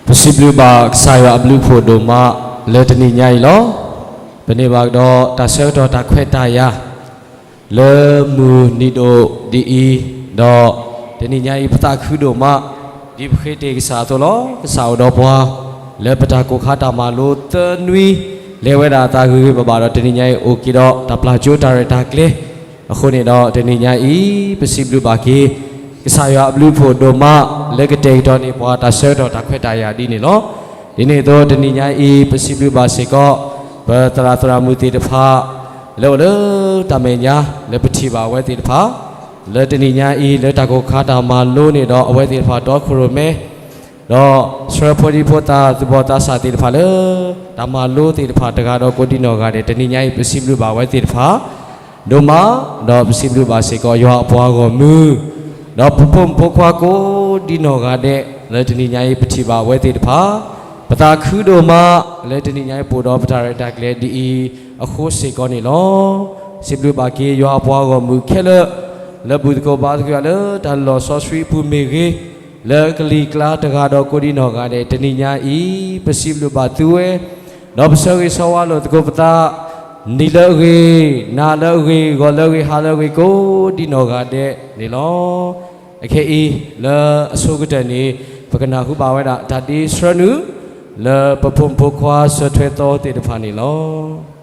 ပစံးဘျုးဘၣ်ကစၢ်ယွၤအဘျုးအဖှိၣ်ဒိၣ်မးလၢတနံၤညါအံၤလီၤ. ပန့ၢ်ဘၣ်ကဒီးတၢ်ဆၢကတီၢ်တၢ်ခွဲးတၢ်ယာ် လၢမုၢ်နံၤဒိၣ်ဒ်အံၤ, ဒီးတနံၤညါအံၤပသးခုဒိၣ်မး ဒ်ပဃ့တ့ၢ်ကစၢ်အသိးလီၤ. ကစၢ်အိၣ်ဒီးပှၤ လၢပတၢ်ကိၢ်ခါတၢ်မၤလိသၢနွံ လဲၤဝဲဒၣ်အသးဂ့ၤဂ့ၤဘၣ်ဘၣ်ဒီး တနံၤညါအံၤအိၣ်က့ၤဒီးတၢ်ပျၢ်ကၠိတၢ်ရဲၣ်တၢ်ကျဲၤ အဃိန့ၣ်ဒီး တနံၤညါအံၤ ပစံးဘျုးဘၣ်က့ၤ ကစၢ်ယွၤအဘျုးအဖှိၣ်ဒိၣ်မး လၢကတဲာ်ကတီၤန့ၢ်ပှၤတၢ်ဆၢကတီၢ်တၢ်ခွဲးတၢ်ယာ်ဒ်န့ၣ်လီၤ. ဒ်န့ၣ်အသိး တနံၤညါအံၤ ပစံးဘျုးဘၣ်စ့ၢ်ကီး ပသရၣ်သရၣ်မုၣ်သ့ၣ်တဖၣ် လၢအိၣ်လၢတၢ်မဲာ်ညါ လၢပထံၣ်ဘၣ်အဝဲသ့ၣ်တဖၣ် လၢတနံၤညါအံၤ လၢတၢ်ကိၢ်ခါတၢ်မၤလိန့ၣ်ဒီး အဝဲသ့ၣ်တဖၣ်ဒီခိၣ်ရိၣ်မဲ ဒီးဆှၢဖိဒံဖိသၣ်သူၣ်ဘီၣ်သးစၢ်သ့ၣ်တဖၣ်လၢ တၢ်မၤလိသ့ၣ်တဖၣ်တဂၤဒီးကိးဒံနီၢ်ဂၤဒဲး တနံၤညါအံၤ ပစံးဘျုးဘၣ်အဝဲသ့ၣ်တဖၣ် ဒိၣ်မး, ဒီးပစံးဘျုးဘၣ်စ့ၢ်ကီးယွၤအပှၤဂီၢ်မုၢ် ဒီးပဖိမုၣ်ဖိခွါကိးဒံနီၢ်ဂၤဒဲး လၢတနံၤညါအံၤ ပထံၣ်ဘၣ်အဝဲသ့ၣ်တဖၣ် ပသးခုဒိၣ်မး လၢတနံၤညါအံၤ ပအိၣ်ဒီးပတၢ်ရဲၣ်တၢ်ကျဲၤဒ်အံၤအဃိစ့ၢ်ကီးန့ၣ်လီၤ. စံးဘျုးဘၣ်က့ၤယွၤအပှၤဂီၢ်မုၢ်ခဲလၢာ် လၢဘူၣ်သကိးဘါသကိးယွၤလၢတၢ်လီၢ်စီဆှံအပူၤမ့ၢ်ဂ့ၤ, လၢကလံၤကျါတဂၤဒီးကိးဒံနီၢ်ဂၤဒဲး တနံၤညါအံၤ ပစံးဘျုးဘၣ်သုဝဲ ဒီးပဆၢဂ့ၤဆၢဝါလိာ်သကိးပသး နံၤလၢအဂ့ၤ, နၤလၢအဂ့ၤ, ဂီၤလၢအဂ့ၤ, ဟါလၢအဂ့ၤ ကိးဒံနီၢ်ဂၤဒဲးန့ၣ်လီၤ. အခဲအံၤ လၢအဆိကတၢၢ်န့ၣ် ပကနၢ်ဟူဘၣ်ဝဲဒၣ် တၢ်ဒ့ဆှၢနုာ် လၢပဖိမုၣ်ဖိခွါစၢၤထွဲသီသ့ၣ်တဖၣ်န့ၣ်လီၤ.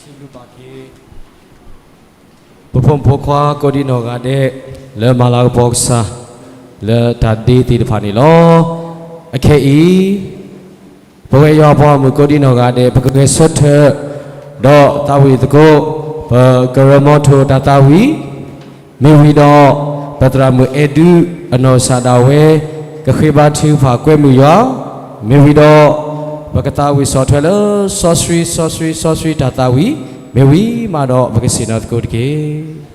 စံးဘျုးဘၣ်က့ၤ ပဖိမုၣ်ဖိခွါကိးဒံနီၢ်ဂၤဒဲး လၢမၤလၤကပီၤကစၢ် လၢတၢ်ဒ့သ့ၣ်တဖၣ်န့ၣ်လီၤ. အခဲအံၤ ပဝဲယွၤပှၤဂီၢ်မုၢ်ကိးဒံနီၢ်ဂၤဒဲး ပကဂဲၤဆၢထၢၣ် ဒီးသးဝံၣ်သကိး ပကရၢမိထိၣ်တၢ်သးဝံၣ် မ့ၢ်ဝံၤဒီး ပသရၣ်မုၣ်အဲၣ်ဒူ အနီၢ်ကစၢ်ဒၣ်ဝဲ ကဃ့ဘါထုကဖၣ်ကွဲမုာ်ယွၤ, မ့ၢ်ဝံၤဒီး ပကသးဝံၣ်ဆီၣ်ထွဲလၢ စီဆှံ စီဆှံ စီဆှံတၢ်သးဝံၣ်, မ့ၢ်ဝံၤမးဒီး ပကဆ့ၣ်နီၤသကိးတက့ၢ်.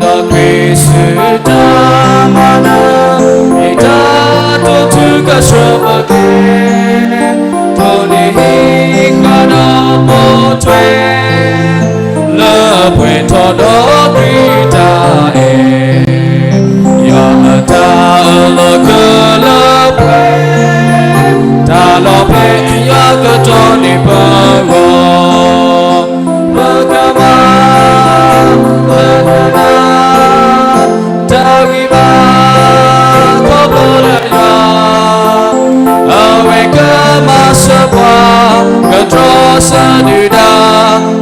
ဒီးခရံာ်ဆူတၢ်မၤနၢၤ မ့ၢ်တၢ်တိာ်ထူကဆှၢပှၤကဲ ထိၣ်န့ၢ်ဟံးဃာ်ဒီးပိာ်ထွဲ လၢပှဲၤထီၣ်ဒီးခရံာ်တၢ်အဲၣ် ယွၤအတၢ်အၢၣ်လီၤကလၢပှဲၤ တၢ်လီၤဖဲယွၤကတီၢ်န့ၢ်ပဂီၢ် ပကမၤ ပကမၤ တၢ်ဂံၢ်ဘါ ခီဖျိလၢယွၤ အဝဲကမၤစၢၤပှၤ ကတြီဆၢဒုၣ်ဒါ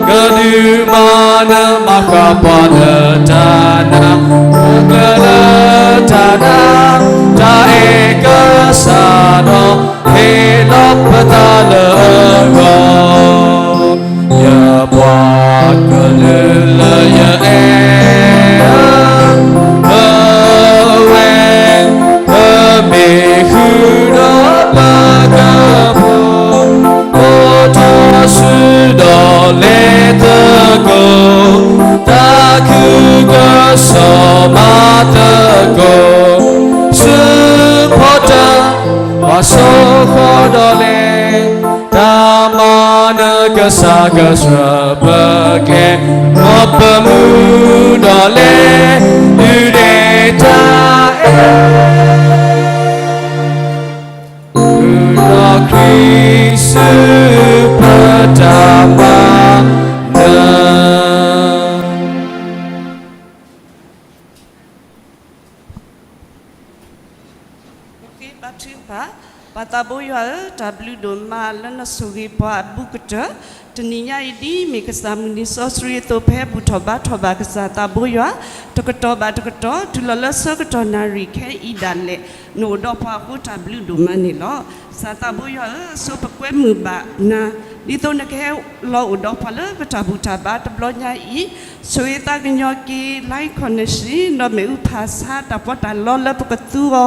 ကဒုးမၤနၢၤမၤဃၣ်ပှၤလၢတၢ်နာ် ကလၢတၢ်နာ် တၢ်အဲၣ်ကစၢ်ဒီး ဟ့ၣ်လီၤပသးလၢအဂီၢ် ယပှၤကလုာ်လၢယအဲၣ် အဝဲ ပမ့ၢ်ဃုာ်ဒီးပကဖီၣ် အိၣ်ထီၣ်စုဒီးလဲၤသကိး သးခုကစီၣ်မၤသကိး စၢဖီတၢ် ပှၤစိဃီၤဒီးလဲၤ တၢ်မၤနၢၤကစၢ်ကဆှၢပကျဲ ဒီးပမူဒီးလဲၤ ဒုးနဲၣ်တၢ်အဲၣ် ဃုာ်ဒီးခရံာ်ဆူ ပတၢ်မၤနၢၤ ဘါထုကဖၣ်, ပၢ်သးဘိယွၤဧၢ, တၢ်ဘျုးဒိၣ်မးလၢနဆိၣ်ဂ့ၤပှၤအဘူးကတၢၢ်, တနံၤညါအံၤဒ်အမ့ၢ်ကစၢ်မုၢ်နံၤစီဆှံအသိး ပဟဲဘူၣ်ထီၣ်ဘါထီၣ်ဘၣ်ကစၢ်သးဘိယွၤ, တကတီၢ်ဘၣ်တကတီၢ် တုၤလီၤလၢဆၢကတီၢ်နၣ်ရံၣ်ခဲအံၤဒၣ်လဲာ်, နအိၣ်ဒီးပှၤအဃိတၢ်ဘျုးဒိၣ်မးန့ၣ်လီၤ. ကစၢ်သးဘိယွၤဧၢ, ဆိပကွဲမုာ်ဘၣ်နၤ, ဒ်သိးနကဟဲလီၤအိၣ်ဒီးပှၤလၢပတၢ်ဘူၣ်တၢ်ဘါတဘျီညါအံၤ, ဆိၣ်ဂ့ၤသးကညီၤက့ၤ line connection ဒီးမ့ၣ်အူဖးဆါတၢ်ပီးတၢ်လီလၢပကသူအီၤ,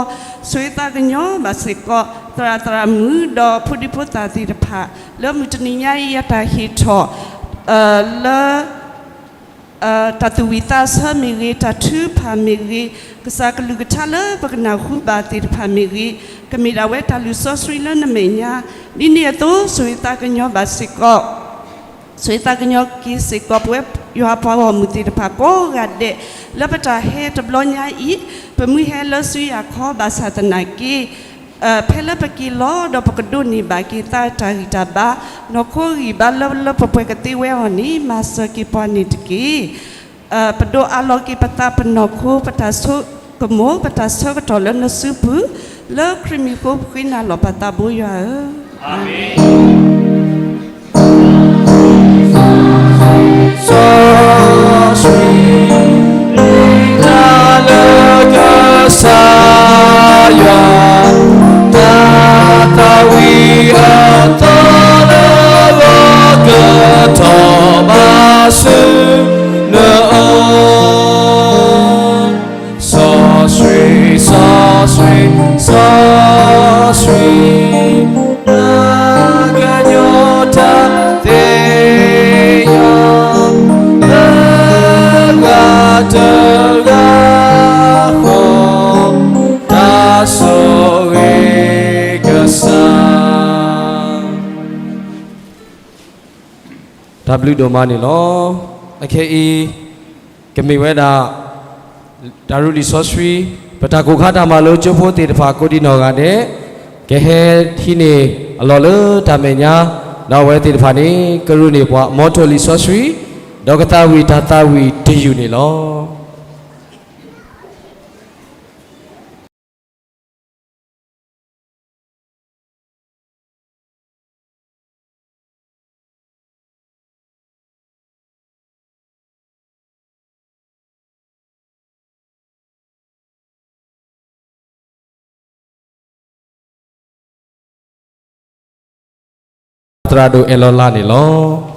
ဆိၣ်ဂ့ၤသးကညီၤဘၣ်စ့ၢ်ကီး သရၣ်သရၣ်မုၣ်ဒီးဖိဒံဖိသၣ်သ့ၣ်တဖၣ် လၢမုၢ်တနံၤညါအံၤအတၢ်ဟ့ၣ်ထီၣ် လၢ တၢ်သူၣ်ဝံၣ်သးဆၢမ့ၢ်ဂ့ၤ, တၢ်ထုကဖၣ်မ့ၢ်ဂ့ၤ, ကစၢ်ကလုၢ်ကထါလၢပကနၢ်ဟူဘၣ်သ့ၣ်တဖၣ်မ့ၢ်ဂ့ၤ, ကမ့ၢ်ဒၣ်ဝဲတၢ်လုၢ်စီဆှံလၢနမဲာ်ညါ, ဒ်န့ၣ်အသိး ဆိၣ်ဂ့ၤသးကညီၤဘၣ်စ့ၢ်ကီး ဆိၣ်ဂ့ၤသးကညီၤက့ၤစ့ၢ်ကီး ပဝဲယွၤပှၤဂီၢ်မုၢ်သ့ၣ်တဖၣ်ကိးဂၤဒဲး လၢပတၢ်ဟဲတဘျီညါအံၤ, ပမ့ၢ်ဟဲလၢစုယၤခီဘၣ်ဆၣ်သနာ်က့ ဖဲလၢပက့ၤလီၤဒီးပကဒိးန့ၢ်ဘၣ်က့ၤသးတၢ်ဂံၢ်တၢ်ဘါ, နီၢ်ခိဂံၢ်ဘါလၢလၢပှဲၤပှဲၤကသ့ဝဲအီၤန့ၣ် မၤစၢၤက့ၤပှၤန့ၣ်တက့ၢ်. ပဒိးအးလီၤက့ၤပသးပနီၢ်ခိ ပတၢ်ဆိကမိၣ် ပတၢ်ဆၢကတီၢ်လၢနစုပူၤ, လၢခရံာ်မံၤဃိပဃ့နၤလီၤ ပၢ်သးဘိယွၤဧၢ. အၤမ့ၣ်. စီဆှံ တၢ်လၢကစၢ်ယွၤ တၢ်သးဝံၣ်အသီလၢဂီၤ ကထီၣ်ဘၣ်ဆူနအိၣ် စီဆှံ စီဆှံ စီဆှံ တၢ်ကညီၤတၢ်သ့ၣ်ညါ လၢဂၤတဂၤဃီ တၢ်ဆိၣ်ဂ့ၤကစၢ် တၢ်ဘျုးဒိၣ်မးန့ၣ်လီၤ. အခဲအံၤ ကမ့ၢ်ဝဲဒၣ် တၢ်ရူလံာ်စီဆှံ ပတၢ်ကိၢ်ခါတၢ်မၤလိကၠိဖိသ့ၣ်တဖၣ် ကိးဒံနီၢ်ဂၤဒဲး ကဟဲဟံးန့ၢ်အလီၢ်လၢတၢ်မဲာ်ညါ, ဒီးအဝဲသ့ၣ်တဖၣ်န့ၣ် ကရူၢ်န့ၢ်ပှၤ မိထိၣ်လံာ်စီဆှံ ဒီးကသးဝံၣ်တၢ်သးဝံၣ်တယုၢ်န့ၣ်လီၤ. သရၣ်ဒိၣ်အဲၣ်လီၤလါန့ၣ်လီၤ.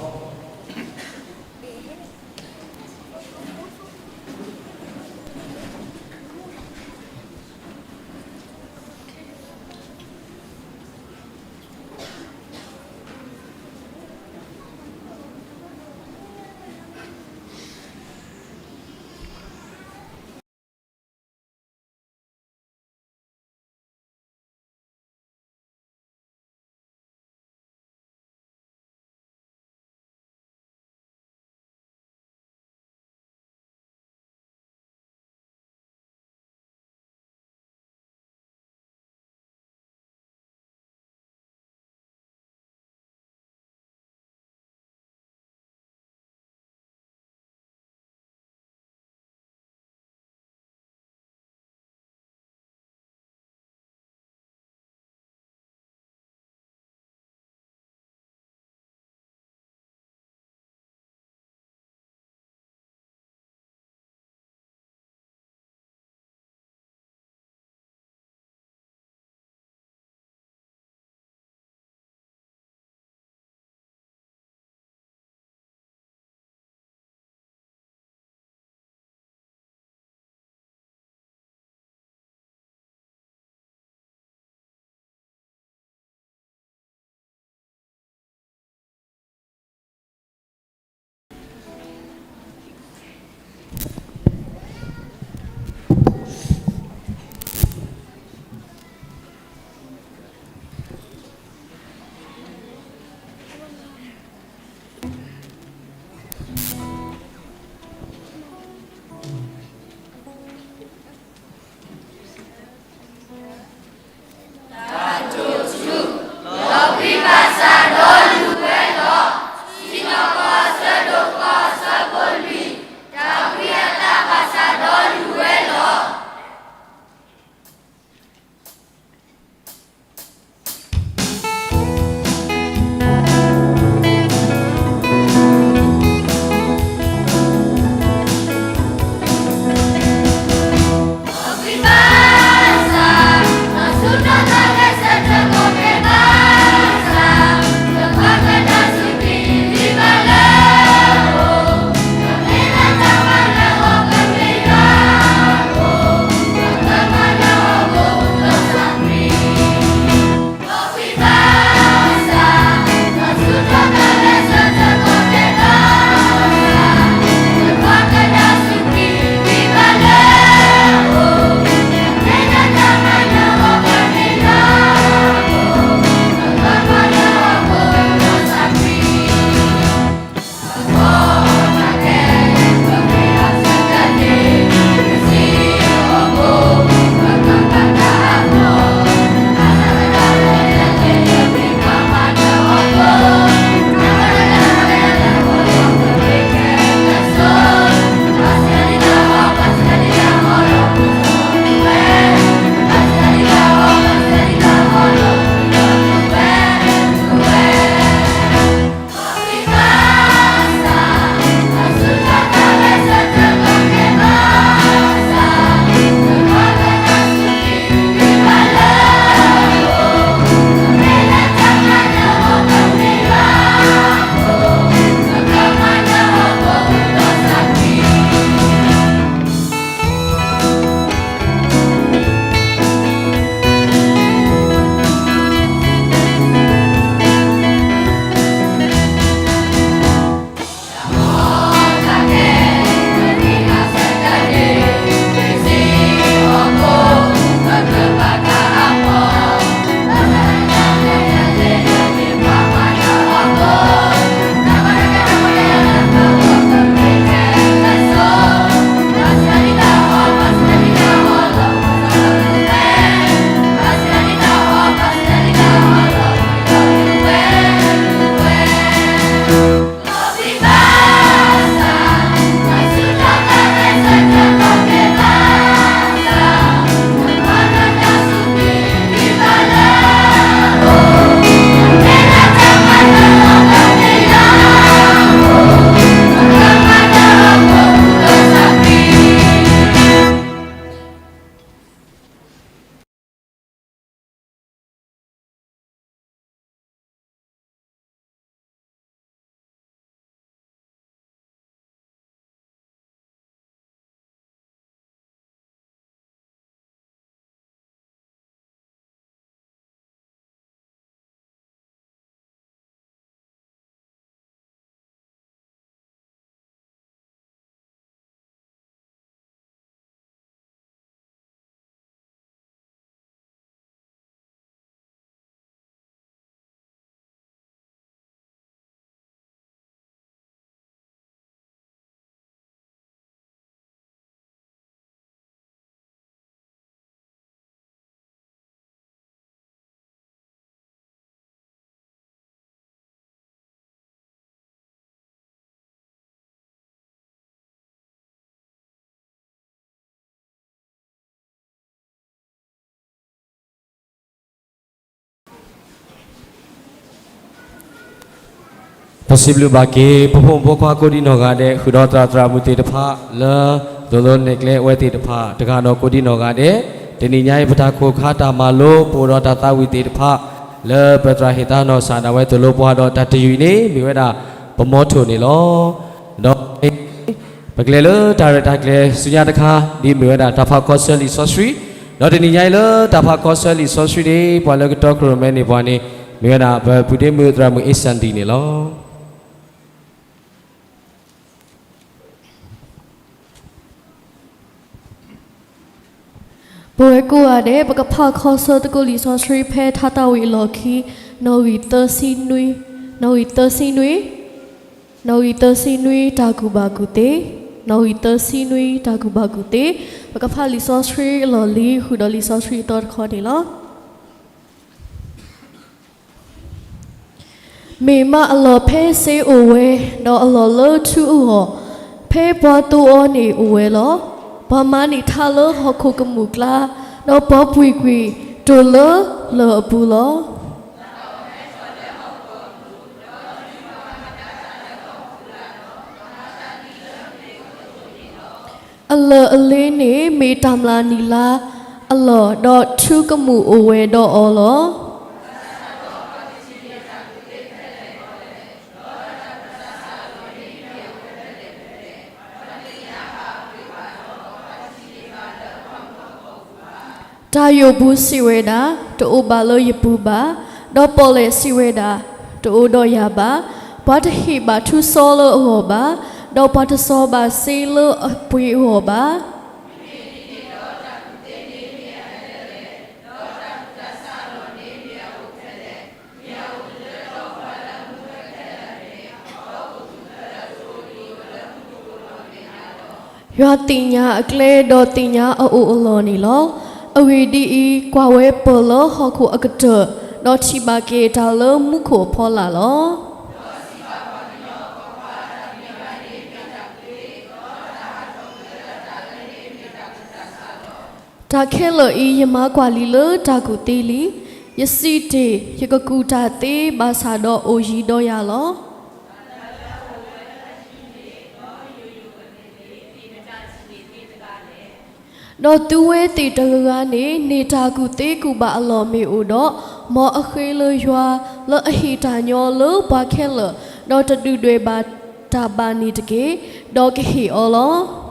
စံးဘျုးဘၣ်က့ၤ ပဖိမုၣ်ဖိခွါကိးဒံနီၢ်ဂၤဒဲး ဃုာ်ဒီးသရၣ်သရၣ်မုၣ်သ့ၣ်တဖၣ် လၢသိၣ်လိနဲၣ်ကျဲအဝဲသ့ၣ်တဖၣ် တဂၤဒီးကိးဒံနီၢ်ဂၤဒဲး, တနံၤညါအံၤ ပတၢ်ခိၣ်ခါတၢ်မၤလိ ပအိၣ်ဒီးတၢ်သးဝံၣ်သ့ၣ်တဖၣ် လၢပသရၣ်ဟ့ၣ်သးနီၢ်ကစၢ်ဒၣ်ဝဲသိၣ်လိပှၤဒီးတၢ်တယုၢ်အံၤန့ၣ် မ့ၢ်ဝဲဒၣ် ပမီထိၣ်န့ၣ်လီၤ. ဒီး ပကလဲၤလၢတၢ်ရဲၣ်တၢ်ကျဲၤဆူညါတခါ ဒ်မ့ၢ်ဝဲဒၣ်တၢ်ဖးခီဆၢလံာ်စီဆှံ, ဒီးတနံၤညါအံၤလၢတၢ်ဖးခီဆၢလံာ်စီဆှံန့ၣ် ပှၤလၢကတီခိၣ်ရိၣ်မဲန့ၢ်ပှၤန့ၣ် မ့ၢ်ဝဲဒၣ်ပပုၢ်ဒ့မုၣ်သရၣ်မုၣ်အ့စၣ်ဒံၣ်န့ၣ်လီၤ. ပဝဲကိးဂၤဒဲး ပကဖးခီဆၢသကိးလံာ်စီဆှံဖဲထါသးဝံၣ်အလီၢ်ခံ နီၣ်ဂံၢ်သၢဆံနွံ, နီၣ်ဂံၢ်သၢဆံနွံ, နီၣ်ဂံၢ်သၢဆံနွံတၢ်ကူၣ်ဘၣ်ကူၣ်သ့, နီၣ်ဂံၢ်သၢဆံနွံတၢ်ကူၣ်ဘၣ်ကူၣ်သ့, ပကဖးလံာ်စီဆှံအလီၢ်လံၤ ဃုာ်ဒီးလံာ်စီဆှံအသီတခီန့ၣ်လီၤ. မ့ၢ်မးအလီၢ်ဖဲစ့အိၣ်ဝဲ, ဒီးအလီၢ်လၢထူအဂီၢ်, ဖဲပှၤသိအီၤန့ၣ်အိၣ်ဝဲလီၤ. ပှၤမၤန့ၢ်ထါလၢဟီၣ်ခိၣ်ကမူၣ်ကျါ, ဒီးပှၤပှ့ၤကွံာ်တိၢ်လၢလၢၢ်အပူၤလီၤ. အလၢၢ်အလ့န့ၣ်မ့ၢ်တၢ်မျၢ်နံၤလါအလီၢ်, ဒီးထူကမူၣ်အိၣ်ဝဲဒီးအီၤလီၤ. တၢ်ယိာ်ပူၤစံးဝဲဒၣ်, တအိၣ်ဘၣ်လၢယပူၤဘၣ်, ဒီးပီၣ်လဲၣ်စံးဝဲဒၣ်, တအိၣ်ဒီးယၤဘၣ်. ပှၤတဟ့ၣ်ဘၣ်ထူစီလၢအဂီၢ်ဘၣ်, ဒီးပှၤတစီၤဘၣ်စ့လၢအပှ့ၤအဂီၢ်ဘၣ်. ယွၤသ့ၣ်ညါအကျဲဒီးသ့ၣ်ညါအအိၣ်အလီၢ်န့ၣ်လီၤ. အဂ့ၢ်ဒ်အံၤ, ကွၢ်ဝဲပၢၢ်လၢဟီၣ်ခိၣ်အကတၢၢ်, ဒီးထံၣ်ဘၣ်က့ၤတၢ်လၢမူခိၣ်အဖီလာ်လီၤ. တၢ်ခဲလၢာ်အံၤယမၤကွၢ်လံလၢတၢ်ကူၣ်သ့လံ. ယစံးတ့ၢ်, ယကကူၣ်တၢ်သ့ဘၣ်ဆၣ်ဒီးအိၣ်ယံၤဒီးယၤလီၤ. ဒီးသုဝဲသ့ၣ်တဂၤဂၤန့ၣ် န့ၢ်တၢ်ကူၣ်သ့ကူၣ်ဘၣ်အလီၢ်မ့ၢ်အိၣ်ဒီး, မ်အဃ့လၢယွၤလၢအဟ့ၣ်တၢ်ညီလၢပှၤခဲလၢာ်, ဒီးတဒုၣ်ဒွဲၣ်ဘၣ်တၢ်ဘၣ်န့ၣ်တက့ၢ်, ဒီးကဟ့ၣ်အီၤလီၤ.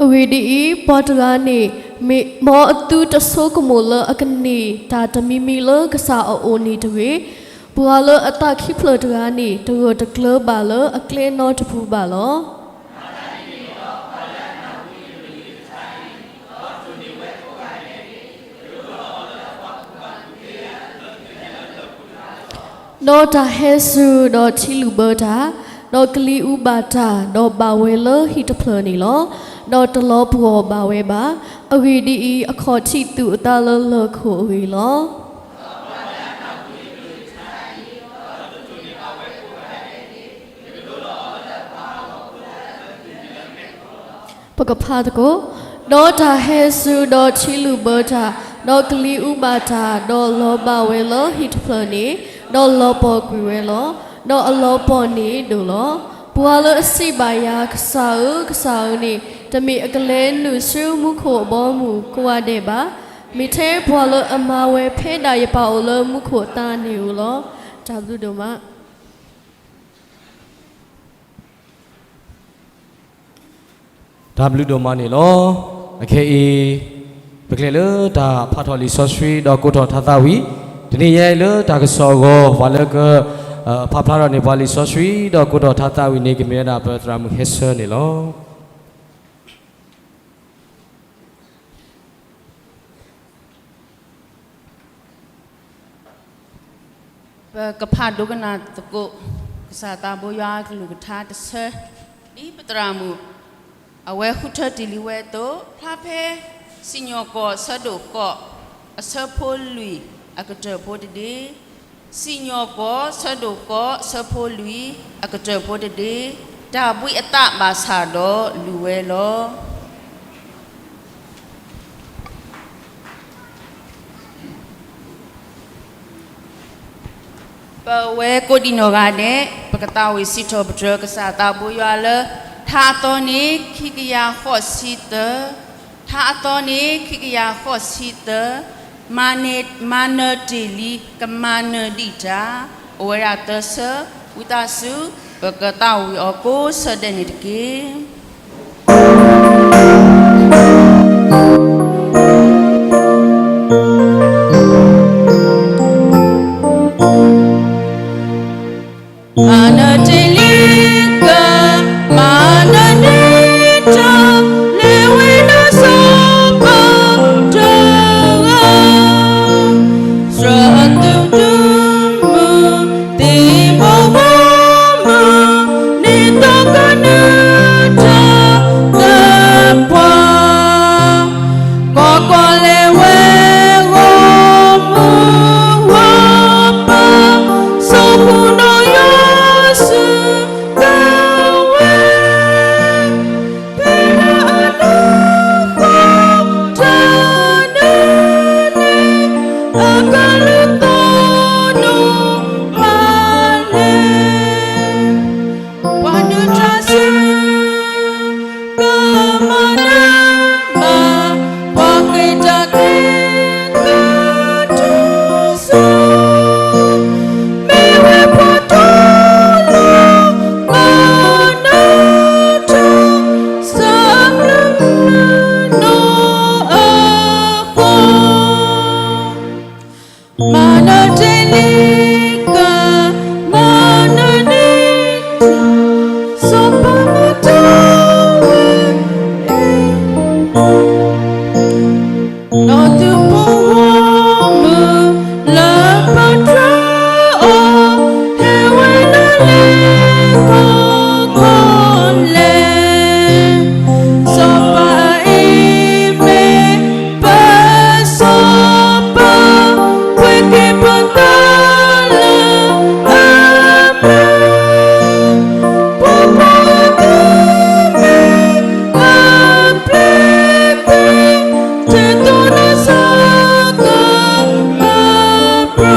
အဂ့ၢ်ဒ်အံၤ, ပှၤတဂၤန့ၣ်, မ်အသုတဆိကမိၣ်လၢအကန့ၢ်တၢ်တမံၤမံၤလၢကစၢ်အအိၣ်န့ၣ်တဂ့ၤ. ပှၤလၢအသးခံဖျၢၣ်တဂၤန့ၣ် တဂၢၢ်တကျၢၤဘၣ်လၢအကျဲနီတပူၤဘၣ်လီၤ. ဒီးတၢ်ဟဲစူၤဒီးထံလုၣ်ဘၢတၢ်, ဒီးကလံၤအူဘၣ်တၢ်, ဒီးဘၣ်ဝဲလၢဟံၣ်တဖျၢၣ်န့ၣ်လီၤ. ဒီးတလီၤပှီၢ်ဘၣ်ဝဲဘၣ်. အဂ့ၢ်ဒ်အံၤ, အခီၣ်ထံးသူၣ်အသးလၢလၢၢ်ခိၣ်အဂ့ၢ်လီၤ. ပကဖးသကိး, ဒီးတၢ်ဟဲစူၤ, ဒီးထံလုၣ်ဘၢတၢ်, ဒီးကလံၤအူဘၣ်တၢ်, ဒီးလီၤဘၣ်ဝဲလၢဟံၣ်တဖျၢၣ်န့ၣ်, ဒီးလီၤပှီၢ်ကွံာ်ဝဲလီၤ. ဒီးအလီၤပှီၢ်န့ၣ်ဒိၣ်လီၤ. ပှၤလၢအစံးဘၣ်ယၤ, ကစၢ်ဧၢ, ကစၢ်ဧၢန့ၣ်, တမ့ၢ်အကလဲၤနုာ်ဆူမူခိၣ်အဘီအမုၢ်ကိးဂၤဒဲးဘၣ်. မ့ၢ်ထဲပှၤလၢအမၤဝဲဖဲဒၣ်ယပၢ်အိၣ်လၢမူခိၣ်အသးန့ၣ်ဧိၤလီၤ. တၢ်ဘျုးဒိၣ်မး. တၢ်ဘျုးဒိၣ်မးန့ၣ်လီၤ. အခဲအံၤ ပကလဲၤလၢတၢ်ဖးထီၣ်လံာ်စီဆှံ ဒီးကိးထီၣ်ထါသးဝံၣ်, တနံၤညါအံၤလၢတၢ်ကစီၣ်အဂီၢ် ပှၤလၢက ဖးဖျါထီၣ်န့ၢ်ပှၤလံာ်စီဆှံ ဒီးကိးထီၣ်ထါသးဝံၣ်န့ၣ် ကမ့ၢ်ဝဲဒၣ်ပသရၣ်မုၣ်ဟဲဆၢန့ၣ်လီၤ. ပကဖးဒိကနၣ်သကိး ကစၢ်သးဘိယွၤအကလုၢ်ကထါတဆၢ, ဒ်ပသရၣ်မုၣ် အဝဲဃုထၢတ့ၢ်လံဝဲအသိး, ဖျါဖဲ စံၣ်ညီၣ်ကွီၢ်ဆၢဒိၣ်ဃိး အဆၢဖိလွံၢ် အကတၢၢ်ဖိတဒ့, စံၣ်ညီၣ်ကွီၢ်ဆၢဒိၣ်ဃိး အဆၢဖိလွံၢ် အကတၢၢ်ဖိတဒ့, တၢ်ဘှံးအသးဘၣ်ဆၣ်ဒီးလူၤဝဲလီၤ. ပဝဲကိးဒံနီၢ်ဂၤဒဲး ပကသးဝံၣ်စံးထီၣ်ပတြၢၤကစၢ်သးဘိယွၤလၢ ထါအသီန့ၣ် ခံကယၤဃိးဆံသၢ, ထါအသီန့ၣ် ခံကယၤဃိးဆံသၢ, မၤနၢၤတ့ၢ်လံ ကမၤနၢၤဒံးတၢ်, အိၣ်ဝဲဒၣ်သၢဆၢ, ဝံသးစူၤ ပကသးဝံၣ်အီၤကိးဆၢဒဲးန့ၣ်တက့ၢ်. မၤနၢၤတ့ၢ်လံက, မၤနၢၤဒံးတၢ်, လဲၤဝဲဒၣ်စီၤပၤတဂၤ, စှၤသုးဒုးမုၢ် သံၣ်ဘိဝီမုၢ်, န့ၢ်သီကနၢၤတၢ်သပှၢ်, ကွၢ်ကွၢ်, လဲၤဝဲဂီၢ်မုၢ်ဂီၢ်ပၤ, စီၤဃုာ်နီၢ်ယွၤစူၢ်ကဝဲၤ, ဖဲဒၣ်အလၢဃီတၢ်ဒုးနဲၣ်, အကလုၢ်သီၣ်နီၣ်မးလဲၣ်. ပှၤနုၤတၢ်စူၤ ကမၤနၢၤဘၣ်, ပှၤဃ့ၢ်တၢ်ကျဲၤကတုၤစိ, မ့ၢ်ဝဲပှၤတီလီၤမၤနၢၤတၢ်, စၢ်ဘျုးနီၢ်အဃီ မၤနၢၤတ့ၢ်လံက, မၤနၢၤဒံးတၢ်, စီၤပၤမၤတၢ်ဝဲအံၤ, ဒီးသုးဖိဝီမုၢ်လၢပတြၢၤအီၤ, ဟဲဝဲဒၣ်လၢကီၢ်ကီၢ်လဲၣ်. စီၤပၤအံၤမ့ၢ်ပစီၤပၤ, ပှ့ၤက့ၤပသးလၢအမုၢ်, ပပှၤဂၤမ့ၢ်အပျဲၢ်ဂ့ၤ, ထဲသိးနီၢ်စီၤကမၤပြူၤ,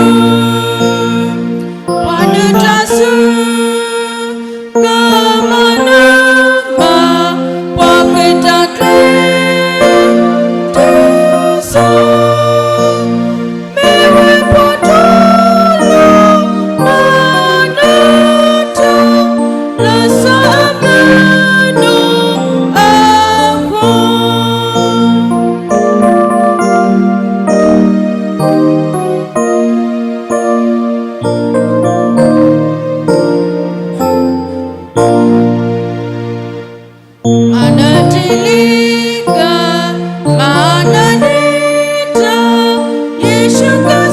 ပှၤနုၤတၢ်စူၤ ကမၤနၢၤဘၣ်, ပှၤဃ့ၢ်တၢ်ကျဲၤ တုၤစိၤ, မ့ၢ်ဝဲပှၤတီလီၤမၤနၢၤတၢ်, လၢစီၤအမုၢ်နီၢ်အဃီ မၤနၢၤတ့ၢ်လံက, မၤနၢၤဒံးတၢ်, ယ့ၣ်ၡူးကစၢ်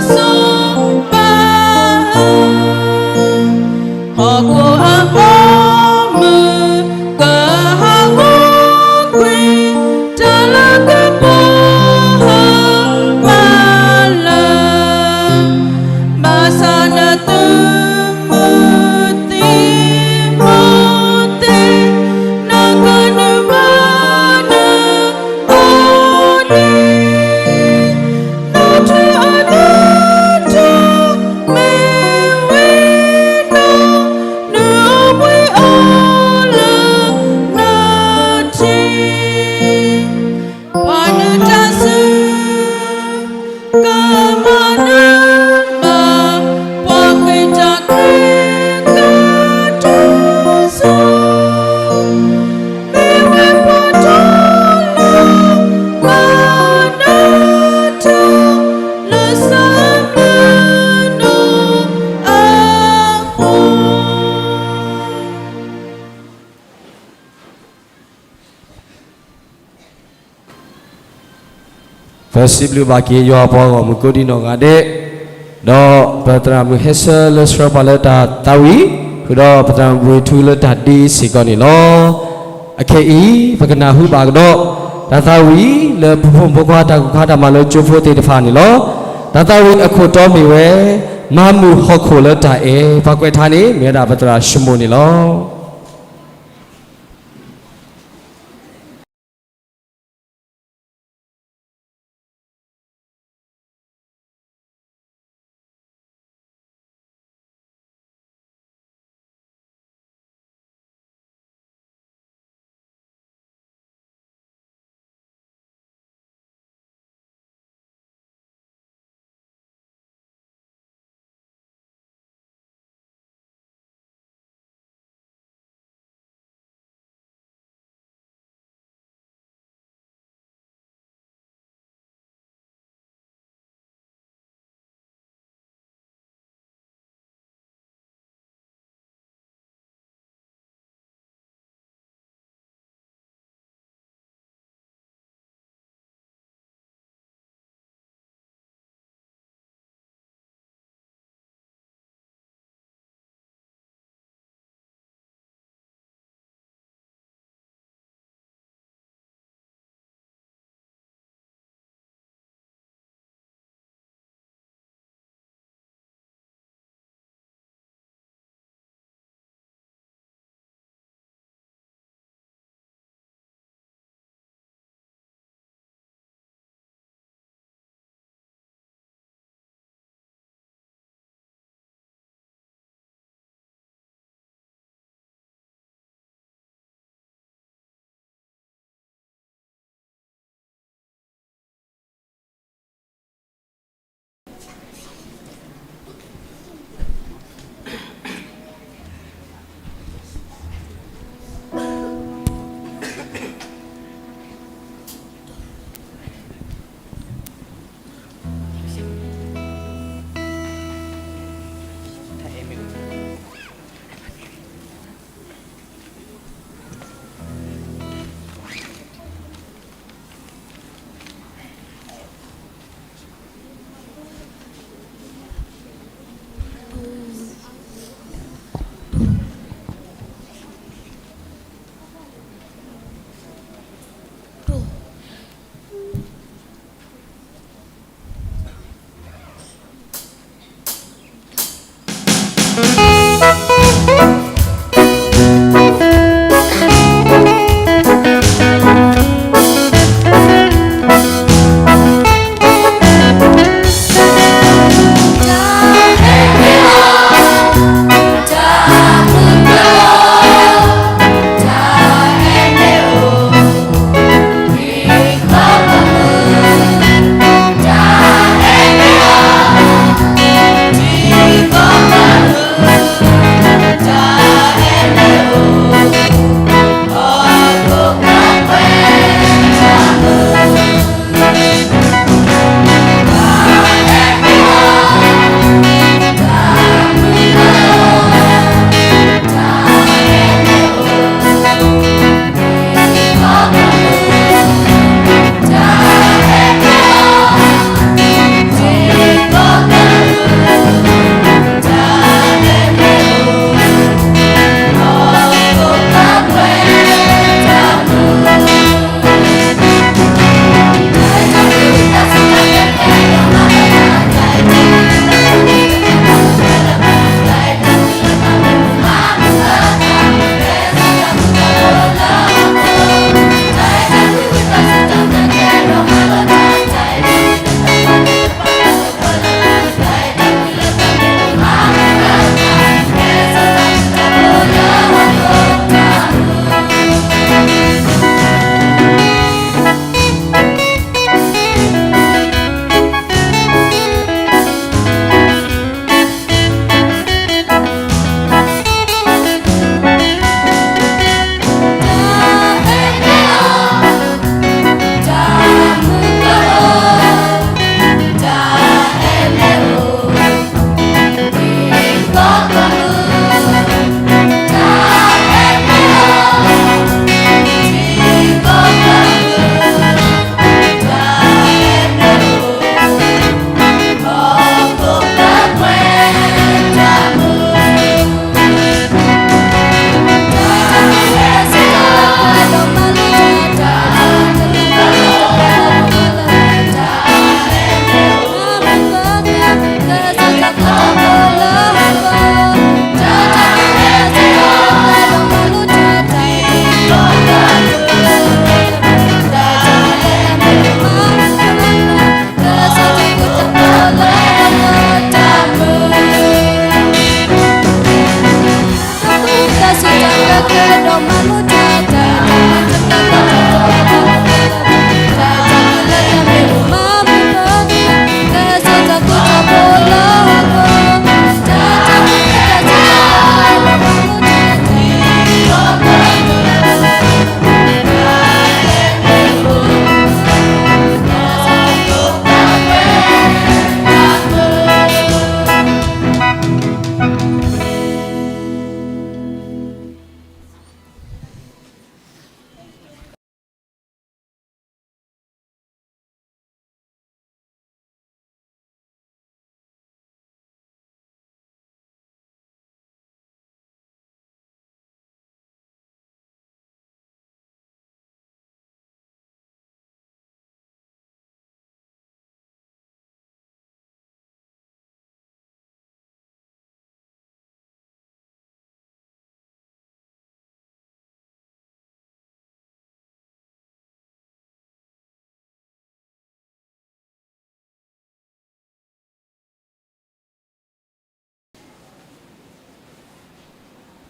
စီၤပၤဧၢ, ဟီၣ်ခိၣ်အဘီအမုၢ် ကဟးဂီၤကွံာ် တၢ်လၤကပီၤဟးမးလၢ ဘၣ်ဆၣ်နသုးမုၢ်သံၣ်ဘိသ့ၣ် နကနုာ်ဘၣ်နအီၤန့ၣ်, နီၢ်ထွဲအဒၢတၢ်မ့ၢ်ဝဲနီၢ်, နအိၣ်ဘှံးအီၤလၢနထံ, ပှၤနုၤတၢ်စူၤ ကမၤနၢၤဘၣ်, ပှၤဃ့ၢ်တၢ်ကျဲၤကတုၤစိၤ, မ့ၢ်ဝဲပှၤတီလီၤမၤနၢၤတၢ် လၢစီၤအမုၢ်နီၢ်အဃီ ပစံးဘျုးဘၣ်က့ၤယွၤပှၤဂီၢ်မုၢ်ကိးဒံနီၢ်ဂၤဒဲး, ဒီးပသရၣ်မုၣ်ဟဲဆၢလၢဆှၢပှၤလၢတၢ်သးဝံၣ်, ဃုာ်ဒီးပသရၣ်မုၣ်ဘှံးထူလၢတၢ်ဒ့စ့ၢ်ကီးန့ၣ်လီၤ. အခဲအံၤ ပကနၢ်ဟူဘၣ်ကဒီး တၢ်သးဝံၣ်လၢပဖိမုၣ်ဖိခွါတၢ်ကူၣ်ခါတၢ်မၤလိကၠိဖိသ့ၣ်တဖၣ်န့ၣ်လီၤ. တၢ်သးဝံၣ်အခိၣ်တီမ့ၢ်ဝဲ မၤမုာ်ဟီၣ်ခိၣ်လၢတၢ်အဲၣ်, ပှၤကွဲးထါန့ၣ် မ့ၢ်ဝဲဒၣ်ပသရၣ်ၡမူၣ်န့ၣ်လီၤ.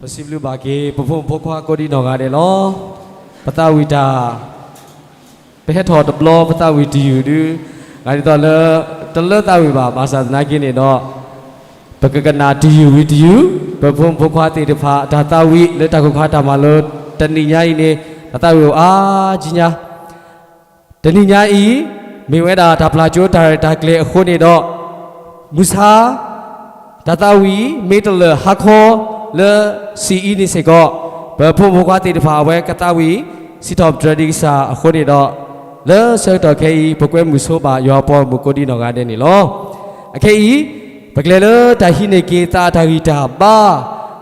ပစံးဘျုးဘၣ်က့ၤ ပဖိမုၣ်ဖိခွါကိးဒံနီၢ်ဂၤဒဲးလီၤ. ပသးဝံၣ်တၢ် ပဟဲထီၣ်တဘျီ ပသးဝံၣ်တယုၢ်ဒုး ဂၤဒ်သိးလၢ တလၢသးဝံၣ်ဘၣ် ဘၣ်ဆၣ်သနာ်က့န့ၣ်ဒီး ပကကနၣ်တယုၢ်ဝံၤတယုၢ် ပဖိမုၣ်ဖိခွါသ့ၣ်တဖၣ် တၢ်သးဝံၣ်လၢတၢ်ကိၢ်ခါတၢ်မၤလိ တနံၤညါအံၤန့ၣ် ပသးဝံၣ်အိၣ်အါကံညါ တနံၤညါအံၤ မ့ၢ်ဝဲဒၣ်တၢ်ပျၢ်ကၠိတၢ်ရဲၣ်တၢ်ကျဲၤအဃိန့ၣ်ဒီး မုၢ်ဆါ တၢ်သးဝံၣ် မ့ၢ်တလၢာ်ဟါခီ လၢစံးအံၤန့ၣ်စ့ၢ်ကီး ပဖိမုၣ်ဖိခွါသ့ၣ်တဖၣ်အဝဲကသးဝံၣ် စံးထီၣ်ပတြၢၤဒံးကစၢ်အဃိန့ၣ်ဒီး လၢဆၢကတီၢ်ခဲအံၤ ပကွဲမုာ်ဆိဘၣ်ယွၤအပှၤဂီၢ်မုၢ်ကိးဒံနီၢ်ဂၤဒဲးန့ၣ်လီၤ. အခဲအံၤ ပကလဲၤလၢတၢ်ဟံးန့ၢ်က့ၤသးအတၢ်ဂံၢ်တၢ်ဘါ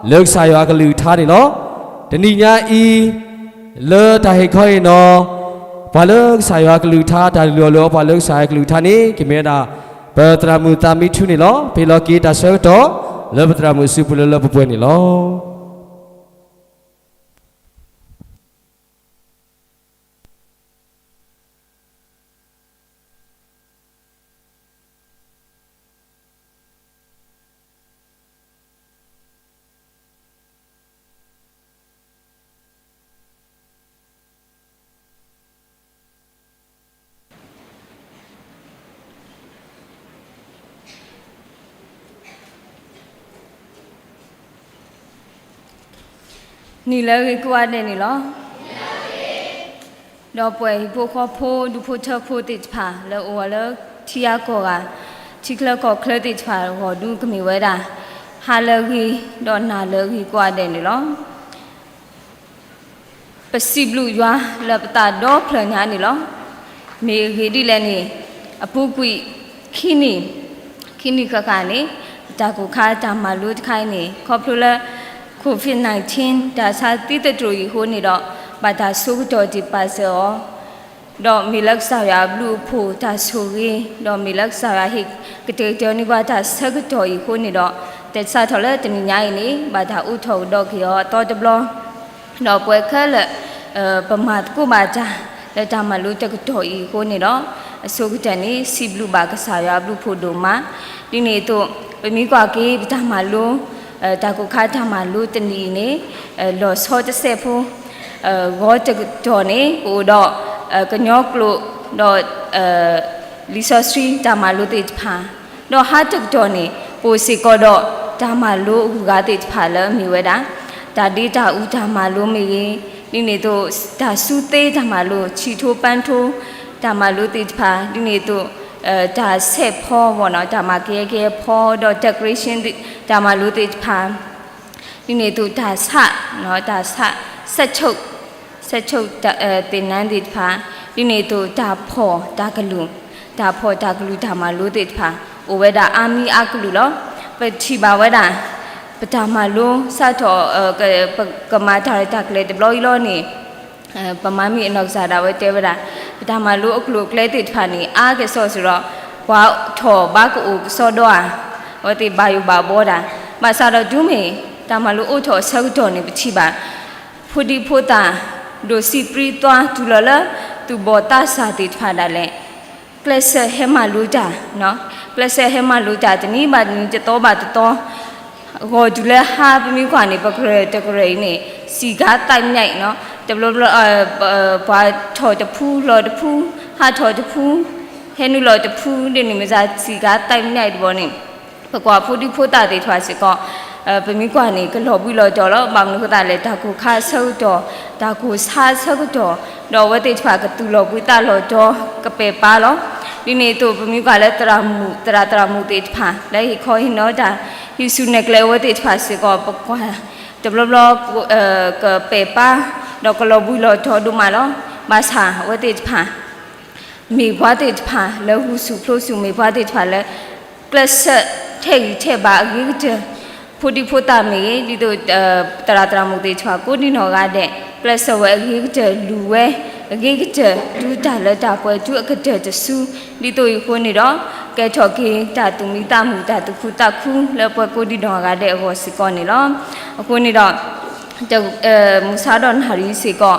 လၢကစၢ်ယွၤအကလုၢ်ကထါန့ၣ်လီၤ. တနံၤညါအံၤ လၢတၢ်ဟ့ၣ်ခီအံၤနီၤ ပှၤလၢကစၢ်ယွၤအကလုၢ်ကထါ တၢ်လုၢ်အီၣ်လုၢ်အီပှၤလၢကစၢ်ယွၤအကလုၢ်ကထါန့ၣ် ကမ့ၢ်ဝဲဒၣ် ပသရၣ်မုၣ်သးမံထူန့ၣ်လီၤ. ပဟ့ၣ်လီၤက့ၤတၢ်ဆၢကတီၢ် လၢပသရၣ်မုၣ်အစုပူၤလၢလၢပှဲၤပှဲၤန့ၣ်လီၤ. နံၤလၢအဂ့ၤကိးဂၤဒဲးန့ၣ်လီၤ. ဒီးပှၤဟံၣ်ဖိဃီဖိ ဒူၣ်ဖိထၢဖိသ့ၣ်တဖၣ် လၢအအိၣ်ဝဲလၢထံဂၤကီၢ်ဂၤ ထံချၢကီၢ်ချၢသ့ၣ်တဖၣ်အဂီၢ်ဒုး ကမ့ၢ်ဝဲဒၣ် ဟါလၢအဂ့ၤ ဒီးနၤလၢအဂ့ၤကိးဂၤဒဲးန့ၣ်လီၤ. ပစံးဘျုးယွၤလၢပသးဒီဖျၢၣ်ညါန့ၣ်လီၤ. မ့ၢ်အဂ့ၢ်ဒ်လဲၣ်န့ၣ် အပူၤကွံာ်ခံနံၣ် ခံနံၣ်ဃၣ်ဃၣ်န့ၣ် တၢ်ကိၢ်ခါတၢ်မၤလိတခါအံၤန့ၣ် ခီဖျိလၢ COVID nineteen တၢ်ဆါသံသတြိာ်အံၤအဃိန့ၣ်ဒီး ဘၣ်တၢ်ဆိကတီၢ်ဒံးပာ်စၢၤအီၤ ဒီးမ့ၢ်လၢကစၢ်ယွၤအဘျုးအဖှိၣ်တၢ်ဆိၣ်ဂ့ၤ ဒီးမ့ၢ်လၢကစၢ်ယွၤဟ့ၣ်ကတဲာ်ကတီၤန့ၢ်ပှၤတၢ်ဆၢကတီၢ်အံၤအဃိန့ၣ်ဒီး တၢ်စးထီၣ်လၢတနံၤညါအံၤန့ၣ် ဘၣ်တၢ်အိးထီၣ်ကဒီးက့ၤအီၤအသီတဘျီ ဒီးပဝဲခဲလၢာ် ပမၤသကိးဘၣ်တၢ် လၢတၢ်မၤလိတကတီၢ်အံၤအဃိန့ၣ်ဒီး အဆိကတၢၢ်န့ၣ် စံးဘျုးဘၣ်ကစၢ်ယွၤအဘျုးအဖှိၣ်ဒိၣ်မး, ဒ်န့ၣ်အသိး ပမ့ၢ်ကွၢ်က့ၤပတၢ်မၤလိ တၢ်ကိၢ်ခါတၢ်မၤလိတနံၤအံၤန့ၣ် လီၤဆီတစဲးဖိ ဂီၤတကတီၢ်န့ၣ် ပအိၣ်ဒီး ကညီကျိာ် ဒီး လံာ်စီဆှံတၢ်မၤလိသ့ၣ်တဖၣ်, ဒီးဟါတကတီၢ်န့ၣ် ပအိၣ်စ့ၢ်ကီးဒီးတၢ်မၤလိအဂုၤအဂၤသ့ၣ်တဖၣ်လၢအမ့ၢ်ဝဲဒၣ် တၢ်ဒ့တၢ်အူတၢ်မၤလိမ့ၢ်ဂ့ၤ, ဒ်န့ၣ်အသိး တၢ်စူသ့တၢ်မၤလိ ဆံးထိပန်းထိ တၢ်မၤလိသ့ၣ်တဖၣ်, ဒ်န့ၣ်အသိး တၢ်ဆဲးဖီ တၢ်မၤကယဲၢ်ကယဲၢ်ဖီ ဒီး decoration တၢ်မၤလိသ့ၣ်တဖၣ် ဒ်န့ၣ်အသိးတၢ်ဆး, တၢ်ဆး စက်ချုပ်, စက်ချုပ် သင်တန်းသ့ၣ်တဖၣ်, ဒ်န့ၣ်အသိးတၢ်ဖီၣ်တၢ်ကလုၢ်, တၢ်ဖီၣ်တၢ်ကလုၢ်တၢ်မၤလိသ့ၣ်တဖၣ် အိၣ်ဝဲဒၣ်အါမံၤအါကလုာ်လီၤ. ပထံၣ်ဘၣ်ဝဲဒၣ် ပတၢ်မၤလိစးထီၣ် ပကမၤတၢ်ရဲၣ်တၢ်ကျဲၤတဘျီအံၤလီၤန့ၣ် ပမၤမ့ၢ်အနီၢ်ကစၢ်ဒၣ်ဝဲတဲဝဲဒၣ် ပတၢ်မၤလိအကျိၤအကျဲသ့ၣ်တဖၣ်န့ၣ် အါကဲၣ်ဆိးစ့ၢ်ဒီး ပှၤထီၣ်ဘၣ်ကအိၣ်ကစီဒီဧါ, အဝဲသ့ၣ်ဘၣ်ယိၣ်ဘၣ်ဘှီဒၣ်, ဘၣ်ဆၣ်ဒီးတုၤမ့ၢ် တၢ်မၤလိအိၣ်ထီၣ်အဆၢကတီၢ်န့ၣ် ပထံၣ်ဘၣ် ဖိဒံဖိသၣ် ဒိၣ်စံးပြံသွါတုၤလီၤလၢ သူၣ်ဘီၣ်သးစၢ်သ့ၣ်တဖၣ်ဒၣ်လဲာ် ကျဲးစၢးဟဲမၤလိတၢ်, ကျဲးစၢးဟဲမၤလိတၢ်တနံၤဘၣ်တနံၤ တသီဘၣ်တသီ ဂီၤတုၤလၢဟါပမ့ၢ်ကွၢ်န့ၣ် ပကရၢၢ်တကရၢၢ်အံၤန့ၣ် စံးကါသးညါအံၤနီၤ တဘျီဘျီ ပှၤထီၣ်တဖုလီၤတဖု ဟးထီၣ်တဖု ဟဲနုာ်လီၤတဖုဒ်န့ၣ် မ့ၢ်စ့ၢ်စံးကါသးညါအံၤတဘျီန့ၣ် ပကွၢ်ဖိဒံဖိသၣ်သ့ၣ်တဖၣ်စ့ၢ်ကီး ပမ့ၢ်ကွၢ်န့ၣ် ကလီၤဘှံးလီၤတီၤလီၤ. ဘၣ်မနုၤအဃိသတးလဲၣ် တၢ်ကိၢ်ခါအဆၢကတီၢ် တၢ်ကိၢ်ဆါအဆၢကတီၢ် ဒီးအဝဲသ့ၣ်တဖၣ်ကသူၣ်လီၤဘှံးသးလီၤတီၤ ကပဲာ်ပၢ်လီၤ. ဒ်န့ၣ်အသိး ပမ့ၢ်ကွၢ်လၢသရၣ်မုၣ် သရၣ်သရၣ်မုၣ်သ့ၣ်တဖၣ် လၢဟ့ၣ်ခီဟ့ၣ်နီၤတၢ် ဟံးစုနဲၣ်ကျဲအဝဲသ့ၣ်တဖၣ်စ့ၢ်ကီး ပကွၢ် တဘျီဘျီ ကပဲာ်ပၢ် ဒီးကလီၤဘှံးလီၤတီၤဒိၣ်မးလီၤ. ဘၣ်ဆၣ်အဝဲသ့ၣ်တဖၣ် မ့ၢ်ပှၤသ့ၣ်တဖၣ်လၢ ဂုာ်ဆူၣ်ပျိဆူၣ် မ့ၢ်ပှၤသ့ၣ်တဖၣ်လၢ ကျဲးစၢးထဲးဂံၢ်ထဲးဘါအဂ့ၤကတၢၢ် ဖိဒံဖိသၣ်မ့ၢ်ဂ့ၤ ဒ်သိး သရၣ်သရၣ်မုၣ်သ့ၣ်တဖၣ် ကိးဒံနီၢ်ဂၤဒဲး ကျဲးစၢးဝဲအဂ့ၤကတၢၢ် လူၤဝဲအဂ့ၤကတၢၢ် တုၤတၢ်လၢတၢ်ပှဲၤ တုၤအကတၢၢ်တစု ဒ်သိးအံၤအဃိန့ၣ်ဒီး ကဲထီၣ်က့ၤတၢ်သူၣ်မံသးမုာ် တၢ်သူၣ်ခုသးခု လၢပှၤကိးဒံနီၢ်ဂၤဒဲးအဂီၢ်စ့ၢ်ကီးန့ၣ်လီၤ. အဃိန့ၣ်ဒီး မုၢ်ဆါဒီးနၣ်ရံၣ်စ့ၢ်ကီး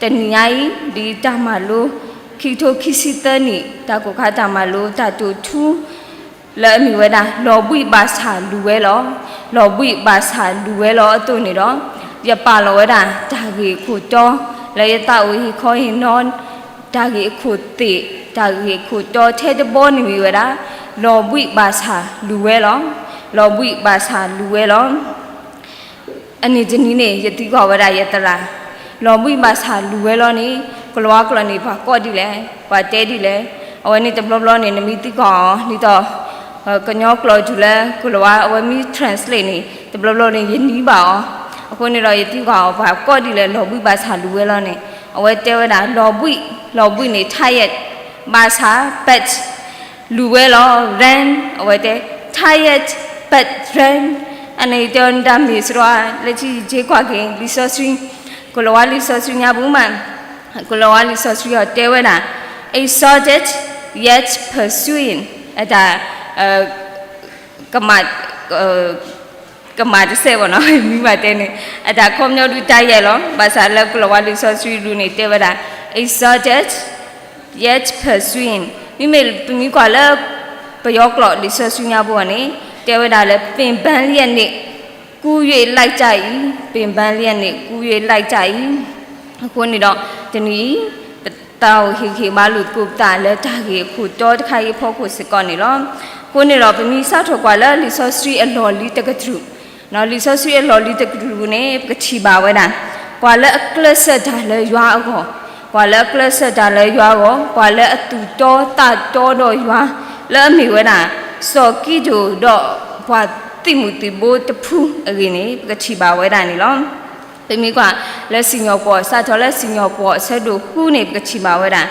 တနံၤညါအံၤ ဒ်တၢ်မၤလိ ခံကထိခံဆံသၢနံၣ် တၢ်ကိၢ်ခါတၢ်မၤလိ တၢ်တိာ်ထူ လၢအမ့ၢ်ဝဲဒၣ် လီၤဘှံးဘၣ်ဆၣ်လူၤဝဲလီၤ. လီၤဘှံးဘၣ်ဆၣ်လူၤဝဲလီၤအသိးန့ၣ်ဒီး, ယပာ်လီၤဝဲဒၣ်တၢ်ဂ့ၢ်အခိၣ်တီ, လၢယသးအိၣ်ဟ့ၣ်ခီဟ့ၣ်နီၤ, တၢ်ဂ့ၢ်အခိၣ်သ့ၣ်, တၢ်ဂ့ၢ်အခိၣ်တီထဲတဘီန့ၣ်မ့ၢ်ဝဲဒၣ်, လီၤဘှံးဘၣ်ဆၣ်လူၤဝဲလီၤ. လီၤဘှံးဘၣ်ဆၣ်လူၤဝဲလီၤ. အနံၤတနံၤန့ၣ် ယသံကွၢ်ဝဲဒၣ်ယသရၣ်, လီၤဘှံးဘၣ်ဆၣ်လူၤဝဲလီၤန့ၣ်, ကလၤဝါကျိာ်န့ၣ် ပှၤကိးဒ်လဲၣ်, ပှၤတဲဒ်လဲၣ်, အဝဲန့ၣ်တဘျီဘျီန့ၣ် နမ့ၢ်သံကွၢ်အီၤဒ်သိး ကညီကျိာ်တုၤလၢကလၤဝါ အဝဲမ့ၢ် translate န့ၣ် တဘျီဘျီန့ၣ် ယနံၤဘၣ်အီၤ. အဃိန့ၣ်ဒီး ယသံကွၢ်အီၤ ပှၤကိးဒ်လဲၣ် လီၤဘှံးဘၣ်ဆၣ်လူၤဝဲလီၤန့ၣ်, အဝဲတဲဝဲဒၣ် လီၤဘှံး, လီၤဘှံးန့ၣ် tired, ဘၣ်ဆၣ် but လူၤဝဲလီၤ ran, အဝဲတဲ tired but ran. အန့ၣ်တဲအီၤ နတၢ်မ့ၢ်စရီ, လၢခံယက့ၤကွၢ်က့ၤ လံာ်စီဆှံ, ကလၤဝါလံာ်စီဆှံညါပူၤမး, ကလၤဝါလံာ်စီဆှံအီၤတဲဝဲဒၣ်, exhausted yet pursuing, အတၢ် ကမၣ် ကမၣ်တစဲးဘၣ်နီၤ, မ့ၢ်ဘၣ်တဲန့ၣ် အတၢ်ခီပညီဒုး tired လီၤ. ဘၣ်ဆၣ်လၢကလၤဝါလံာ်စီဆှံဒုးန့ၣ် တဲဝဲဒၣ် exhausted yet pursuing. မ့မ့ၢ်ပမ့ၢ်ကွၢ်လၢ ပယီၤကျိာ်လံာ်စီဆှံညါပူၤန့ၣ် တဲဝဲဒၣ်လၢ ပင်ပန်းလျက်နှင့် ကူး၍လိုက်တတ်၏, ပင်ပန်းလျက်နှင့် ကူး၍လိုက်တတ်၏. အဃိန့ၣ်ဒီး တနံၤအံၤ ပသးအိၣ်ဟ့ၣ်ဂံၢ်ဟ့ၣ်ဘါလိာ်သကိးပသးလၢတၢ်ဂ့ၢ်အခိၣ်တီတခါအံၤအဖီခိၣ်စ့ၢ်ကီးန့ၣ်လီၤ. အဃိန့ၣ်ဒီး ပမ့ၢ်စးထီၣ်ကွၢ်လၢလံာ်စီဆှံအလီၢ်လံၤတကတြူၢ်, လံာ်စီဆှံအလီၢ်လံၤတကတြူၢ်ပူၤန့ၣ် ပကထံၣ်ဘၣ်ဝဲဒၣ် ပှၤလၢအကျဲးစၢးတၢ်လၢယွၤအဂီၢ်, ပှၤလၢအကျဲးစၢးတၢ်လၢယွၤအဂီၢ်, ပှၤလၢအသူၣ်တီသးတီဒီးယွၤ လၢအမ့ၢ်ဝဲဒၣ် စီၤကံဒိၣ်ဒီးပှၤသံၣ်မုၢ်သံၣ်ဘိတဖုအဂ့ၢ်န့ၣ် ပကထံၣ်ဘၣ်ဝဲဒၣ်န့ၣ်လီၤ. ပမ့ၢ်ကွၢ်လၢစံၣ်ညီၣ်ကွီၢ် စးထီၣ်လၢစံၣ်ညီၣ်ကွီၢ်အဆၢဒိၣ်ဃုန့ၣ် ပကထံၣ်ဘၣ်ဝဲဒၣ်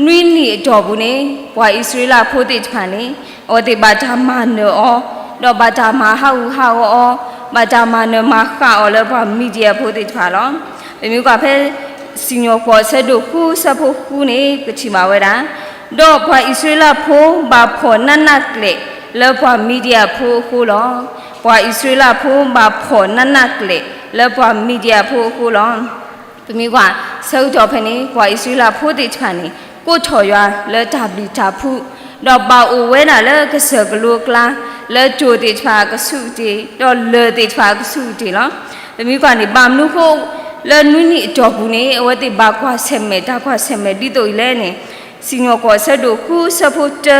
နွံနံၣ်အတီၢ်ပူၤန့ၣ် ပှၤအံၣ်စရ့လးဖိသ့ၣ်တဖၣ်န့ၣ် အဝဲသ့ၣ်ဘၣ်တၢ်မၤနၢၤအီၤ, ဒီးဘၣ်တၢ်မၤဟးဂူာ်ဟးဂီၤအီၤ, ဘၣ်တၢ်မၤနၢၤမၤဃၣ်အီၤလၢပှၤမံၤဒယၣ်ဖိသ့ၣ်တဖၣ်လီၤ. ပမ့ၢ်ကွၢ်ဖဲ စံၣ်ညီၣ်ကွီၢ်အဆၢဒိၣ်ဃု အဆၢဖိဃုန့ၣ် ပကထံၣ်ဘၣ်ဝဲဒၣ် ဒီးပှၤအံၣ်စရ့လးဖိဘၣ်ဖှီၣ်နးနးကျဲးလၢပှၤမံၤဒယၣ်ဖိအဃိလီၤ. ပှၤအံၣ်စရ့လးဖိဘၣ်ဖှီၣ်နးနးကျဲးလၢပှၤမံၤဒယၣ်ဖိအဃိလီၤ. ပမ့ၢ်ကွၢ် ဆၢကတီၢ်ဖဲန့ၣ် ပှၤအံၣ်စရ့လးဖိသ့ၣ်တဖၣ်န့ၣ် ကိးထီၣ်ယွၤလၢတၢ်ဘျုးတၢ်ဖှိၣ်, ဒီးဘၣ်အိၣ်ဝဲဒၣ်လၢကစၢၢ်ကလိအကျါ, လၢတိၢ်သ့ၣ်တဖၣ်အကဆူးကတ့ၢ်, ဒီးလၢၢ်သ့ၣ်တဖၣ်အကဆူးကတ့ၢ်လီၤ. ပမ့ၢ်ကွၢ်န့ၣ် ဘၣ်မနုၤဃိ လၢနွံနံၣ်အတီၢ်ပူၤန့ၣ် အဝဲသ့ၣ်ဘၣ်ကွၢ်ဆၢၣ်မဲာ်တၢ်ကွၢ်ဆၢၣ်မဲာ်ဒ်သိးအံၤလဲၣ်န့ၣ်, စံၣ်ညီၣ်ကွီၢ်အဆၢဒိၣ်ဃု အဆၢဖိတၢ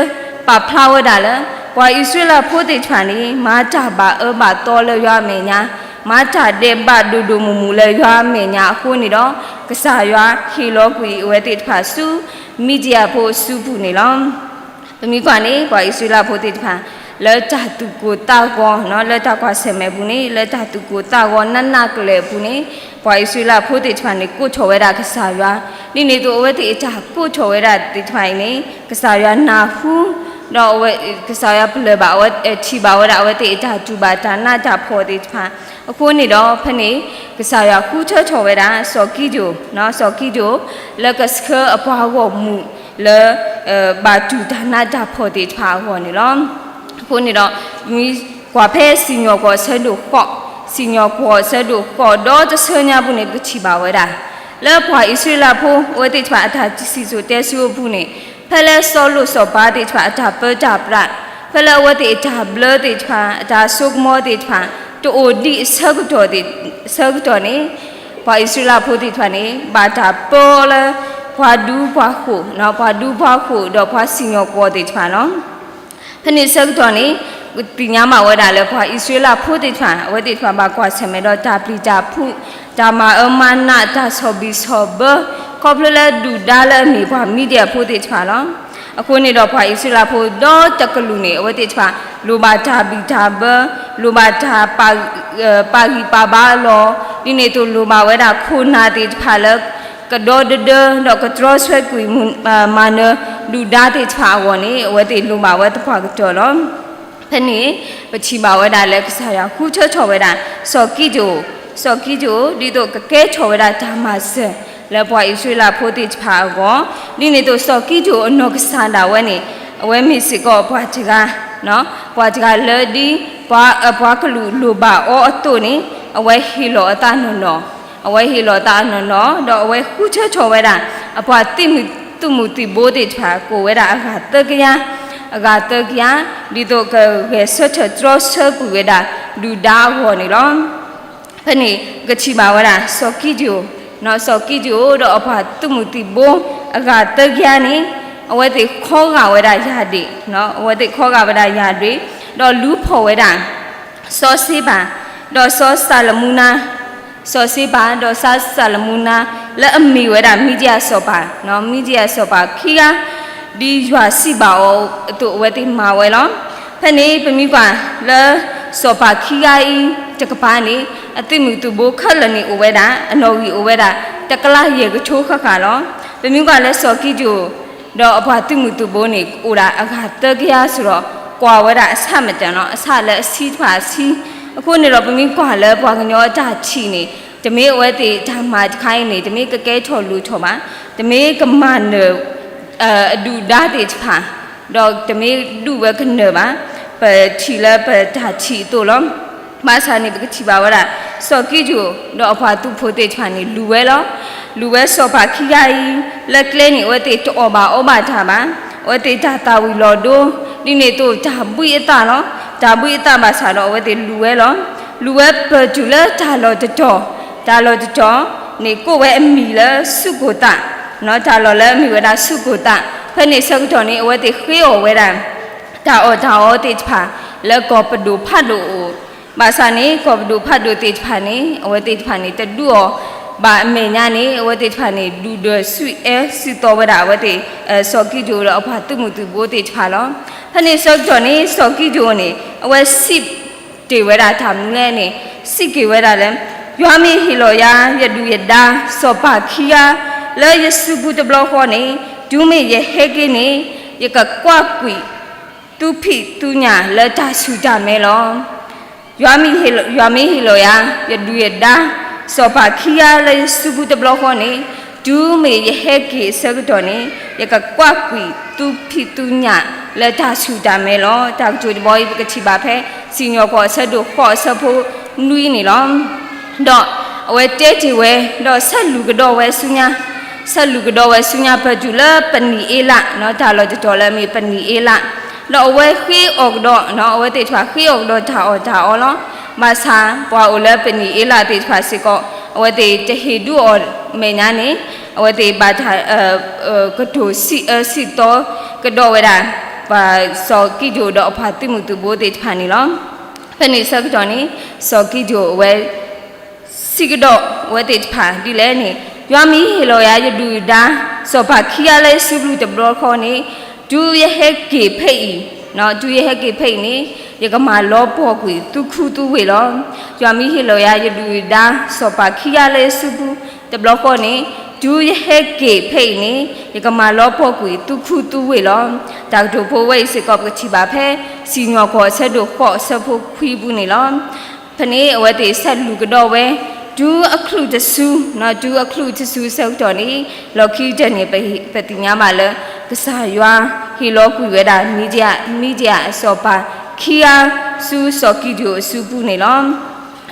ပာ်ဖျါဝဲဒၣ်လၢ ပှၤအံၣ်စရ့လးဖိသ့ၣ်တဖၣ်န့ၣ် မၤတၢ်ဘၣ်အၢဘၣ်သီလၢယွၤအမဲာ်ညါ, မၤတၢ်ဒဲးဘးဒိၣ်ဒိၣ်မုၢ်မုၢ်လၢယွၤအမဲာ်ညါအဃိန့ၣ်ဒီး ကစၢ်ယွၤဟ့ၣ်လီၤကွံာ်အဝဲသ့ၣ်တဖၣ်ဆူ မံၤဒယၣ်ဖိအစုပူၤန့ၣ်လီၤ. ပမ့ၢ်ကွၢ်န့ၣ် ပှၤအံၣ်စရ့လးဖိသ့ၣ်တဖၣ် လၢတၢ်သူၣ်ကိၢ်သးဂီၤ, လၢတၢ်ကွၢ်ဆၢၣ်မဲာ်ပူၤန့ၣ် လၢတၢ်သူၣ်ကိၢ်သးဂီၤနးနးကျဲးအပူၤန့ၣ် ပှၤအံၣ်စရ့လးဖိသ့ၣ်တဖၣ်န့ၣ် ကိးထီၣ်ဝဲဒၣ်ကစၢ်ယွၤ, ဒ်န့ၣ်အသိးအဝဲသ့ၣ်အတၢ်ကိးထီၣ်ဝဲဒၣ်သ့ၣ်တဖၣ်အံၤန့ၣ် ကစၢ်ယွၤနၢ်ဟူ, ဒီးကစၢ်ယွၤပလၢၢ်ဘၣ်အဝဲ, ထံၣ်ဘၣ်ဝဲဒၣ်အဝဲသ့ၣ်အတၢ်တူၢ်ဘၣ်တၢ်နးတၢ်ဖှီၣ်သ့ၣ်တဖၣ်, အဃိန့ၣ်ဒီး ဖဲန့ၣ် ကစၢ်ယွၤဃုထၢထီၣ်ဝဲဒၣ် စီၤကံဒိၣ်, စီၤကံဒိၣ် လၢကဆှၢအပှၤဂီၢ်မုၢ်လၢ ဘၣ်တူၢ်တၢ်နးတၢ်ဖှီၣ်သ့ၣ်တဖၣ်အဂီၢ်န့ၣ်လီၤ. အဃိန့ၣ်ဒီး မ့ၢ်ကွၢ်ဖဲစံၣ်ညီၣ်ကွီၢ်အဆၢဒိၣ်ဃိး, စံၣ်ညီၣ်ကွီၢ်အဆၢဒိၣ်ဃိးဒီတဆၢညါပူၤန့ၣ် ပကထံၣ်ဘၣ်ဝဲဒၣ် လၢပှၤအံၣ်စရ့လးဖိအဝဲသ့ၣ်တဖၣ်အတၢ်စံၣ်စိၤတဲစိၤအပူၤန့ၣ် ဖဲလၢစီၤလိၣ်စီၤပၤသ့ၣ်တဖၣ်အတၢ်ပၢတၢ်ပြး, ဖဲလၢအဝဲသ့ၣ်အတၢ်ဘျၢသ့ၣ်တဖၣ် အတၢ်စိကမီၤသ့ၣ်တဖၣ် တအိၣ်ဒံးအဆၢကတီၢ်သ့ၣ်, အဆၢကတီၢ်န့ၣ် ပှၤအံၣ်စရ့လးဖိသ့ၣ်တဖၣ်န့ၣ် ဘၣ်တၢ်ပၢအီၤလၢ ပှၤဒူပှၤဃိၣ်, ပှၤဒူပှၤဃိၣ်ဒီးပှၤစံၣ်ညီၣ်ကွီၢ်သ့ၣ်တဖၣ်လီၤ. ဖဲန့ၣ်ဆၢကတီၢ်န့ၣ် ပသ့ၣ်ညါဘၣ်ဝဲဒၣ်လၢပှၤအံၣ်စရ့လးဖိသ့ၣ်တဖၣ် အဝဲသ့ၣ်တဖၣ်ဘၣ်ကွၢ်ဆၢၣ်မဲာ်ဒီးတၢ်ပျံၤတၢ်ဖုး, တၢ်မၤအၢမၤနး, တၢ်ဆီၣ်ဘံၣ်ဆီၣ်ဘၢ, ခီဖျိလၢဒုၣ်ဒါလၢအမ့ၢ်ပှၤမံၤဒယၣ်ဖိသ့ၣ်တဖၣ်လီၤ. အဃိန့ၣ်ဒီးပှၤအံၣ်စရ့လးဖိဒီတကလုာ်န့ၣ် အဝဲသ့ၣ်တဖၣ် လိၣ်ဘၣ်တၢ်ဘံၣ်တၢ်ဘၢ, လိၣ်ဘၣ်တၢ် ပာ်ဂံၢ်ပာ်ဘါအလီၢ်, ဒ်န့ၣ်အသိးလိၣ်ဘၣ်ဝဲဒၣ်ခိၣ်နၢ်သ့ၣ်တဖၣ်လၢ ကဒီဒဒၢ ဒီးကတြီဆၢကွံာ်မၤနၢၤဒုၣ်ဒါသ့ၣ်တဖၣ်အဂီၢ်န့ၣ် အဝဲသ့ၣ်လိၣ်ဘၣ်ဝဲသပှၢ်ကတၢၢ်လီၤ. ဖဲန့ၣ် ပထံၣ်ဘၣ်ဝဲဒၣ်လၢကစၢ်ယွၤဃုထၢထီၣ်ဝဲဒၣ် စီၤကံဒိၣ်, စီၤကံဒိၣ် ဒ်သိးကကဲထီၣ်ဝဲဒၣ်တၢ်မၤစၢၤလၢပှၤအံၣ်စရ့လးဖိသ့ၣ်တဖၣ်အဂီၢ်, ဒ်န့ၣ်အသိးစီၤကံဒိၣ်အနီၢ်ကစၢ်ဒၣ်ဝဲန့ၣ် အဝဲမ့ၢ်စ့ၢ်ကီးပှၤတဂၤ ပှၤတဂၤလၢဒ်ပှၤ, ပှၤကလုာ်လိၣ်ဘၣ်အီၤအသိးန့ၣ် အဝဲဟ့ၣ်လီၤအသးနီၢ်နီၢ်, အဝဲဟ့ၣ်လီၤအသးနီၢ်နီၢ် ဒီးအဝဲဃုထၢထီၣ်ဝဲဒၣ် အပှၤသံၣ်မုၢ်သံၣ်ဘိသ့ၣ်တဖၣ် ကအိၣ်ဝဲဒၣ်အဂၤသၢကယၤ, အဂၤသၢကယၤ ဒ်သိးကဂဲၤဆၢထၢၣ်တြီဆၢကွံာ်ဝဲဒၣ် ဒုၣ်ဒါအဂီၢ်န့ၣ်လီၤ. ဖဲန့ၣ်ပကထံၣ်ဘၣ်ဝဲဒၣ် စီၤကံဒံၣ်အိၣ်, စီၤကံဒံၣ်အိၣ်ဒီးအပှၤသုးမုၢ်သံၣ်ဘိ အဂၤသၢကယၤန့ၣ် အဝဲသ့ၣ်ခီဂာ်ဝဲဒၣ်ယၢ်ဒ့ၣ်, အဝဲသ့ၣ်ခီဂာ်ဝဲဒၣ်ယၢ်ဒ့ၣ်, ဒီးလူၤဖီၣ်ဝဲဒၣ် စီၤစ့ဘၤ, ဒီးစီၤစၤလမူနါ, စီၤစ့ဘၤဒီးစီၤစၤလမူနါ လၢအမ့ၢ်ဝဲဒၣ် မံဒံယၤစီၤပၤ, မံဒံယၤစီၤပၤခံဂၤ ဒ်ယွၤစံးဘၣ်အီၤအသိး အဝဲသ့ၣ်မၤဝဲလီၤ. ဖဲန့ၣ်ပမ့ၢ်ကွၢ်လၢ စီၤပၤခံဂၤအံၤတကပၤန့ၣ် အသုးမုၢ်သံၣ်ဘိခဲလၢာ်န့ၣ်အိၣ်ဝဲဒၣ် အနီၣ်ဂံၢ်အိၣ်ဝဲဒၣ် တကလးယဲၢ်ကထိဃၣ်ဃၣ်လီၤ. ပမ့ၢ်ကွၢ်လၢစီၤကံဒံၣ်အိၣ် ဒီးအပှၤသုးမုၢ်သံၣ်ဘိန့ၣ် ကအိၣ်ဒၣ်အဂၤသၢကယၤစ့ၢ်ဒီး ကွၢ်ဝဲဒၣ်အဆၣ်မတၤနီၤ, အဆၣ်လၢအဆံတဖၣ်အဆံ. အဃိန့ၣ်ဒီးပမ့ၢ်ကွၢ်လၢပှၤကညီအတၢ်ထံၣ်န့ၣ် တမ့ၢ်အဝဲသ့ၣ်တၢ်မၤတခါအံၤန့ၣ် တမ့ၢ်ကကဲထီၣ်လိၣ်ထီၣ်ဘၣ်, တမ့ၢ်ကမၤနၢၤ အဒုၣ်ဒါသ့ၣ်တဖၣ်, ဒီးတမ့ၢ်ဒုးဝဲကနၢၤဘၣ်. ပထံၣ်လၢပတၢ်ထံၣ်အသိးလီၤ. ဘၣ်ဆၣ်န့ၣ် ပကထံၣ်ဘၣ်ဝဲဒၣ် စီၤကံဒံၣ်အိၣ်ဒီးအပှၤသုးဖိသ့ၣ်တဖၣ်န့ၣ် လူၤဝဲလီၤ. လူၤဝဲစီၤပၤခံဂၤအံၤ လၢကျဲန့ၣ် အဝဲသ့ၣ်တအီၣ်ဘၣ်အီဘၣ်တၢ်ဘၣ်, အဝဲသ့ၣ်တၢ်သၣ်ဝံၤလီၤဒိ ဒ်န့ၣ်အသိးတၢ်ဘှံးအသးလီၤ. တၢ်ဘှံးအသးဘၣ်ဆၣ်ဒီး အဝဲသ့ၣ်လူၤဝဲလီၤ. လူၤဝဲပၢၢ်တုၤလၢတၢ်လီၢ်တတီၤ, တၢ်လီၢ်တတီၤန့ၣ် ကိးဝဲအမံၤလၢစူၢ်ကိၢ်သး, တၢ်လီၢ်လၢအမ့ၢ်ဝဲဒၣ်စူၢ်ကိၢ်သး. ဖဲန့ၣ်ဆၢကတီၢ်န့ၣ် အဝဲသ့ၣ်ဃ့အီၣ်ဝဲဒၣ် တၢ်အီၣ်တၢ်အီသ့ၣ်တဖၣ် လၢကီၢ်ပဒိၣ်ဖးဒိၣ်အအိၣ်, ဘၣ်ဆၣ်န့ၣ် ကီၢ်ပဒိၣ်ဖးဒိၣ်သ့ၣ်တဖၣ်န့ၣ် အဝဲသ့ၣ်တဖၣ်န့ၣ် တဒုးအီၣ်ဘၣ်အမဲာ်ညါန့ၣ် အဝဲသ့ၣ်တဖၣ်န့ၣ် ဒုၣ်ဒွဲၣ်ဆူၣ်အဲၣ်ဆူၣ်သီဝဲဒၣ် အဝဲသ့ၣ် စီၤကံဒံၣ်အိၣ်ဒီးအပှၤသုးမုၢ်သံၣ်ဘိသ့ၣ်တဖၣ်လီၤ. ဖဲန့ၣ်ဆၢကတီၢ်န့ၣ် စီၤကံဒံၣ်အိၣ်န့ၣ် အဝဲစံးတ့ၢ်ဝဲဒၣ်တၢ်မနုၤလဲၣ်န့ၣ် စံးက့ၤဝဲဒၣ်လၢ ယွၤမ့ၢ်ဟ့ၣ်လီၤယၤ ယဒုၣ်ယဒါ စီၤပၤခံဂၤ လၢယစုပူၤတဘျီဃီန့ၣ် တုၤမ့ၢ်ယဟဲက့ၤန့ၣ် ယကကွၢ်ကွံာ် သူဖံးသူညၣ်လၢတၢ်ဆူၣ်တၢ်မဲလီၤ. ယွၤမ့ၢ်ဟ့ၣ်လီၤယၤ ယဒုၣ်ယဒါ စီၤပၤခံဂၤလၢယစုပူၤတဘျီဃီန့ၣ် တုၤမ့ၢ်ယဟဲက့ၤအဆၢကတီၢ်န့ၣ် ယကကွၢ်ကွံာ်သူဖံးသူညၣ်လၢတၢ်ဆူၣ်တၢ်မဲလီၤ. တၢ်ကတိၤတဘီအံၤ ပကထံၣ်ဘၣ်ဖဲ စံၣ်ညီၣ်ကွီၢ်အဆၢဒိၣ်ဃိးအဆၢဖိနွံန့ၣ်လီၤ. ဒီးအဝဲတဲတ့ၢ်ဝဲ ဒီးဆဲးလူၤကဒီးဝဲဆူညါ, ဆဲးလူၤကဒီးဝဲဆူညါ ပၢၢ်တုၤလၢပနံၣ်အ့လး, တၢ်လီၢ်တတီၤလၢအမ့ၢ်ပနံၣ်အ့လး, ဒီးအဝဲဃ့အီၣ်ကဒီး, အဝဲသ့ၣ်တဖၣ်ဃ့အီၣ်ကဒီးတၢ်အီၣ်တၢ်အီလီၤ. ဘၣ်ဆၣ် ပှၤအိၣ်လၢပနံၣ်အ့လးသ့ၣ်တဖၣ်စ့ၢ်ကီး အဝဲသ့ၣ်တဟ့ၣ်ဒုးအီၣ်မဲာ်ညါန့ၣ် အဝဲသ့ၣ်ဘၣ်တၢ် ကတိၤစံးအၢစံးသီကဒီးဝဲဒၣ် ပှၤစီၤကံဒိၣ်ဒီးအပှၤသုးမုၢ်သံၣ်ဘိသ့ၣ်တဖၣ်န့ၣ်လီၤ. ဖဲန့ၣ်ဆၢကတီၢ်န့ၣ် စီၤကံဒိၣ်အဝဲ စံးကဒီးအဝဲသ့ၣ်တဖၣ်ဒ်လဲၣ်န့ၣ်, ယွၤမ့ၢ်ဟ့ၣ်လီၤယၤ ယဒုၣ်ယဒါ စီၤပၤခံဂၤလၢယစုပူၤတဘျီဃီန့ၣ်, တုၤယဟဲက့ၤဖဲအံၤ, တုၤယဟဲက့ၤဖဲအံၤန့ၣ် ယကမၤလီၤပှီၢ်ကွံာ်သုခူသုဝ့ၢ်လီၤ. ယွၤမ့ၢ်ဟ့ၣ်လီၤယၤ ယဒုၣ်ယဒါ စီၤပၤခံဂၤလၢယစုပူၤတဘျီဃီန့ၣ်, တုၤယဟဲက့ၤဖဲအံၤန့ၣ် ယကမၤလီၤပှီၢ်ကွံာ်သုခူသုဝ့ၢ်လီၤ. တၢ်ကတိၤဖိဝဲအံၤစ့ၢ်ကီး ပကထံၣ်ဘၣ်ဖဲ စံၣ်ညီၣ်ကွီၢ်အဆၢဒိၣ်ဃိးအဆၢဖိခွံအပူၤန့ၣ်လီၤ. ဖဲန့ၣ်အဝဲသ့ၣ်ဆဲးလူၤကဒီးဝဲ တုၤအချုးတစု, တုၤအချုးတစုဆၢကတီၢ်န့ၣ် လီၢ်ခံကတၢၢ်န့ၣ် ပသ့ၣ်ညါဘၣ်လၢ ကစၢ်ယွၤဟ့ၣ်လီၤကွံာ်ဝဲဒၣ် မံဒံယၣ်, မံဒံယၣ်အစီၤပၤခံဂၤ ဆူစီၤကံဒိၣ်အစုပူၤန့ၣ်လီ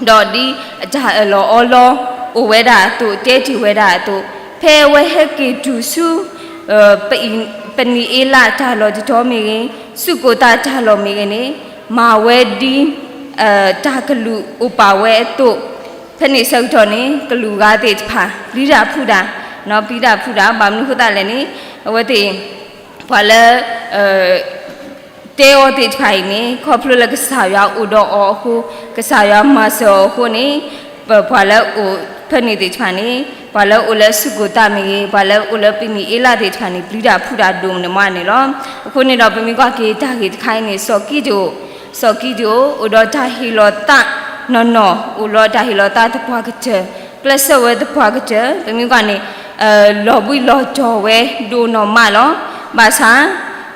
ၤ. ဒီးဒ်အတၢ်အၢၣ်လီၤအီလီၤအိၣ်ဝဲဒၣ်အသိး တဲတ့ၢ်ဝဲဒၣ်အသိး, ဖဲအဝဲဟဲက့ၤတုၤဆူ ပနံၣ်အ့လးတၢ်လီၢ်တတီၤမ့ၢ်ဂ့ၤ, စူၢ်ကိၢ်သးတၢ်လီၢ်မ့ၢ်ဂ့ၤန့ၣ်, မၤဝဲဒ် တၢ်ကလုၢ်အိၣ်ပာ်ဝဲအသိး, ဖဲန့ၣ်ဆၢကတီၢ်န့ၣ် ကလုာ်ဂၤသ့ၣ်တဖၣ် ပျံၤတၢ်ဖုးတၢ်, ပျံၤတၢ်ဖုးတၢ် ဘၣ်မနုၤအဃိသတးလဲၣ်န့ၣ်, အဝဲသ့ၣ် ပှၤလၢ တဲအီၤသ့ၣ်တဖၣ်အံၤန့ၣ် ခီဖျိလၢကစၢ်ယွၤအိၣ်ဒီးအီၤအဃိ, ကစၢ်ယွၤမၤစၢၤအီၤအဃိန့ၣ်, ပပှၤလၢအိၣ်ဖဲန့ၣ်သ့ၣ်တဖၣ်န့ၣ်, ပှၤလၢအိၣ်လၢစူၢ်ကိၢ်သးမ့ၢ်ဂ့ၤ, ပှၤလၢအိၣ်လၢပနံၣ်အ့လးသ့ၣ်တဖၣ်န့ၣ် ပျံၤတၢ်ဖုးတၢ်ဒိၣ်မးန့ၣ်လီၤ. အဃိန့ၣ်ဒီး ပမ့ၢ်ကွၢ်က့ၤတၢ်ဂ့ၢ်တခါအံၤန့ၣ် စီၤကံဒိၣ်, စီၤကံဒိၣ် အိၣ်ဒီးတၢ်ဟ့ၣ်လီၤသးနီၢ်နီၢ်, အိၣ်ဒီးတၢ်ဟ့ၣ်လီၤသးသပှၢ်ကတၢၢ်, ကျဲးစၢးဝဲသပှၢ်ကတၢၢ်, ပမ့ၢ်ကွၢ်န့ၣ် လီၤဘှံးလီၤတီၤဝဲဒိၣ်နီၢ်မးလီၤ. ဘၣ်ဆၣ်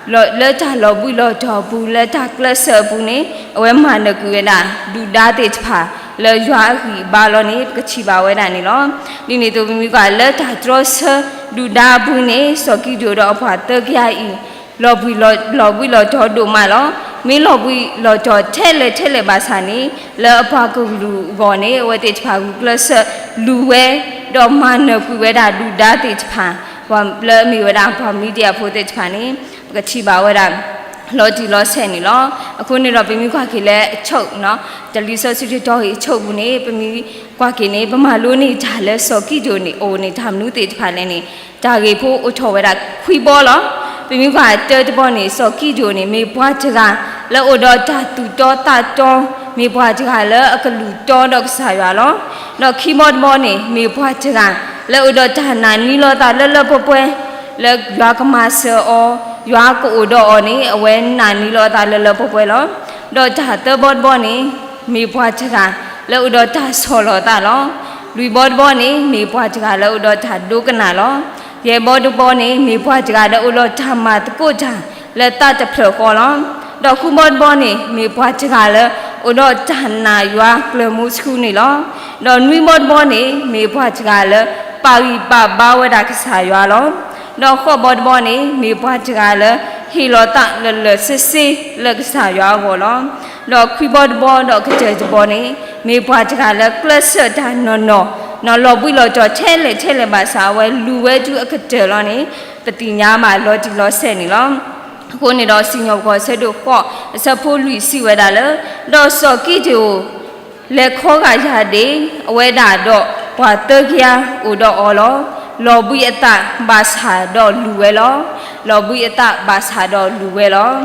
လၢတၢ်လီၤဘှံးလီၤတီၤအပူၤ လၢတၢ်ကျဲးစၢးအပူၤန့ၣ် အဝဲမၤနၢၤကွံာ်ဝဲဒၣ် ဒုၣ်ဒါသ့ၣ်တဖၣ် လၢယွၤအဂံၢ်အဘါလီၤန့ၣ် ပကထံၣ်ဘၣ်ဝဲဒၣ်န့ၣ်လီၤ. ဒ်န့ၣ်အသိး ပမ့ၢ်ကွၢ်လၢတၢ်တြီဆၢဒုၣ်ဒါအပူၤန့ၣ် စီၤကံဒိၣ်ဒီးအပှၤသၢကယၤအံၤ လီၤဘှံးလီၤတီၤဒိၣ်မးလီၤ. မ့ၢ်လီၤဘှံးလီၤတီၤထဲလဲၣ်ထဲလဲၣ်ဘၣ်ဆၣ်န့ၣ် လၢအပှၤကလုာ်အဂီၢ်န့ၣ် အဝဲသ့ၣ်တဖၣ်ဂုာ်ကျဲးစၢးလူၤဝဲ ဒီးမၤနၢၤကွံာ်ဝဲဒၣ်ဒုၣ်ဒါသ့ၣ်တဖၣ် လၢအမ့ၢ်ဝဲဒၣ်ပှၤမံဒံယၤဖိသ့ၣ်တဖၣ်န့ၣ် ပကထံၣ်ဘၣ်ဝဲဒၣ် လီၤတံၢ်လီၤဆဲးန့ၣ်လီၤ. အဃိန့ၣ်ဒီး ပမ့ၢ်ကွၢ်က့ၤလၢအဆိ, တၢ်လံာ်စီဆှံတတီၤအံၤအဆိပူၤန့ၣ် ပမ့ၢ်ကွၢ်က့ၤန့ၣ် ပမၤလိန့ၢ်တၢ်လၢစီၤကံဒိၣ်န့ၣ် အိၣ်န့ၣ်တၢ်မနုၤသ့ၣ်တဖၣ်လဲၣ်န့ၣ် တၢ်ဂ့ၢ်ဖိအိၣ်ထီၣ်ဝဲဒၣ်ခွံဘီလီၤ. ပမ့ၢ်ကွၢ်တၢတဘီန့ၣ် စီၤကံဒိၣ်န့ၣ် မ့ၢ်ပှၤတဂၤလၢအိၣ်ဒီးတၢ်သူၣ်တီသးတီ, မ့ၢ်ပှၤတဂၤလၢအကလုၢ်တီဒီးကစၢ်ယွၤလီၤ. ဒီးခံဘီတဘီန့ၣ် မ့ၢ်ပှၤတဂၤလၢအိၣ်ဒီးတၢ်နာ်န့ၢ်လီၤသးလၢလၢပှဲၤပှဲၤ, လၢယွၤကမၤစၢၤအီၤ, ယွၤကအိၣ်ဒီးအီၤန့ၣ် အဝဲနာ်န့ၢ်လီၤအသးလၢလၢပှဲၤပှဲၤလီၤ. ဒီးတၢ်သၢဘီတဘီန့ၣ် မ့ၢ်ပှၤတဂၤလၢအိၣ်ဒီးတၢ်ဆီၣ်လီၤသးလီၤ. လွံၢ်ဘီတဘီန့ၣ် မ့ၢ်ပှၤတဂၤလၢအိၣ်ဒီးတၢ်ဒိကနၣ်လီၤ. ယဲၢ်ဘီတဘီန့ၣ် မ့ၢ်ပှၤတဂၤလၢအိၣ်ဒီးတၢ်မၤသကိးတၢ်လၢသးတဖျၢၣ်ဃီလီၤ. ဒီးဃုဘီတဘီန့ၣ် မ့ၢ်ပှၤတဂၤလၢအိၣ်ဒီးတၢ်နာ်ယွၤကျၢၤမူဆှူန့ၣ်လီၤ. ဒီးနွံဘီတဘီန့ၣ် မ့ၢ်ပှၤတဂၤလၢပာ်ဂံၢ်ပာ်ဘါဝဲဒၣ်ကစၢ်ယွၤလီၤ. ဒီးဃိးဘီတဘီန့ၣ် မ့ၢ်ပှၤတဂၤလၢဟ့ၣ်လီၤသးလၢာ်လၢာ်ဆ့ဆ့လၢကစၢ်ယွၤအဂီၢ်လီၤ. ဒီးခွံဘီတဘီဒီးကတၢၢ်တဘီန့ၣ် မ့ၢ်ပှၤတဂၤလၢကျဲးစၢးတၢ်နီၢ်နီၢ်, နီၢ်လီၤဘှံးလီၤတီၤထဲလဲၣ်ထဲလဲၣ်ဘၣ်ဆၣ် အဝဲလူၤဝဲတုၤအကတၢၢ်လီၤန့ၣ် ပသ့ၣ်ညါဘၣ်လီၤတံၢ်လီၤဆဲးန့ၣ်လီၤ. အဃိန့ၣ်ဒီး စံၣ်ညီၣ်ကွီၢ်ဆၢဒိၣ်ဃိး အဆၢဖိလွံၢ်စံးဝဲဒၣ်လၢ ဒီးစီၤကံဒိၣ် လဲၤခီဂာ်ယၢ်ဒ့ၣ် အဝဲဒၣ်ဒီးပှၤသၢကယၤအိၣ်ဒီးအီၤလီၤ. လီၤဘှံးအသးဘၣ်ဆၣ်ဒီးလူၤဝဲလီၤ. လီၤဘှံးအသးဘၣ်ဆၣ်ဒီးလူၤဝဲလီၤ.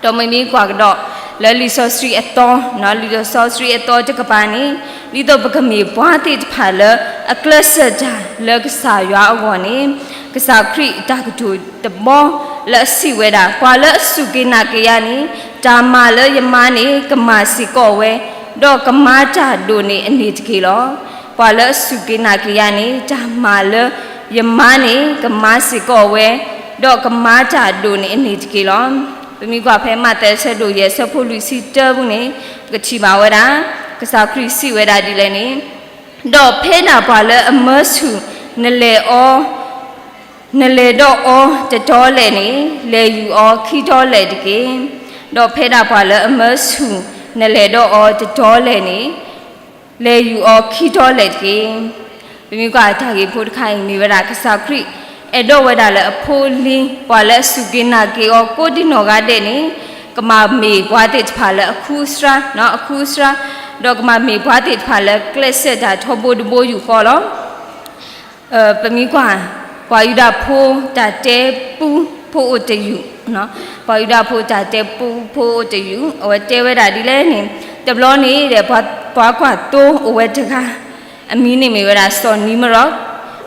ဒီးမ့မ့ၢ်ကွၢ်ကဒီး လၢလံာ်စီဆှံအသီ, လံာ်စီဆှံအသီတကပၤန့ၣ် ဒ်သိးပကမ့ၢ်ပှၤသ့ၣ်တဖၣ်လၢအကျဲးစၢးတၢ်လၢကစၢ်ယွၤအဂီၢ်န့ၣ် ကစၢ်ခရံာ်အတၢ်ကတိၤတဘီလၢအစံးဝဲဒၣ် ပှၤလၢအစူၢ်က့ၤနာ်က့ၤယၤန့ၣ် တၢ်မၤလၢယမၤန့ၣ် ကမၤစ့ၢ်ကီးဝဲ, ဒီးကမၤတၢ်ဒိၣ်န့ၢ်အန့ၣ်တက့ၢ်လီၤ. ပှၤလၢအစူၢ်က့ၤနာ်က့ၤယၤန့ၣ် တၢ်မၤလၢယမၤန့ၣ် ကမၤစ့ၢ်ကီးဝဲ, ဒီးကမၤတၢ်ဒိၣ်န့ၢ်အန့ၣ်တက့ၢ်လီၤ. ပမ့ၢ်ကွၢ်ဖဲမးသဲအဆၢဒိၣ်ယဲၢ်အဆၢဖိလွံၢ်ဆံတၢပူၤန့ၣ် ပကထံၣ်ဘၣ်ဝဲဒၣ် ကစၢ်ခရံာ်စံးဝဲဒၣ်ဒ်လဲၣ်န့ၣ်, ဒီးဖဲဒၣ်ပှၤလၢအမၢဆူၣ်နလဲၤအီၤ နလဲၤဒီးအီၤတတီလဲၣ်န့ၣ် လဲၤယူၤအီၤခံတီလဲၣ်တက့ၢ်. ဒီးဖဲဒၣ်ပှၤလၢအမၢဆူၣ်နလဲၤဒီးအီၤတတီလဲၣ်န့ၣ် လဲၤယူၤအီၤခံတီလဲၣ်တက့ၢ်. ပမ့ၢ်ကွၢ်တၢ်ဂ့ၢ်ဖိတခါအံၤမ့ၢ်ဝဲဒၣ် ကစၢ်ခရံာ်အဲၣ်ဒိးဝဲဒၣ်လၢအဖိအလံၤ ပှၤလၢအစူၢ်က့ၤနာ်က့ၤအီၤကိးဒံနီၢ်ဂၤဒဲးန့ၣ် ကမၤမ့ၢ်ပှၤသ့ၣ်တဖၣ်လၢအခူအစှၤ, အခူအစှၤ, ဒီးကမၤမ့ၢ်ပှၤသ့ၣ်တဖၣ်လၢကျဲးစၢးတၢ်ထီဘိတဘိယူၢ်ဃီလီၤ. ပမ့ၢ်ကွၢ် ပှၤယူဒၤဖိတၢ်တဲပူဖိအိၣ်တယုၢ်, ပှၤယူဒၤဖိတၢ်တဲပူဖိအိၣ်တယုၢ် အဝဲတဲဝဲဒၣ်ဒ်လဲၣ်န့ၣ်, တဘျီန့ၣ်ဒီး ပှၤကွၢ်သိအိၣ်ဝဲတဂၤ, အမံၤန့ၣ်မ့ၢ်ဝဲဒၣ်စီၤနံမရံ,